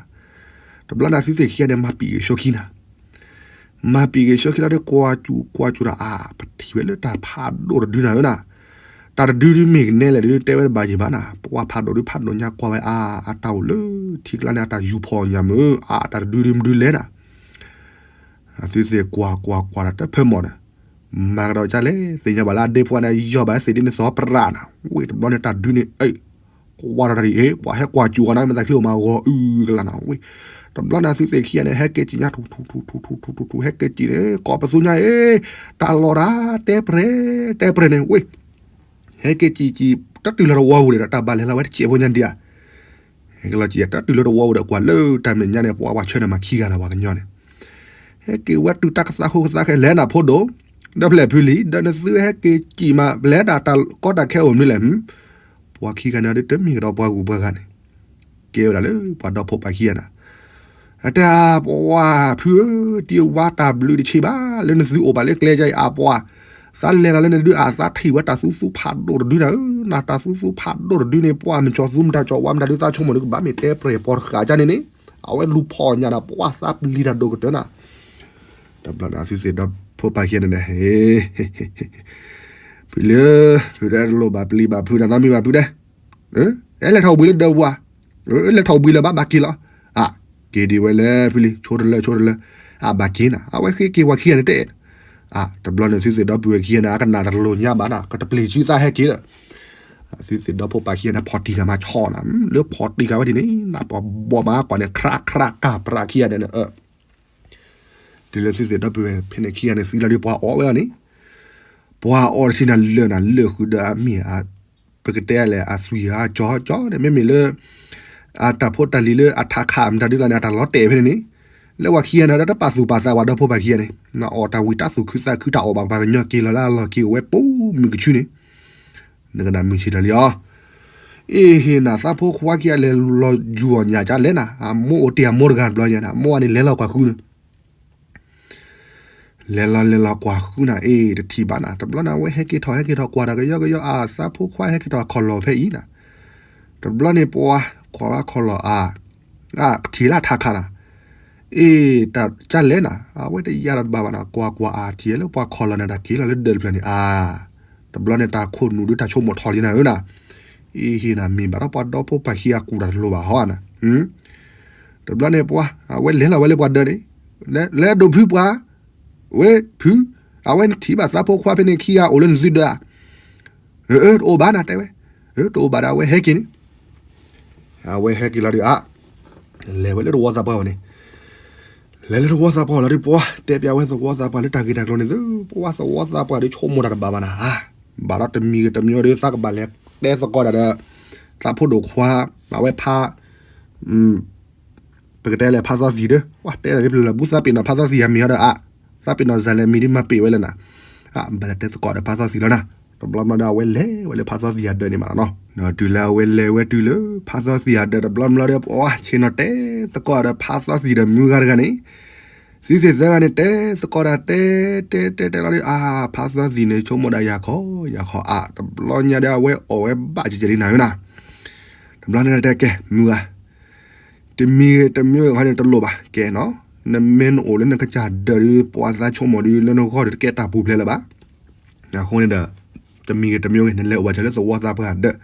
တဘျီန့ၣ် အသုသ့ၣ်ခံဂၤန့ၣ် မၤပံာ်ဂ့ၤဆိခံနၤ မၤပံာ်ဂ့ၤဆိခံလီၤဒီး ကွၢ်စူၣ်ကွၢ်စူၣ်ဒီး အါ ပထံၣ်ဝဲလၢတၢ်ဖးဒိၣ်တဒုနၤဧၢနၤ, တၢ်တဒုဒုမ့ၢ်ကနဲလဲၣ်ဒုတဲဝဲတဘၣ်ယံၤဘၣ်နၤ, ပှၤဖးဒိၣ်ဒုဖးဒိၣ်ညါကွၢ်ဝဲအါ အတၢ်အိၣ်လၢထံကျါန့ၣ် အတၢ်ယူၤဖီၣ်ညၣ်မုၢ် အါ တၢ်တဒုဒုမနုၤလဲၣ်နၤ, အသုသ့ၣ်ကွၢ်ကွၢ်ကွၢ်ဒီးတဖၢမီၢ်ဒီး မၤကဒီးကၢ်လဲၣ် သ့ၣ်ညါဘၣ်လၢအဒ့ဖိန့ၣ် ယီၢ်ဘၣ်သ့ၣ်ဒ်န့ၣ်သီၣ်ပြးနၤ, ဝ့ၢ်တဘျီန့ၣ်တၢ်ဒုန့ၣ် ကွၢ်ဒီးတၢ်ဒ်အံၤ ပှၤဟဲကွၢ်စူၣ်အီၤနၤ မ့ၢ်သးချံအိၣ်မးဂီၤအုၣ်ကလၢ်နၤ ဝ့ၢ်, တဘျီန့ၣ်အသုသ့ၣ်ခံဂၤန့ၣ် ဟဲက့ၤစံၣ်ညါ ထူထူထူထူထူထူထူ ဟဲက့ၤစံၣ်န့ၣ် ကိးပသူညါအံၤ, တၢ်လီၤတၢ် တဲပြဲၢ် တဲပြဲၢ်န့ၣ် ဝ့ၢ် ဟဲက့ၤစံၣ်စံၣ် တတုၤလၢတဝီပူၤဒီး တၢ်ဘၣ်လဲၤလီၤဝဲတစဲးဖိညါဒံးဧါ, ဟဲက့ၤလီၤစံၣ် တတုၤလၢတဝီပူၤဒီး ကွၢ်လၢတၢ်မဲာ်ညါန့ၣ် ပှၤဝဲဆၢထၢၣ်မၤခံဂၤနၤ ပှၤကညီန့ၣ်, ဟဲက့ၤဝဲတုၤတၢ်ကသးဃိကသးဃဲလဲၣ်နၤဖိဒိၣ်, ဒီးဖျဲၣ်ဖုလံ ဒီးနသုဟဲက့ၤစံၣ်မး လဲၤဒၣ်တၢ်ကီတၢ်ခဲအိၣ်မနုၤလဲၣ်, ပှၤခံဂၤန့ၣ်ဒ်တမ့ၢ်ကဒီးပှၤဂုၤပှၤဂၤန့ၣ်, ကဲဝဲဒၣ်လၢပှၤဒီဖိပၢ်ခံဂၤန့ၣ် အတဲ ပှၤဖုဧၢ, တံၤဝါတၢ်ဘျုးတဆံးဘၣ် လၢနသုအိၣ်ဘၣ်လၢကျဲယါအံၤ အပှၤ, သးလဲၤလီၤလၢနဒုးအ သးထံၣ်ဝဲတၢ်သူသူဖးဒိၣ်တဒုနၤဧၢ, နတၢ်သူသူဖးဒိၣ်တဒုန့ၣ် ပှၤမ့ၢ်ကၠီၤသူမတၤကၠီၤဝါမတၤဒုး သးဆိကမိၣ်ဒုးကဘၣ်မ့ၢ်တဲပြဲၢ်ပှၤတဃာ်ကန့ၣ်န့ၣ်, အဝဲလူၤဖီၣ်ညါဒီးပှၤသးပျံၤတၢ်ဒိၣ်ကတၢၢ်နၤ တဘျီန့ၣ် အသုသ့ၣ်ဒီးဖိပၢ်ခံဂၤန့ၣ် ဖုလၢ ဖုတဲတလိၣ်ဘၣ်ပျံၤဘၣ်ဖုတၢ်နီတမံၤဘၣ်ဖုတဲ, အဲလဲၤထီၣ်ဝံၤလၢဒၢးပူၤဧါ, လဲၤထီၣ်ဝံၤလၢၤဘၣ် ဘၣ်က့ၤလီၤ, အက့ၤဒံးဝဲလဲၣ်ဖုလံ ဆိတလၢဆိတလၢ, အဘၣ်က့ၤနၤ အဝဲဃ့က့ၤပှၤခံဂၤန့ၣ်တဲ, တဘျီန့ၣ်သုသ့ၣ်ဒီပုၢ်ဝဲၢ်ခံဂၤန့ၣ် အကနၣ်တလိၣ်ညါဘၣ်နၤ ကတပျံၤစုသးဟဲက့ၤဒီး, သုသ့ၣ်ဒီဖိပၢ်ခံဂၤန့ၣ် ဖီၣ်တံၢ်ဃာ်မၤဆီၣ်နၤ လၢဖီၣ်တံၢ်ဃာ်ဝဲဒ်န့ၣ် နပှၤဘီၣ်မၤကွၢ်န့ၣ် ခြရၣ်ခြရၣ်ကၢ်ပြးခံဂၤန့ၣ် တုၤလၢသုသ့ၣ်ဒီပုၢ်ဝဲၢ်ဖဲန့ၣ်ခံဂၤန့ၣ် သံလီၤဒ်ပှၤအီၣ်ဝဲအီၤန့ၣ်, ပှၤအီၣ်တထံၣ်နၤလၢာ်နၤလၢာ်ဃုာ်ဒီးအမ့ၢ်, ပကတဲလဲၣ် အသွံၣ်အကၠီကၠီန့ၣ် မ့မ့ၢ်လၢ အတၢ်ဖိတၢ်လံၤလၢအထးခးမတၤဒုလီၤန့ၣ် အတၢ်လီၤတဲာ်ဖဲန့ၣ်န့ၣ်, လၢပှၤခံဂၤန့ၣ်ဒီးတပာ်သူၣ်ပာ်သးပှၤဒီဖိပၢ်ခံဂၤန့ၣ်, နအီၣ်တၢ်ဝံၤတၢ်သူၣ်ခုသးခုတၢ်အီၣ်ဘၣ် ပှၤကညီက့ၤလီၤလၢအလီၢ်က့ၤအိၣ်ဝဲပိာ်မုၣ်ကဆူန့ၣ်, နကနၣ်မုၢ်ဆ့ၣ်ထီၣ်လံအီၤ, အ့ဟ့ၣ်နၤသးဖိခွါခံဂၤလဲၤလီၤယူၤအီၣ်ညၣ်ကလဲၣ်နၤ အမိၢ်အိၣ်တ့ၢ်အမိၢ်တဂၤတဘျီညါန့ၣ် အမိၢ်န့ၣ်လဲၤလီၤကွၢ်ဃုန့ၣ် လဲၤလီၤလဲၤလီၤကွၢ်ဃုနၤ အ့ တထံၣ်ဘၣ်နၤ တဘျီန့ၣ် အဝဲဟဲက့ၤထီၣ်ဟဲက့ၤထီၣ်ကွၢ်တၢ်ကယီကယီ အသးဖိခွါဟဲက့ၤထီၣ်ခီၣ်လီၢ်ဖဲအံၤနၤ, တဘျီန့ၣ်ပှၤ ကွၢ်ဝဲခီၣ်လီၢ်အါ, အထံၣ်လၢထးခးနၤ, အ့ တၢ်ကလဲၣ်နၤ အဝဲတယါဒီးတဘၣ်ဘၣ်နၤ ကွၢ်ကွၢ်အထံၣ်လၢပှၤခီၣ်လီၢ်န့ၣ် တၢ်က့ၤလီၤလၢဒၢးတဖျၢၣ်န့ၣ်အါ, တဘျီန့ၣ်တၢ်ခိၣ်နူာ်ဒုးတၢ်ဆိကမိၣ်ထီၣ်လံနၤဧၢနၤ, အ့ဟ့ၣ်နၤမ့ၢ်ဘၣ်ဒီးပှၤဒီဖိပၢ်ခံဂၤကူၣ်တၢ်တလိၤဘၣ်ဟီနၤ တဘျီန့ၣ်ပှၤ အဝဲလဲၤလီၤဝဲလၢပှၤဒၢးန့ၣ်, လဲၤဒိးဖုပှၤ, ဝဲဖု, အဝဲနထံၣ်ဘၣ်သးဖိခွါဖဲန့ၣ်ခံဂၤအိၣ်လၢနသုဒၢးဧါ, အၢ တအိၣ်ဘၣ်နၤတဲဝဲ, တအိၣ်ဘၣ်ဒီးအဝဲဟဲက့ၤန့ၣ်, အဝဲဟဲက့ၤလီၤဒီးအါ, လဲၤဝဲလၢသဝီသးပှၢ်အအိၣ်န့ၣ် လဲၤလၢသဝီသးပှၢ်လီၤဒီး ပှၤတဲပျးဝဲသဝီသးပှၢ်လၢတၢ်ဂ့ၢ်တၢ်ကျိၤန့ၣ်သု, ပှၤသဝီသးပှၢ်ဒီးဆိကမိၣ်တၢ်တဘၣ်ဘၣ်နၤ, ဘၣ်ဒီးတမံၤဂ့ၤတမံၤဒီး သးကဘၣ်လဲၤတဲသကိးတၢ်ဒီး သးဖိဒိၣ်ခွါ, အဝဲဖး, ပကတဲလဲၣ်ဖးသီသံၣ်ဒီး ပှၤတဲတၢ်လၢပျၢၤလၢပူၤ သးပ့ၤနီၣ်ဖးသီသံၣ်အမံၤဟီဒီးအါ, သးပ့ၤနီၣ်စၤလဲၣ်မံၤဒ်မၤပ့ၤဝဲလဲၣ်နၤ, ဘၣ်လဲၤတဲသကိးဒီးဖးသီသံၣ်လီၤနၤ, တဘျီဘျီဒီးအဝဲလဲၤဝဲလၢဖးသီသံၣ်အဒၢးန့ၣ်မးနီၤ, တုၤလၢအဝဲလဲၤဝဲတုၤလၢဖးသီသံၣ်အဒၢးတဘျီဘျီဒီး ပှၤဆ့ၣ်နီၤတဲသကိးဒီးဖးသီသံၣ်ဒီးမုၢ်ဂၤတဂၤန့ၣ် သုသ့ၣ်သၢဂၤန့ၣ် တဲသကိးတၢ်တဲတဲတဲတဲလီၤဒီး အါ ဖးသီသံၣ်န့ၣ် ဆိကမိၣ်ဒၣ်ယၤခီယၤခီအါ တဘျီညါဒီးအဝဲအီၣ်ဝဲဘၣ်ကကဲးလံနၤဧၢနၤ, တဘျီန့ၣ်တဲကဲ မုၢ်ဂၤ, တမံၤတမံၤဂ့ၤခီန့ၣ်တလိၣ်ဘၣ် ကဲနီၤ, နမ့ၢ်နအိၣ်လၢနကစၢ်ဒၢးဒီး ပှၤသးဆိကမိၣ်ဒီး လၢနဂီၢ်ဒီးတကဲတၢ်ပူၤဖျဲးလၢၤဘၣ်, အဃိန့ၣ်ဒီး တမံၤဂ့ၤတမံၤဂ့ၤ နလဲၤအိၣ်ဘၣ်ဆၢလၢသဝီသးပှၢ်ဒၢး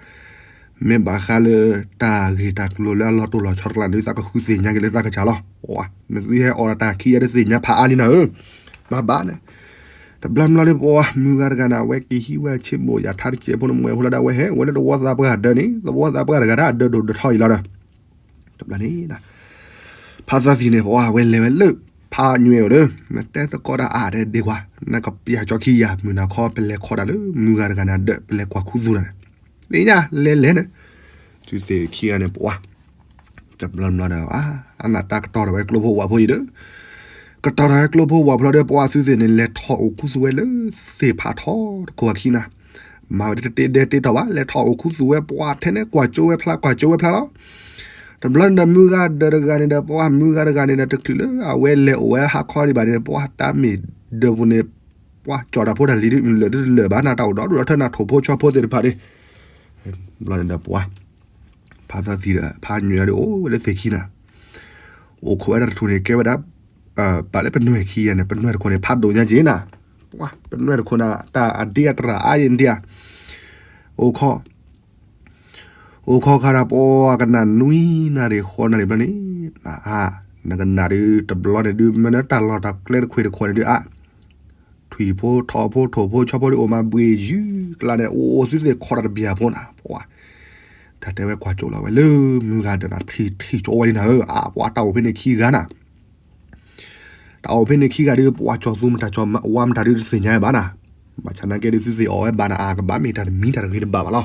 မ့ၢ်ဘၣ်ဃးလၢတၢ်ဂ့ၢ်တၢ်ကျိၤလၢအလီၤတိၢ်လီၤဆီတကျါန့ၣ် သးကဃုသ့ၣ်ညါက့ၤလၢသးကစၢ်လီၤ. နသုဟဲအီၣ်ဒီးတၢ်ခံဂၤဒုးသ့ၣ်ညါဖးအါလံနၤဧၢ, ဘၣ်ဘၣ်န့ၣ်, တဘျီဘျီလၢပှၤမုၢ်ဂၤတဂၤန့ၣ် အဝဲက့ၤဟံးဝဲဆ့မိၣ်ယၤထါတစဲးဖိန့ၣ် မွဲဖိလၢဒၣ်ဝဲဟဲဝဲလၢသဝီသးပှၢ်ဒၢးန့ၣ် သဝီသးပှၢ်တဂၤဒၣ်အဒၢးဒိၣ်ဒၢးထီအံၤလီၤဒီး တဘျီန့ၣ် ဖးသီသံၣ်န့ၣ် ပှၤဝဲလဲၤဝဲလၢ ဖးညွဲအိၣ်ဒီး နတဲသကိးတၢ်အါဒဲးဒ့ခွါ, နကပျၢ်ကၠီခံယၤ မုၢ်နၤခီ ပလဲၤခီတၢ်လၢမုၢ်ဂၤတဂၤန့ၣ်အဒၢး ပလဲၤကွၢ်ခူသူၣ်တၢ်န့ၣ်, သ့ၣ်ညါလဲၤလဲၤန့ၣ်, သုသ့ၣ်ခံဂၤန့ၣ် ပှၤ တဘျီဘျီဒီး အနၢ်တၢ်ကတီၤထီၣ်ဝဲကျိဖိဝၣ်ဖိအံၤဒီး ကတီၤထီၣ်ဝဲကျိဖိဝၣ်ဖိလီၤဒီး ပှၤသုသ့ၣ်န့ၣ် လဲၤထီၣ်အိၣ်ခူသူၣ်ဝဲလၢ သ့ၣ်ဖးထီတခိၣ်အခံနၤ, မၤဝဲတတ့ဒဲတ့တီၢ်ဘၣ် လဲၤထီၣ်အိၣ်ခူသူၣ်ဝဲ ပှၤထဲန့ၣ်ကွၢ်ကၠိဝဲဖျါ ကွၢ်ကၠိဝဲဖျါလီၤ. တဘျီန့ၣ်ဒီး မုၢ်ဂၤဒၢးတဂၤန့ၣ်ဒီး ပှၤမုၢ်ဂၤတဂၤန့ၣ်ဒီး တချုးလၢအဝဲလဲၤအိၣ်ဝဲဟးခီဒံးဘၣ်န့ၣ် ပှၤတၢ်မ့ၢ်ဒၢးပူၤန့ၣ် ပှၤကၠီၣ်တၢ်ဖိတၢ်လံၤဒ်လၢာ်ဒ်တလၢာ်ဘၣ် နၢ်တၢ်အိၣ်ဒီးဒိၣ်ဒီးထၢနၢ်ထိၣ်ဖိဆီဖိသ့ၣ်တဖၣ်ဒီး ဘျီန့ၣ်ဒီးပှၤ ဖးသီသံၣ်ဒီး ဖးညွဲဒီး အိၣ်ဝဲလၢသ့ၣ်ခံနၤ, အိၣ်ခိးဝဲဒၣ်တထူၣ်န့ၣ် ကဲဝဲဒၣ် ပာ်လၢပနွဲၢ်ခံဂၤန့ၣ် ပနွဲၢ်တခိၣ်န့ၣ် ဖးဒိၣ်ညါက့ၤနၤ, ပှၤ ပနွဲၢ်တခိၣ်န့ၣ် တၢ်အဒ့အတြၢ်အါယံၤဒံးဧါ, အိၣ်ခိး အိၣ်ခိးခါဒီး ပှၤကနၣ်နွံနၣ်ရံၣ်ဃိးနၣ်ရံၣ်ဘျီန့ၣ် နအါ နကနၣ်ဒုး တဘျီန့ၣ်ဒုး မ့ၢ်နတၢ်လီၢ်တၢ်ကျဲတခွ့တခိးန့ၣ်ဒုးအါ, ထွံၣ်ဖိထိးဖိထိၣ်ဖိဆီဖိဒုးအိၣ်မးဘှ့ၣ်ယုၢ်ကျါန့ၣ် အိၣ်အိၣ်သုသ့ၣ်ခီတၢ်တဘံၣ်အဖိနၤ ပှၤ တၢ်တဲဝဲကွၢ်ကၠိလီၤဝဲလၢမုၢ်ဂၤဒီးနၤ ထံၣ်ထံၣ်ကၠိဝဲလံနၤဧၢ, အါ ပှၤတၢ်အိၣ်ဖဲန့ၣ်ခံဂၤနၤ တၢ်အိၣ်ဖဲန့ၣ်ခံဂၤဒုး ပှၤကၠီၤသူမတၤကၠီၤဝါမတၤဒုးတသ့ၣ်ညါဘၣ်နၤ, ဘၣ်ဆၣ်နာ်က့ဒုးသုသ့ၣ်အီၣ်ဝဲဘၣ်နၤအါကဘၣ်မ့ၢ်တၢ်တမံၤတၢ်တဂ့ၤတဘၣ်ဘၣ်လီၤ.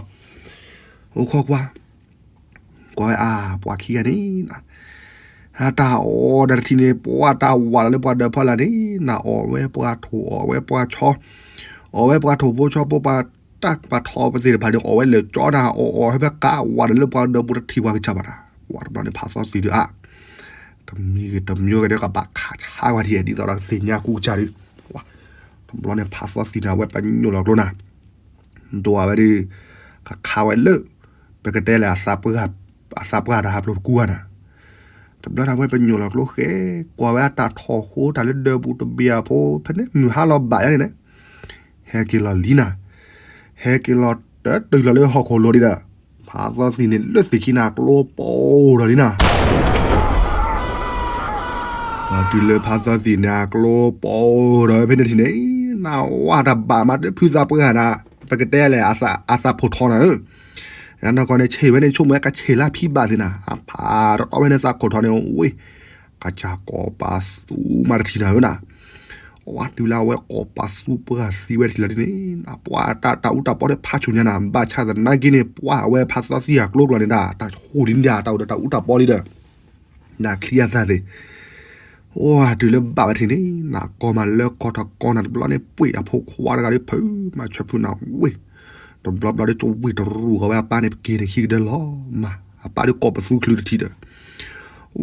အိၣ်ခိးကွၢ်, ကွၢ်ဝဲအါ ပှၤခံဂၤန့ၣ်နၤ, အတၢ်အီၣ်ဒီးတထံၣ်န့ၣ် ပှၤတၢ်ဝးလီၤလၢပှၤဒၢးဖီလာ်န့ၣ်နၤ, အီၣ်ဝဲပှၤထိၣ်အီၣ်ဝဲပှၤဆီ, အီၣ်ဝဲပှၤထိၣ်ဖိဆီဖိ ပှၤတၢ်ပှၤထိၣ်ပသ့ၣ်တဖၣ်န့ၣ် အီၣ်ဝဲလၢာ်ကၠီနၤ, အီၣ်အီၣ်ဟဲဖဲကးဝးဒီးလၢပှၤဒၢးပူၤတထံၣ်ပှၤကစၢ်ဘၣ်နၤ, ပှၤတဘျီန့ၣ်ဖးသီသံၣ်ဒုးအါ တမံၤဂ့ၤတမံၤဂ့ၤဒီးကဘၣ်ခးဆါကွၢ်ထံၣ် ဒ်သိးဒီးကသ့ၣ်ညါကူကစၢ်ဒုး, တဘျီန့ၣ်ဖးသီသံၣ်န့ၣ် အဝဲပညိၣ်လီၤကျိနၤ, ဒိးဝဲဒုး, ကခးဝဲလၢ, ပကတဲလဲၣ်, အသးပှၢ်တၢ်ဟးဖျိးတကူဂၤနၤ, တဘျီန့ၣ်အဝဲပညိၣ်လီၤကျိဃဲ, ကွၢ်ဝဲအတၢ်ထိၣ်ဃိတၢ်လၢဒၢးပူၤတဘံၣ်အဖိ ဖဲန့ၣ်မုၢ်ဟါလီၤဘၣ်ယါန့ၣ်န့ၣ် ဟဲက့ၤလီၤလံနၤ, ဟဲက့ၤလီၤတတုၤလီၤလၢဟီၣ်ခိၣ်လိၤဒံးဒီး, ဖးသီသံၣ်န့ၣ်လၢသ့ၣ်ခံန့ၣ် အကျိပိၢ်ဒီးလံနၤ, ဒီးတုၤလၢဖးသီသံၣ်န့ၣ် အကျိပိၢ်ဒီးဖဲန့ၣ်ထံၣ်န့ၣ်, နဝဲတၢ်ဘၣ်မၤတဖုသးပှၢ်နၤ, ပကတဲလဲၣ်, အသးဖိၣ်ထီနၤဧၢ, ယနီၢ်ကီၢ်န့ၣ် ဆ့ၣ်ဝဲန့ၣ် ဆိကမိၣ်ဝဲကဆ့ၣ်လၢဖံဘၣ်သ့ၣ်နၤ, အဖးတတီဝဲန့ၣ်သးခိၣ်ထီန့ၣ်ဝ့ၢ် ကစၢ်ကိးပသူမးတထံၣ်နၤဧၢနၤ, ဝဲတုၤလၢအဝဲကိးပသူပှၢ်သံဝဲတထံၣ်လီၤဒ်န့ၣ်, ပှၤတၢ်အူတၢ်ပီဒီးဖးဆူၣ်ညါနၤ, ဘၣ်ဆၣ်သနာ်က့န့ၣ် ပှၤအဝဲဖးသီသံၣ်အကျိကျီၢ်န့ၣ်ဒၣ် တၢ်ဆူၣ်လံန့ၣ်ဒၣ် တၢ်အိၣ်ဒီးတၢ်အူတၢ်ပီလံဒီး, နချံအသးသ့ၣ် ဝဲတုၤလၢဘၣ်ဝဲထံၣ်န့ၣ် နကိးမးလၢကီၢ်ထီၣ်ကီၢ်နၤတဘျီန့ၣ် ပှ့ၢ်အဖိခွါတဂၤဒီးဖုးမၤဆွဲဖုးနၤဝ့ၢ်, တဘျီဘျီဒီးကဝ့ၢ်တရူးဃီၤဝဲအပၢ်န့ၣ် ပက့ၤန့ၣ်ခံကဒၢလီၤမး, အပၢ်ဒီးကိးပသူချုးတထံၣ်ဒီး,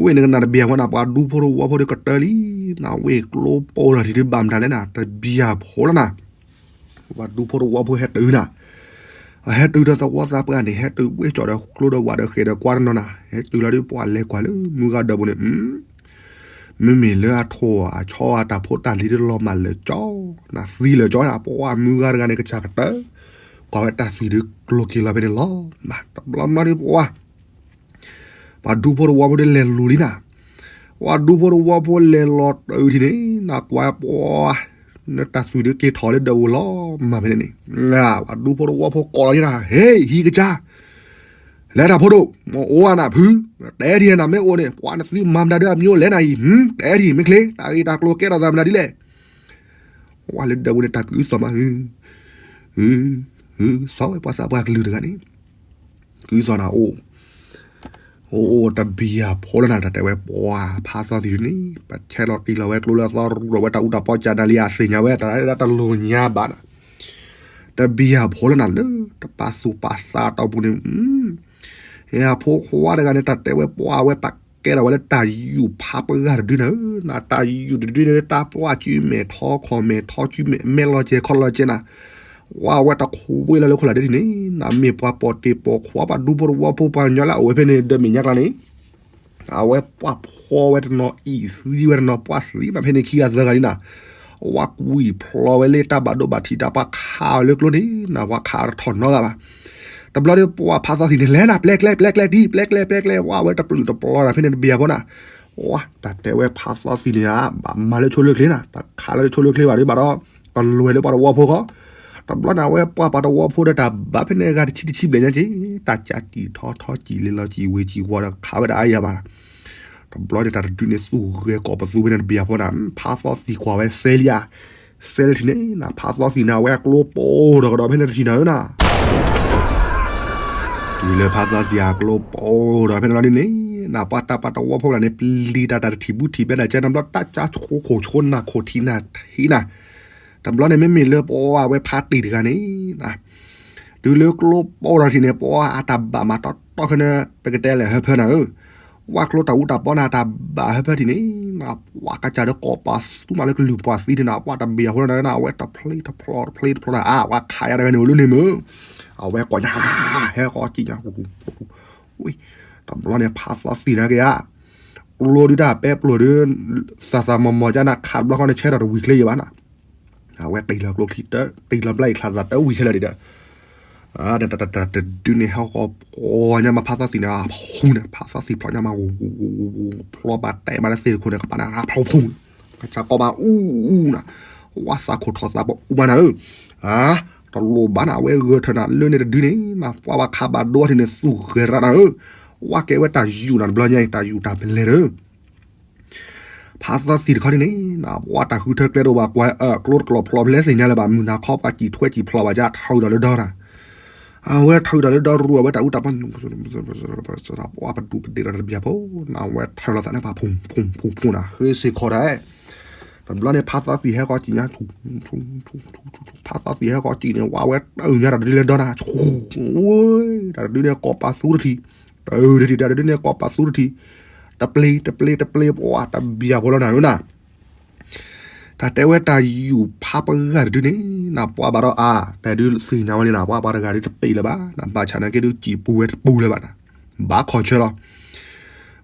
ဝ့ၢ်နကနၣ်တဘံၣ်အဖိနၤ ပှၤဒူဖိတဝီဖိဒီးကတၢၢ်လံ, နဝ့ၢ်ကျိပိၢ်နၤထံၣ်ဒုးဘၣ်မတၤလဲၣ်နၤ တဘံၣ်အဖိလီၤနၤ ပှၤဒူဖိတဝီဖိဟဲတုၤနၤ, ဟဲတုၤဒီးသဝီသးပှၢ်န့ၣ် ဟဲတုၤဝ့ၢ်ကၠီဒီးကျိဒီးဝးဒီးဃဲၤဒီးကွၢ်တနီၤနၤ, ဟဲတုၤလီၤဒုးပှၤလဲၤကွၢ်လၢမုၢ်ဂၤဒီးပူၤန့ၣ်, မ့မ့ၢ်လၢအထိၣ်အဆီအတၢ်ဖိတၢ်လံၤဒီးလီၤမၢ်လၢာ်ကၠီ, နသံလၢာ်ကၠီနၤ, ပှၤမုၢ်ဂၤတဂၤန့ၣ် ကစၢ်ကတၢၢ်, ကွၢ်ဝဲတၢ်သွံၣ်ဒုးကျိၤက့ၤလီၤဖဲန့ၣ်လီၤမး, တဘျီဘျီဒုးပှၤ ပှၤဒူဖိတဝီဖိဒီးလဲၤလူၤလံနၤ, ပှၤဒူဖိတဝီဖိလဲၤလီၤတုၤထံၣ်န့ၣ် နကွၢ်ပှၤ, နတၢ်သွံၣ်ဒုးက့ၤထီၣ်လၢဒၢးပူၤလီၤမၢ်ဖဲန့ၣ်န့ၣ်, ပှၤဒူဖိတဝီဖိကိးလီၤယဲနၤ, ဟ့ၣ် ဟံၣ်ကစၢ်, လဲၤတၢ်ဖိဒိၣ်, မ့ၢ်အိၣ်နၤဖုး, တဲထံၣ်နၤမ့ၢ်အိၣ်န့ၣ် ပှၤနသွံၣ်မၤမတၤဒုးအမံၤလဲၣ်နၤအံၤ, တဲထံၣ်မ့ၢ်ချ့ တၢ်ဂ့ၢ်တၢ်ကျိၤကဲထီၣ်သးမတၤဒ်လဲၣ် ဝဲလၢဒၢးပူၤန့ၣ် တၢ်ကအုသီၣ်မး, အု, အု, သီၣ်ဝဲပှၤသးပှၢ်ကလုာ်တဂၤန့ၣ်, ကအုသီၣ်နၤအိၣ်, အိၣ်အိၣ်တဘံၣ်အဖိလီၤနၤ တၢ်တဲဝဲပှၤဖးသီသံၣ်န့ၣ် ပဆဲးလီၤတံၢ်လီၤဝဲကျိလၢအသီရိၤဝဲတၢ်အူတၢ်ပီစၢ်နၤလံ အသ့ၣ်ညါဝဲတၢ်တလိၤညါဘၣ်နၤ, တဘံၣ်အဖိလီၤနၤ လၢတပာ်သူၣ်ပာ်သးတီၢ်ပူၤန့ၣ် အဖိခွါတဂၤန့ၣ် တၢ်တဲဝဲပှၤဝဲပာ်ကဲထီၣ်ဝဲလၢတၢ်ယူၢ်ဖးပှၢ်တဒုနၤဧၢ, တၢ်ယူၢ်တဒုန့ၣ် တၢ်ပှၢ်စုမဲာ်ထီ ခီၣ်မဲာ်ထီ စုမဲာ် မဲာ်လီၤစဲၤခီၣ်လီၤစဲၤနၤ, ဝဲဝဲတခိးဝ့ၢ်လီၤလၢခိၣ်လာ်ဒ်န့ၣ် နမ့ၢ်ပှၤပိာ်တ့ၢ်ပိာ်ခွါ ပှၤဒူဖိတဝီဖိ ပှၤကညီလၢအအိၣ်ဝဲဖဲန့ၣ် ဒၢးမဲာ်ညါကျါန့ၣ် အဝဲပှၤဖီဝဲတနီၤ အံၣ်သံဝဲတနီၤ ပှၤသံမးဖဲန့ၣ်ခံဂၤသၢဂၤလံနၤ, ဝဲကွံာ်ဖျီဝဲလၢတၢ်ဘၣ်ဒိဘၣ်ထံး တၢ်ပှၤခးအီၤလၢကျိန့ၣ်နၤ ပှၤခးအီၤတထီၣ်နီတဂၤဘၣ်. တဘျီဒီးပှၤဖးသီသံၣ်န့ၣ် လဲၤနၤ ပျဲကျဲ ပျဲကျဲဒ် ပျဲကျဲ ပျဲကျဲ ဝဲဝဲတပျုာ်တပျီၤနၤ ဖဲန့ၣ်တဘံၣ်အဖိနၤ, ဝဲတၢ်တဲဝဲဖးသီသံၣ်န့ၣ်ဧါ ဘၣ်မၤလၢဆိလၢချ့နၤ တၢ်ခးလၢဆိလၢချ့ဘၣ်ဒ်ဘၣ်ဒီး ကလွဲၤလၢပှၤတဝီဖိဃီ တဘျီန့ၣ် အဝဲပှၤပှၤတဝီဖိဒီးတၢ်ဘၣ်ဖဲန့ၣ်အဂၤတဆံတဆံဘျဲၣ်ညါက့ၤ တၢ်ကၢ်စံၣ်ထီထီစံၣ်လ့လီၤစံၣ်ဝ့ၤစံၣ်ဝီၤဒီးခးဝဲဒၣ်အါယၤဘၣ်. တဘျီန့ၣ်တၢ်တဒုန့ၣ်သူၣ်ဂဲၤကိးပသူဖဲန့ၣ်တဘံၣ်အဖိနၤ ဖးသီသံၣ်ကွၢ်ဝဲစဲလံဧါ, စဲလၢထံၣ်န့ၣ်နၤ ဖးသီသံၣ်န့ၣ် အဝဲအကျိပိၢ်ဒီးကဒီးဖဲန့ၣ်တထံၣ်နၤဧၢနၤ တုၤလၢဖးသီသံၣ်အကျိပိၢ်ဒီးဖဲန့ၣ်လီၤဒ်န့ၣ် နၤပှၤတၢ်ပှၤတဝီဖိလၢ်န့ၣ် ပျံၤတၢ်တၢ်တထံၣ်ဘူးထံၣ်ဘဲဒၣ်ကဲ တဘျီတၢ်ကၢ်ဆိခိၣ်ဆိနၢ်ခိၣ်ထံနၢ်ထံနၤ တဘျီန့ၣ်မ့မ့ၢ်လၢပှၤဝဲဖးတ့ၢ်တဂၤန့ၣ် တုၤလၢကျိပိၢ်ဒီးထံၣ်န့ၣ် ပှၤအတၢ်ဘၣ်မၤတီတီခဲန့ၣ် ပကတဲလဲၣ်ဟၢဖၢနၤဧၢ, ဝဲကျိတၢ်အူတၢ်ပီနၤတၢ်ဘၣ်ဟၢဖၢထံၣ်န့ၣ် နၤပှၤကစၢ်ဒီးကိးပသူမးလၢကလုၢ်ပှၤသံန့ၣ်နၤ ပှၤတဘံၣ်အဖိလီၤနၤ အဝဲတဖျ့တဖျိတဖျ့တဖျိနၤ အါ ပှၤခးယၤတဂၤန့ၣ်အိၣ်လၢန့ၣ်မ့ၢ် အဝဲကိးညါ ဟဲကိးကံၣ်ညါ ဝံၤ တဘျီန့ၣ်ဖးသီသံၣ်နၤက့ၤဧါ, ကျိဒုးတၢ်ပဲပျိၢ်ဒုး သးသးမီၤမီၤကၢ်နၤ ခးတဘျီဃီန့ၣ် ဆဲထီၣ်တဝံၤချ့ယဘၣ်နၤ အဝဲတ့ၢ်လီၤကျိချံတၢ် တ့ၢ်လီၤဘျါအံၤချးသးတဝံၤခဲလၢာ်ဒံးဒီး တဒုန့ၣ်ဟဲဃီ ဖျီညါမး ဖးသီသံၣ်န့ၣ် ဖူန့ၣ် ဖးသီသံၣ်ဖျီညါမး ဖျီဘၣ်တဲမးလၢသ့ၣ်တခိၣ်န့ၣ် ကပၤန့ၣ် ဖျီဖူန့ၣ် ကစၢ်ကီးမးအူအူနၤ ဝါသးခိၣ်ထီၣ်သးပှၢ်အူမးနၤဧၢ တလိၣ်ဘၣ်နၤ အဝဲဂၢၢ်ထၢၣ်နၤလၢန့ၣ်တဒုန့ၣ် နပှၤဘၣ်ခးဘၣ်ဒိထံၣ်န့ၣ် သူၣ်ဂဲၤရၣ်နၤဧၢ ဝါကဲဝဲတၢ်ယူၣ်နၤတဘျီညါအံၤ တၢ်ယူၣ်တၢ်ပလဲၤဒီး ဖးသီသံၣ်တခီန့ၣ် နပှၤတၢ်ဃုထၢကျဲတအိၣ်ဘၣ်ကွၢ် ကျိတကျိးဖျီဖျဲသ့ၣ်ညါလၢၤဘၣ် မုၢ်နၤခီပှၤစံၣ်ထွဲစံၣ်ဖျိးဘၣ်ကၠါ ထီၣ်ဝံၤဒီးလၢဒီနၤ အဝဲထီၣ်ဝံၤဒီးလၢဒီရူ အဝဲတၢ်အူတၢ်ပီ ပှၤပဒူပဒ့ဒီးတဘျီဖိ နဝဲထီၣ်လီၤသးလၢပှၤဖူဖူဖူနၤ ဃ့စ့ၢ်ခီတၢ် တဘျီန့ၣ် ဖးသီသံၣ်ဟဲဃီစံၣ်ညါ ဖးသီသံၣ်ဟဲဃီစံၣ်န့ၣ် ဝဲတၢ်အုၣ်ညါတၢ်တဒုလၢဒီနၤ တၢ်တဒုန့ၣ်ကိးပာ်သူတထံၣ် တၢ်တထံၣ် တၢ်တဒုန့ၣ်ကိးပာ်သူတထံၣ် တပျ့ၤ တပျ့ၤ တပျ့ၤ ပှၤတဘံၣ်အဖိလီၤနၤဧၢနၤ တၢ်တဲဝဲတၢ်ယူၣ်ဖးပဂၢ်တဒုန့ၣ် နပှၤဘၣ်ဒီးအါ တၢ်ဒုးသ့ၣ်ညါဝဲလံနၤ ပှၤဘၣ်တဂၤဒုးတပ့ၤလၢၤဘၣ် နဘၣ်ဆၣ်နာ်က့ဒုးစံၣ်ပူၤဝဲတပူၤလၢၤဘၣ်နၤ ဘၣ်ခီၣ်ဆၢလီၤ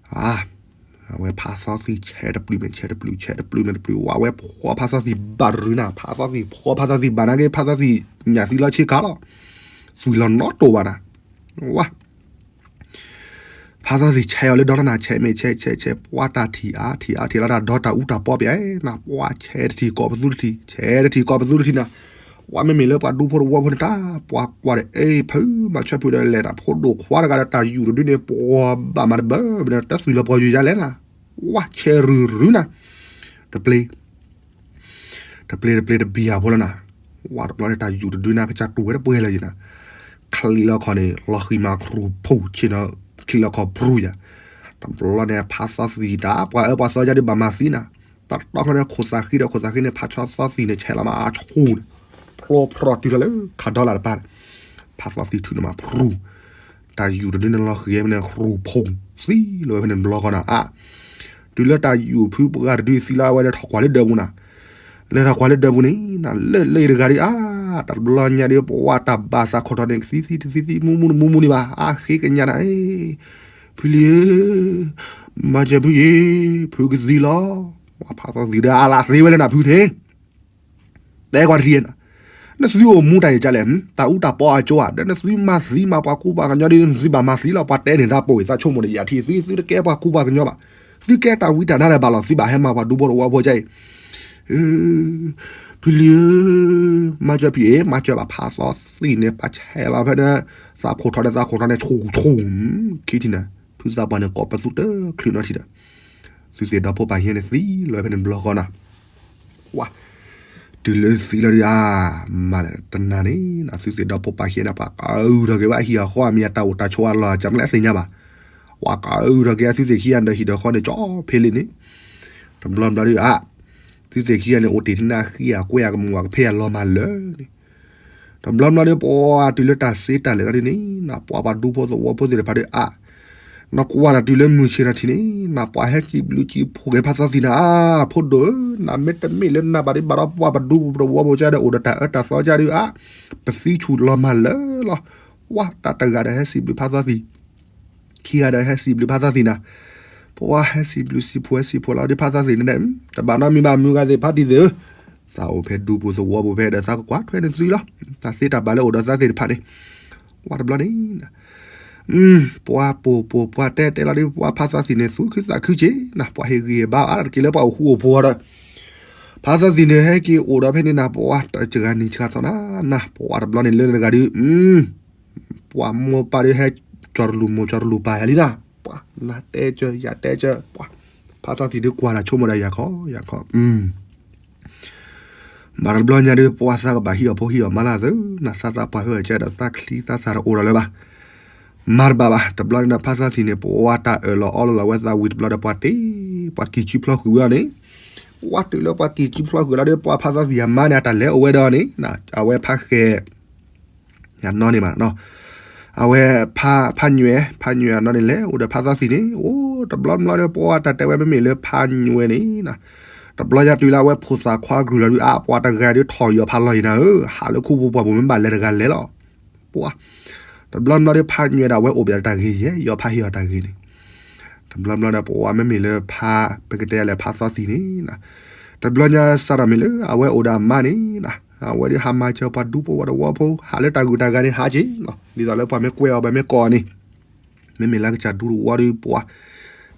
အဝဲဖးသီသံၣ်ဆဲးတပျုာ်မ့ၢ်ဆဲးတပျုာ် ဆဲးတပျုာ်မ့ၢ်တပျုာ် ဝဲဖှီဖးသီသံၣ်ဘၣ်ရူၤနၤ ဖးသီသံၣ်ဖှီဖးသီသံၣ်ဘၣ်နာ်က့ ဖးသီသံၣ်ညၣ်သံလီၤဆ့ကၤလီၤ သွံၣ်လီၤနီတိၢ်ဘၣ်နၤ ဝါ ဖးသီသံၣ်ဆဲးအီၤလၢဒီတနၤ ဆဲးမ့ၢ်ဆဲး ဆဲး ဆဲး ပှၤတၢ်ထံၣ်အါ ထံၣ်အါ ထံၣ်လီၤတၢ်ဒီတၢ်အူတၢ်ပီပယါနၤ ပှၤဆဲးတထံၣ်ကိးပသူတထံၣ် ဆဲးတထံၣ်ကိးပသူတထံၣ်နၤ ပှၤမ့မ့ၢ်လၢပှၤဒူဖိတဝီဖိန့ၣ်တၢ် ပှၤကွၢ်ဒီး အ့ ဖုမၤဆၢဖုဒီးလဲၤတၢ်ဖိဒိၣ်ခွါတဂၤဒီးတၢ်ယူၣ်တဒုန့ၣ် ပှၤဘၣ်မၤတဘၢဘၣ်န့ၣ် တသွံၣ်လီၤပှီၤယူၤယါလဲၣ်နၤ ဝါဆဲးရုၤရုၤနၤ တပျ့ၤ တပျ့ၤတပျ့ၤတဘံၣ်အဖိလီၤနၤ, ဝဲတဘျီန့ၣ် တၢ်ယူၣ်တဒုန့ၣ် ကစၢ်တူၢ်ဝဲတပှဲၤလၢၤယံၤနၤ, ချံလီၤခီန့ၣ် လီၤဃံၤမးခရူၣ်ဖူၣ်ဆ့ၣ်နီၤ, ချံလီၤခီပြူယၤ, တဘျီန့ၣ် ဖးသီသံၣ်တၢ် ပှၤအၢပှၤသီယါဒုးဘၣ်မၤသံနၤ, တၢ်တီခီန့ၣ် ခိၣ်သးဃံဒီး ခိၣ်သးဃံန့ၣ် ဖးဆီသီသံၣ်န့ၣ် ဆဲးလီၤမးအဆူၣ်န့ၣ်, ဖျီဖျီတုၤလီၤလၢခးဒီလၣ်တပၤန့ၣ်, ဖးသီသံၣ်ထုးန့ၣ်မးပြူၤ တၢ်ယူၣ်တဒုန့ၣ်လီၤဃံၤဖဲန့ၣ် ခရူၣ်ဖူၣ်သံလီၤဝဲဖဲန့ၣ်တဘျီဃီနၤ, အါ တုၤလၢတၢ်ယူၣ်ဖုပှၤတဒုသံလီၤဝဲလၢထီၣ်ကွၢ်လၢဒၢးပူၤနၤ, လၢထီၣ်ကွၢ်လၢဒၢးပူၤန့ၣ် နလၢလၢအံၤတဂၤဒုး အါ တၢ်တဘျီညါဒုး ပဝဲတၢ်ဘၣ်သးခိၣ်ထီၣ်န့ၣ် ကသံသံတသံသံ မူမူတမူမူန့ၣ်ဘၣ်, အါ ဃ့ကညးနၤ, ဖုလံၤဧၢ, မၤစၢၤဖုယ့ၢ်, ဖုကသံလီၤ, ဝဲဖးသီသံၣ်ဒီး အါလၢသ့ဝဲလၢနဖုန့ၣ် တဲကွၢ်တထံၣ်, နသုအိၣ်မူတၢ်အံၤကလဲၣ်, တၢ်အူတၢ်ပီအကၠိဧါ, ဒီးနသုမၤသံမၤပှၤကူပှၤကညီဒ်နသုဘၣ်မၤသံလီၤ, ပှၤတဲန့ၢ်သးပိာ်အံၤ သးဆိကမိၣ်ဒီးယၤထံၣ်သု, သုတကဲပှၤကူပှၤကညီဘၣ်, သုကဲတၢ်ဝံတၢ်နါလၢၤဘၣ်လီၤ, သုဘၣ်ဟဲမၤပှၤဒူဖိတဝီဖိကဲအံၤ, ဖုလံၤဧၢ, မၤစၢၤဖုအံၤ, မၤစၢၤဘၣ်ဖးသီသံၣ်န့ၣ် ပှၤဆဲးလီၤဖဲန့ၣ်, သးခိၣ်ထီၣ်န့ၣ် သးခိၣ်ထီၣ်န့ၣ် ဆူၣ်ဆူၣ်, ခံထံၣ်န့ၣ် ဖုသးပှၢ်န့ၣ် ကိးပသူတချုးနီထံၣ်ဒီး သုသ့ၣ်ဒီဖိပၢ်ဟံးန့ၣ်သံလီၤဖဲန့ၣ်တဘျီဃီနၤ, ဝါ, တုၤလၢသံလီၤဒုးအါ, မၤလၢတနၤန့ၣ် သုသ့ၣ်ဒီဖိပၢ်ဟံးန့ၣ် ပှၤကအုထီၣ်က့ၤဝဲအဟံၣ်အဃီအမံၤအတၢ်အိၣ်တၢ်ဆိးအလီၢ် ကမျၢၢ်သ့ၣ်ညါဘၣ်, ပှၤကအုထီၣ်က့ၤအသုသ့ၣ်ခံဂၤဒီးဟံၣ်ဒီးဃီန့ၣ် ကၠီဖ့လံန့ၣ်, တဘျီဘျီဒုးအါ, သုသ့ၣ်ခံဂၤန့ၣ် အိၣ်တ့ၢ်တနၤဃံအကွဲအကမူၣ်အကဖဲအလီၤမၢ်လၢာ်န့ၣ် တဘျီဘျီဒုး ပှၤတုၤလၢတၢ်စ့တၢ်လဲၤလီၤဒုးန့ၣ် နပှၤပှၤဒူဖိသဝီဖိသ့ၣ်တဖၣ်ဒုးအါ, နကွၢ်နၤတုၤလၢမုၢ်ဆ့ၣ်ထီၣ်ထံၣ်န့ၣ် နပှၤဟဲစံးဘျုးစံးဖှိၣ်က့ၤဖးသီသံၣ်နၤ, အါ ဖိဒိၣ်ဧၢ, နမ့တမ့ၢ်လၢနဘၣ်ဒုးဘၣ်ဒီးပှၤပဒူဖိသဝီဖိကဒီးအိၣ်ဒီးတၢ်အၢတၢ်သီကဒီးအါ, ပသံဆူၣ်လီၤမၢ်လၢာ်လီၤ, ဝါ တၢ်တဂၤဒီးဟဲစံးဘျုးဖးသီသံၣ် ခံဂၤဒီးဟဲစံးဘျုးဖးသီသံၣ်နၤ, ပှၤဟဲစံးဘျုးစံးဖှိၣ်ဟဲစံးဖှိၣ်လီၤဒုးဖးသီသံၣ်န့ၣ်, တဘၣ်နီတမံၤဘၣ်မုၢ်ဂၤသ့ၣ်ဖးတံၢ်သ့ၣ်ဧၢ, သးအိၣ်ဖဲဒူပူၤသဝီပူၤဖဲဒီးသးကကွၢ်ထွဲန့ၢ်သုလီၤ, တၢ်သ့တၢ်ဘၣ်လၢအိၣ်ဒီးသးသ့ၣ်တဖၣ်န့ၣ်, ဝါတဘျီန့ၣ် ပှၤပိာ်ပိာ်ပှၤတဲတဲလီၤဒုး ပှၤဖးသီသံၣ်န့ၣ် သူၣ်ခုသးခုက့ၤနၤ, ပှၤဟ့ၣ်ဂံၢ်ဟ့ၣ်ဘါအါတက့ၢ်လၢပှၤအိၣ်ဃူအိၣ်ဖိးဒီး, ဖးသီသံၣ်န့ၣ် ဟဲက့ၤအိၣ်ဒီးဖဲန့ၣ်နၤ ပှၤတစှၤနံၤစှၤသီနၤနၤ, ပှၤတဘျီန့ၣ်လၢန့ၣ်တဂၤဒုး ပှၤမိၢ်ပၢ်ဒုးဟဲကၠီတလူၤမိၢ်ကၠီတလူၤပၢ်ယၤလံနၤ, ပှၤနၤတဲကၢၤယၤတဲကၢၤ, ပှၤဖးသီသံၣ်ဒုးကွၢ်တၢ်ဆိကမိၣ်ဒီးယၤခီယၤခီ ဘၣ်တဘျီညါဒုး ပှၤသးကဘၣ်ဟံးအီၣ်ဖိဟံးအီၣ်မါလၢသၢနၤ, သးသးပှၢ်ဟၢအကဲဒီးသးချံသးသၣ်တအိၣ်ဒီးလၢၤဘၣ်, မၤတဘၣ်ဘၣ်, တဘျီန့ၣ်ဒီးဖးသီသံၣ်န့ၣ် ပှၤတၢ်အၢၣ်လီၤအီလီၤလီၤဝဲသးဝံၤတဘျီဒီးပှၤတ့, ပှၤကံၢ်ကုဖျီဃုာ်ဝဲအီၤန့ၣ်, ပှၤတုၤလၢပှၤကံၢ်ကုဖျီဃုာ်လီၤဒီး ပှၤဖးသီသံၣ်အမါန့ၣ် အတၢ်လဲၤအိၣ်ဝဲဒီးအီၤန့ၣ်, အဝဲဖးဃဲၤ ယၤနီၢ်န့ၣ်မး, အဝဲ ဖးညွဲၣ်, ဖးညွဲၣ်အနီၢ်န့ၣ်လဲၤအိၣ်ဒီးဖးသီသံၣ်န့ၣ်, အိၣ်တဘျီဘျီဒီး ပှၤတၢ်တဲဝဲမ့မ့ၢ်လၢဖးညွဲၣ်န့ၣ်, တဘျီညါတုၤလၢအဝဲဖိသၣ်ခွါကရုၢ်လီၤဒုး အါ ပှၤတဂၤဒုးထီၣ်ယီၤဖးလီၤယံၤနၤဧၢ, ဟးလၢခူပူၤပှၢ်ပူၤမ့ၢ်ဘၣ်လဲၤတဂၤလဲၤလီၤ, ပှၤ တဘျီဘျီဒီးဖးညွဲၣ်ဒၣ်ဝဲအိၣ်ဘၣ်ဒီးတၢ်ဂ့ၤယဲၢ်, ယီၤဖးဟ့ၣ်အီၤတၢ်ဂ့ၤန့ၣ်, တဘျီဘျီဒီးပှၤမ့မ့ၢ်လၢဖး ပကတဲလဲၣ်ဖးသီသံၣ်န့ၣ်, တဘျီညါစးထီၣ်မ့ၢ်လၢအဝဲအိၣ်ဒီးအမါန့ၣ် အဝဲဒၣ်ဟးမၤစၢၤပှၤဒူဖိဝဲတဝီဖိ ဟးလၢတၢ်ဂုၤတၢ်ဂၤန့ၣ် ဟးက့ၤလီၤ. ဒ်သိးလၢပှၤမ့ၢ်ကွဲးအီၤ ပှၤမ့ၢ်ကိးအီၤန့ၣ် မ့မ့ၢ်လၢကစၢ်ဒူတဝီဒီးပှၤ ဒ်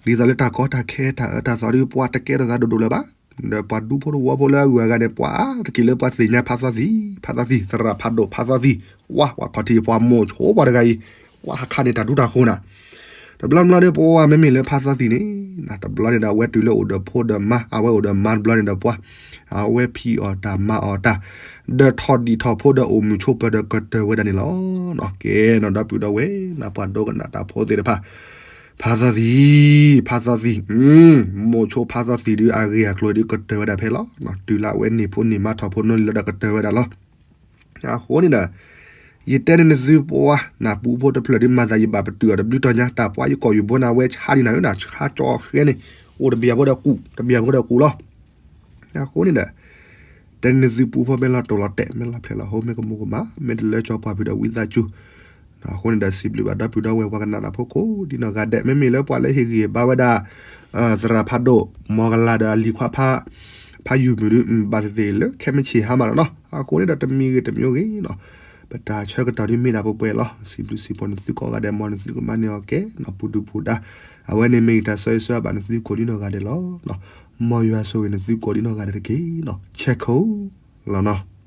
သိးလၢတၢ်ကီတၢ်ခဲ တၢ်အၢတၢ်သီဒီးပှၤ တကဲထီၣ်သးဒိၣ်ဒိၣ်လၢၤဘၣ်. ဒီးပှၤဒူဖိတဝီဖိလၢအဂုၤအဂၤန့ၣ် ပှၤအါတက့ၢ်လၢပှၤသ့ၣ်ညါဖးသီသံ, ဖးသီသံ, သရၣ်ဖးဒိၣ်ဖးသီသံ, ဝါ ပှၤခီၣ်ထံးပှၤမိၢ်ဆိပှၤတဂၤအံၤ, ဝါ ဟးခးန့ၢ်တၢ်ဒူတၢ်ဃိၤနၤ. တဘျီဘျီဒီးပှၤ မ့မ့ၢ်လၢဖးသီသံန့ၣ် တဘျီန့ၣ်ဒီး အဝဲတုၤလၢအိၣ်ဒီးဖိဒီးမါ, အဝဲအိၣ်ဒီးမါတဘျီန့ၣ်ဒီးပှၤ အဝဲဖံးအီၣ်တၢ်မၤအီၣ်တၢ်, ဒီးထီၣ်ဒံၣ်ထီၣ်ဖိဒီးအိၣ်မုာ်ဆိးပၢၤဒီးကတၢၢ်ဝဲဒၣ်န့ၣ်လီၤ. ကဲနီၤ ဒီပုၢ်ဒီဝဲၢ် ပှၤဒိကနၣ်တၢ်ဖိသ့ၣ်တဖၣ်, ဖးသီသံ, ဖးသီသံ, မိၢ်ဆိဖးသီသံဒီး အဂ့ၢ်အကျိၤဒီးကတၢၢ်ဝဲဒၣ်ဖဲလီၤ. တုၤလၢအဝဲန့ၢ်ဖိန့ၢ်မါ ထီၣ်ဖိနီၢ်လံၤလီၤဒီးကတၢၢ်ဝဲဒၣ်လီၤ. အဃိန့ၣ်ဒီး ယတဲန့ၢ်နသုပှၤ နၢ်ပူဖိတဖျၢၣ်ဒီး မၤသးယဘၣ်ပတုာ်အီၤတဘျုးတီၤညါ, တၢ်ပှၤယကိာ်ယူၢ်ဘိန့ၣ် အဝဲဆါဒံးနၤဧၢ, နဆါကၠီဃဲန့ၣ် အိၣ်တဘျီဖိဒီးကူး, တဘျီဖိဒီးကူးလီၤ. အဃိန့ၣ်ဒီး တဲန့ၢ်နသုပူဖိ မ့ၢ်လီၤတိၢ်လီၤတဲာ်, မ့ၢ်လီၤဖျဲးလီၤဟိ, မ့ၢ်ကမူၤကမၣ်, မ့ၢ်တလၢကၠီပှၤဖုးဒီးဝံသးစူၤ. အဃိန့ၣ်ဒီး စံးဘျုးဘၣ်ဒီပုၢ်ဒီဝဲၢ် ပှၤကနၣ်တၢ်ဖိကိးဒ်နီၢ်ဂၤဒဲး, မ့မ့ၢ်လၢပှၤလၢဟ့ၣ်ဂံၢ်ဟ့ၣ်ဘါဝဲဒၣ် သရၣ်ဖးဒိၣ် မီၤကလၤဒီးအလံၤခွါ ဖးယူၢ်မုၢ်ဒီး ဘၣ်သ့ၣ်သ့ၣ်လၢ ခဲမုၢ်ဆ့ၣ်ဟါမၢ်လီၤနီၤ. အဃိန့ၣ်ဒီး တမံၤဂ့ၤတမံၤဂ့ၤနီၤ, ပတၢ်ဆၢကတီၢ်ဒ်မ့ၢ်ဒၣ်ပှဲၤပှဲၤလီၤ. စံးဘျုးစံးဖှိၣ်နသုကိးဂၤဒဲး, မ်နသုကမၤန့ၢ်အီၤကဲနီၤ, ပူၤဒုၣ်ပူၤဒါ, အဝဲန့ၣ်မ့ၢ်ယတၢ်ဆၢဂ့ၤဆၢဝါဘၣ်နသုကိးဒ်နီၢ်ဂၤဒဲးလီၤ. မ်ယွၤဆိၣ်ဂ့ၤနသုကိးဒ်နီၢ်ဂၤဒဲးတက့ၢ်နီၤ. ဆဲးခိၣ်လီၤနီၤ.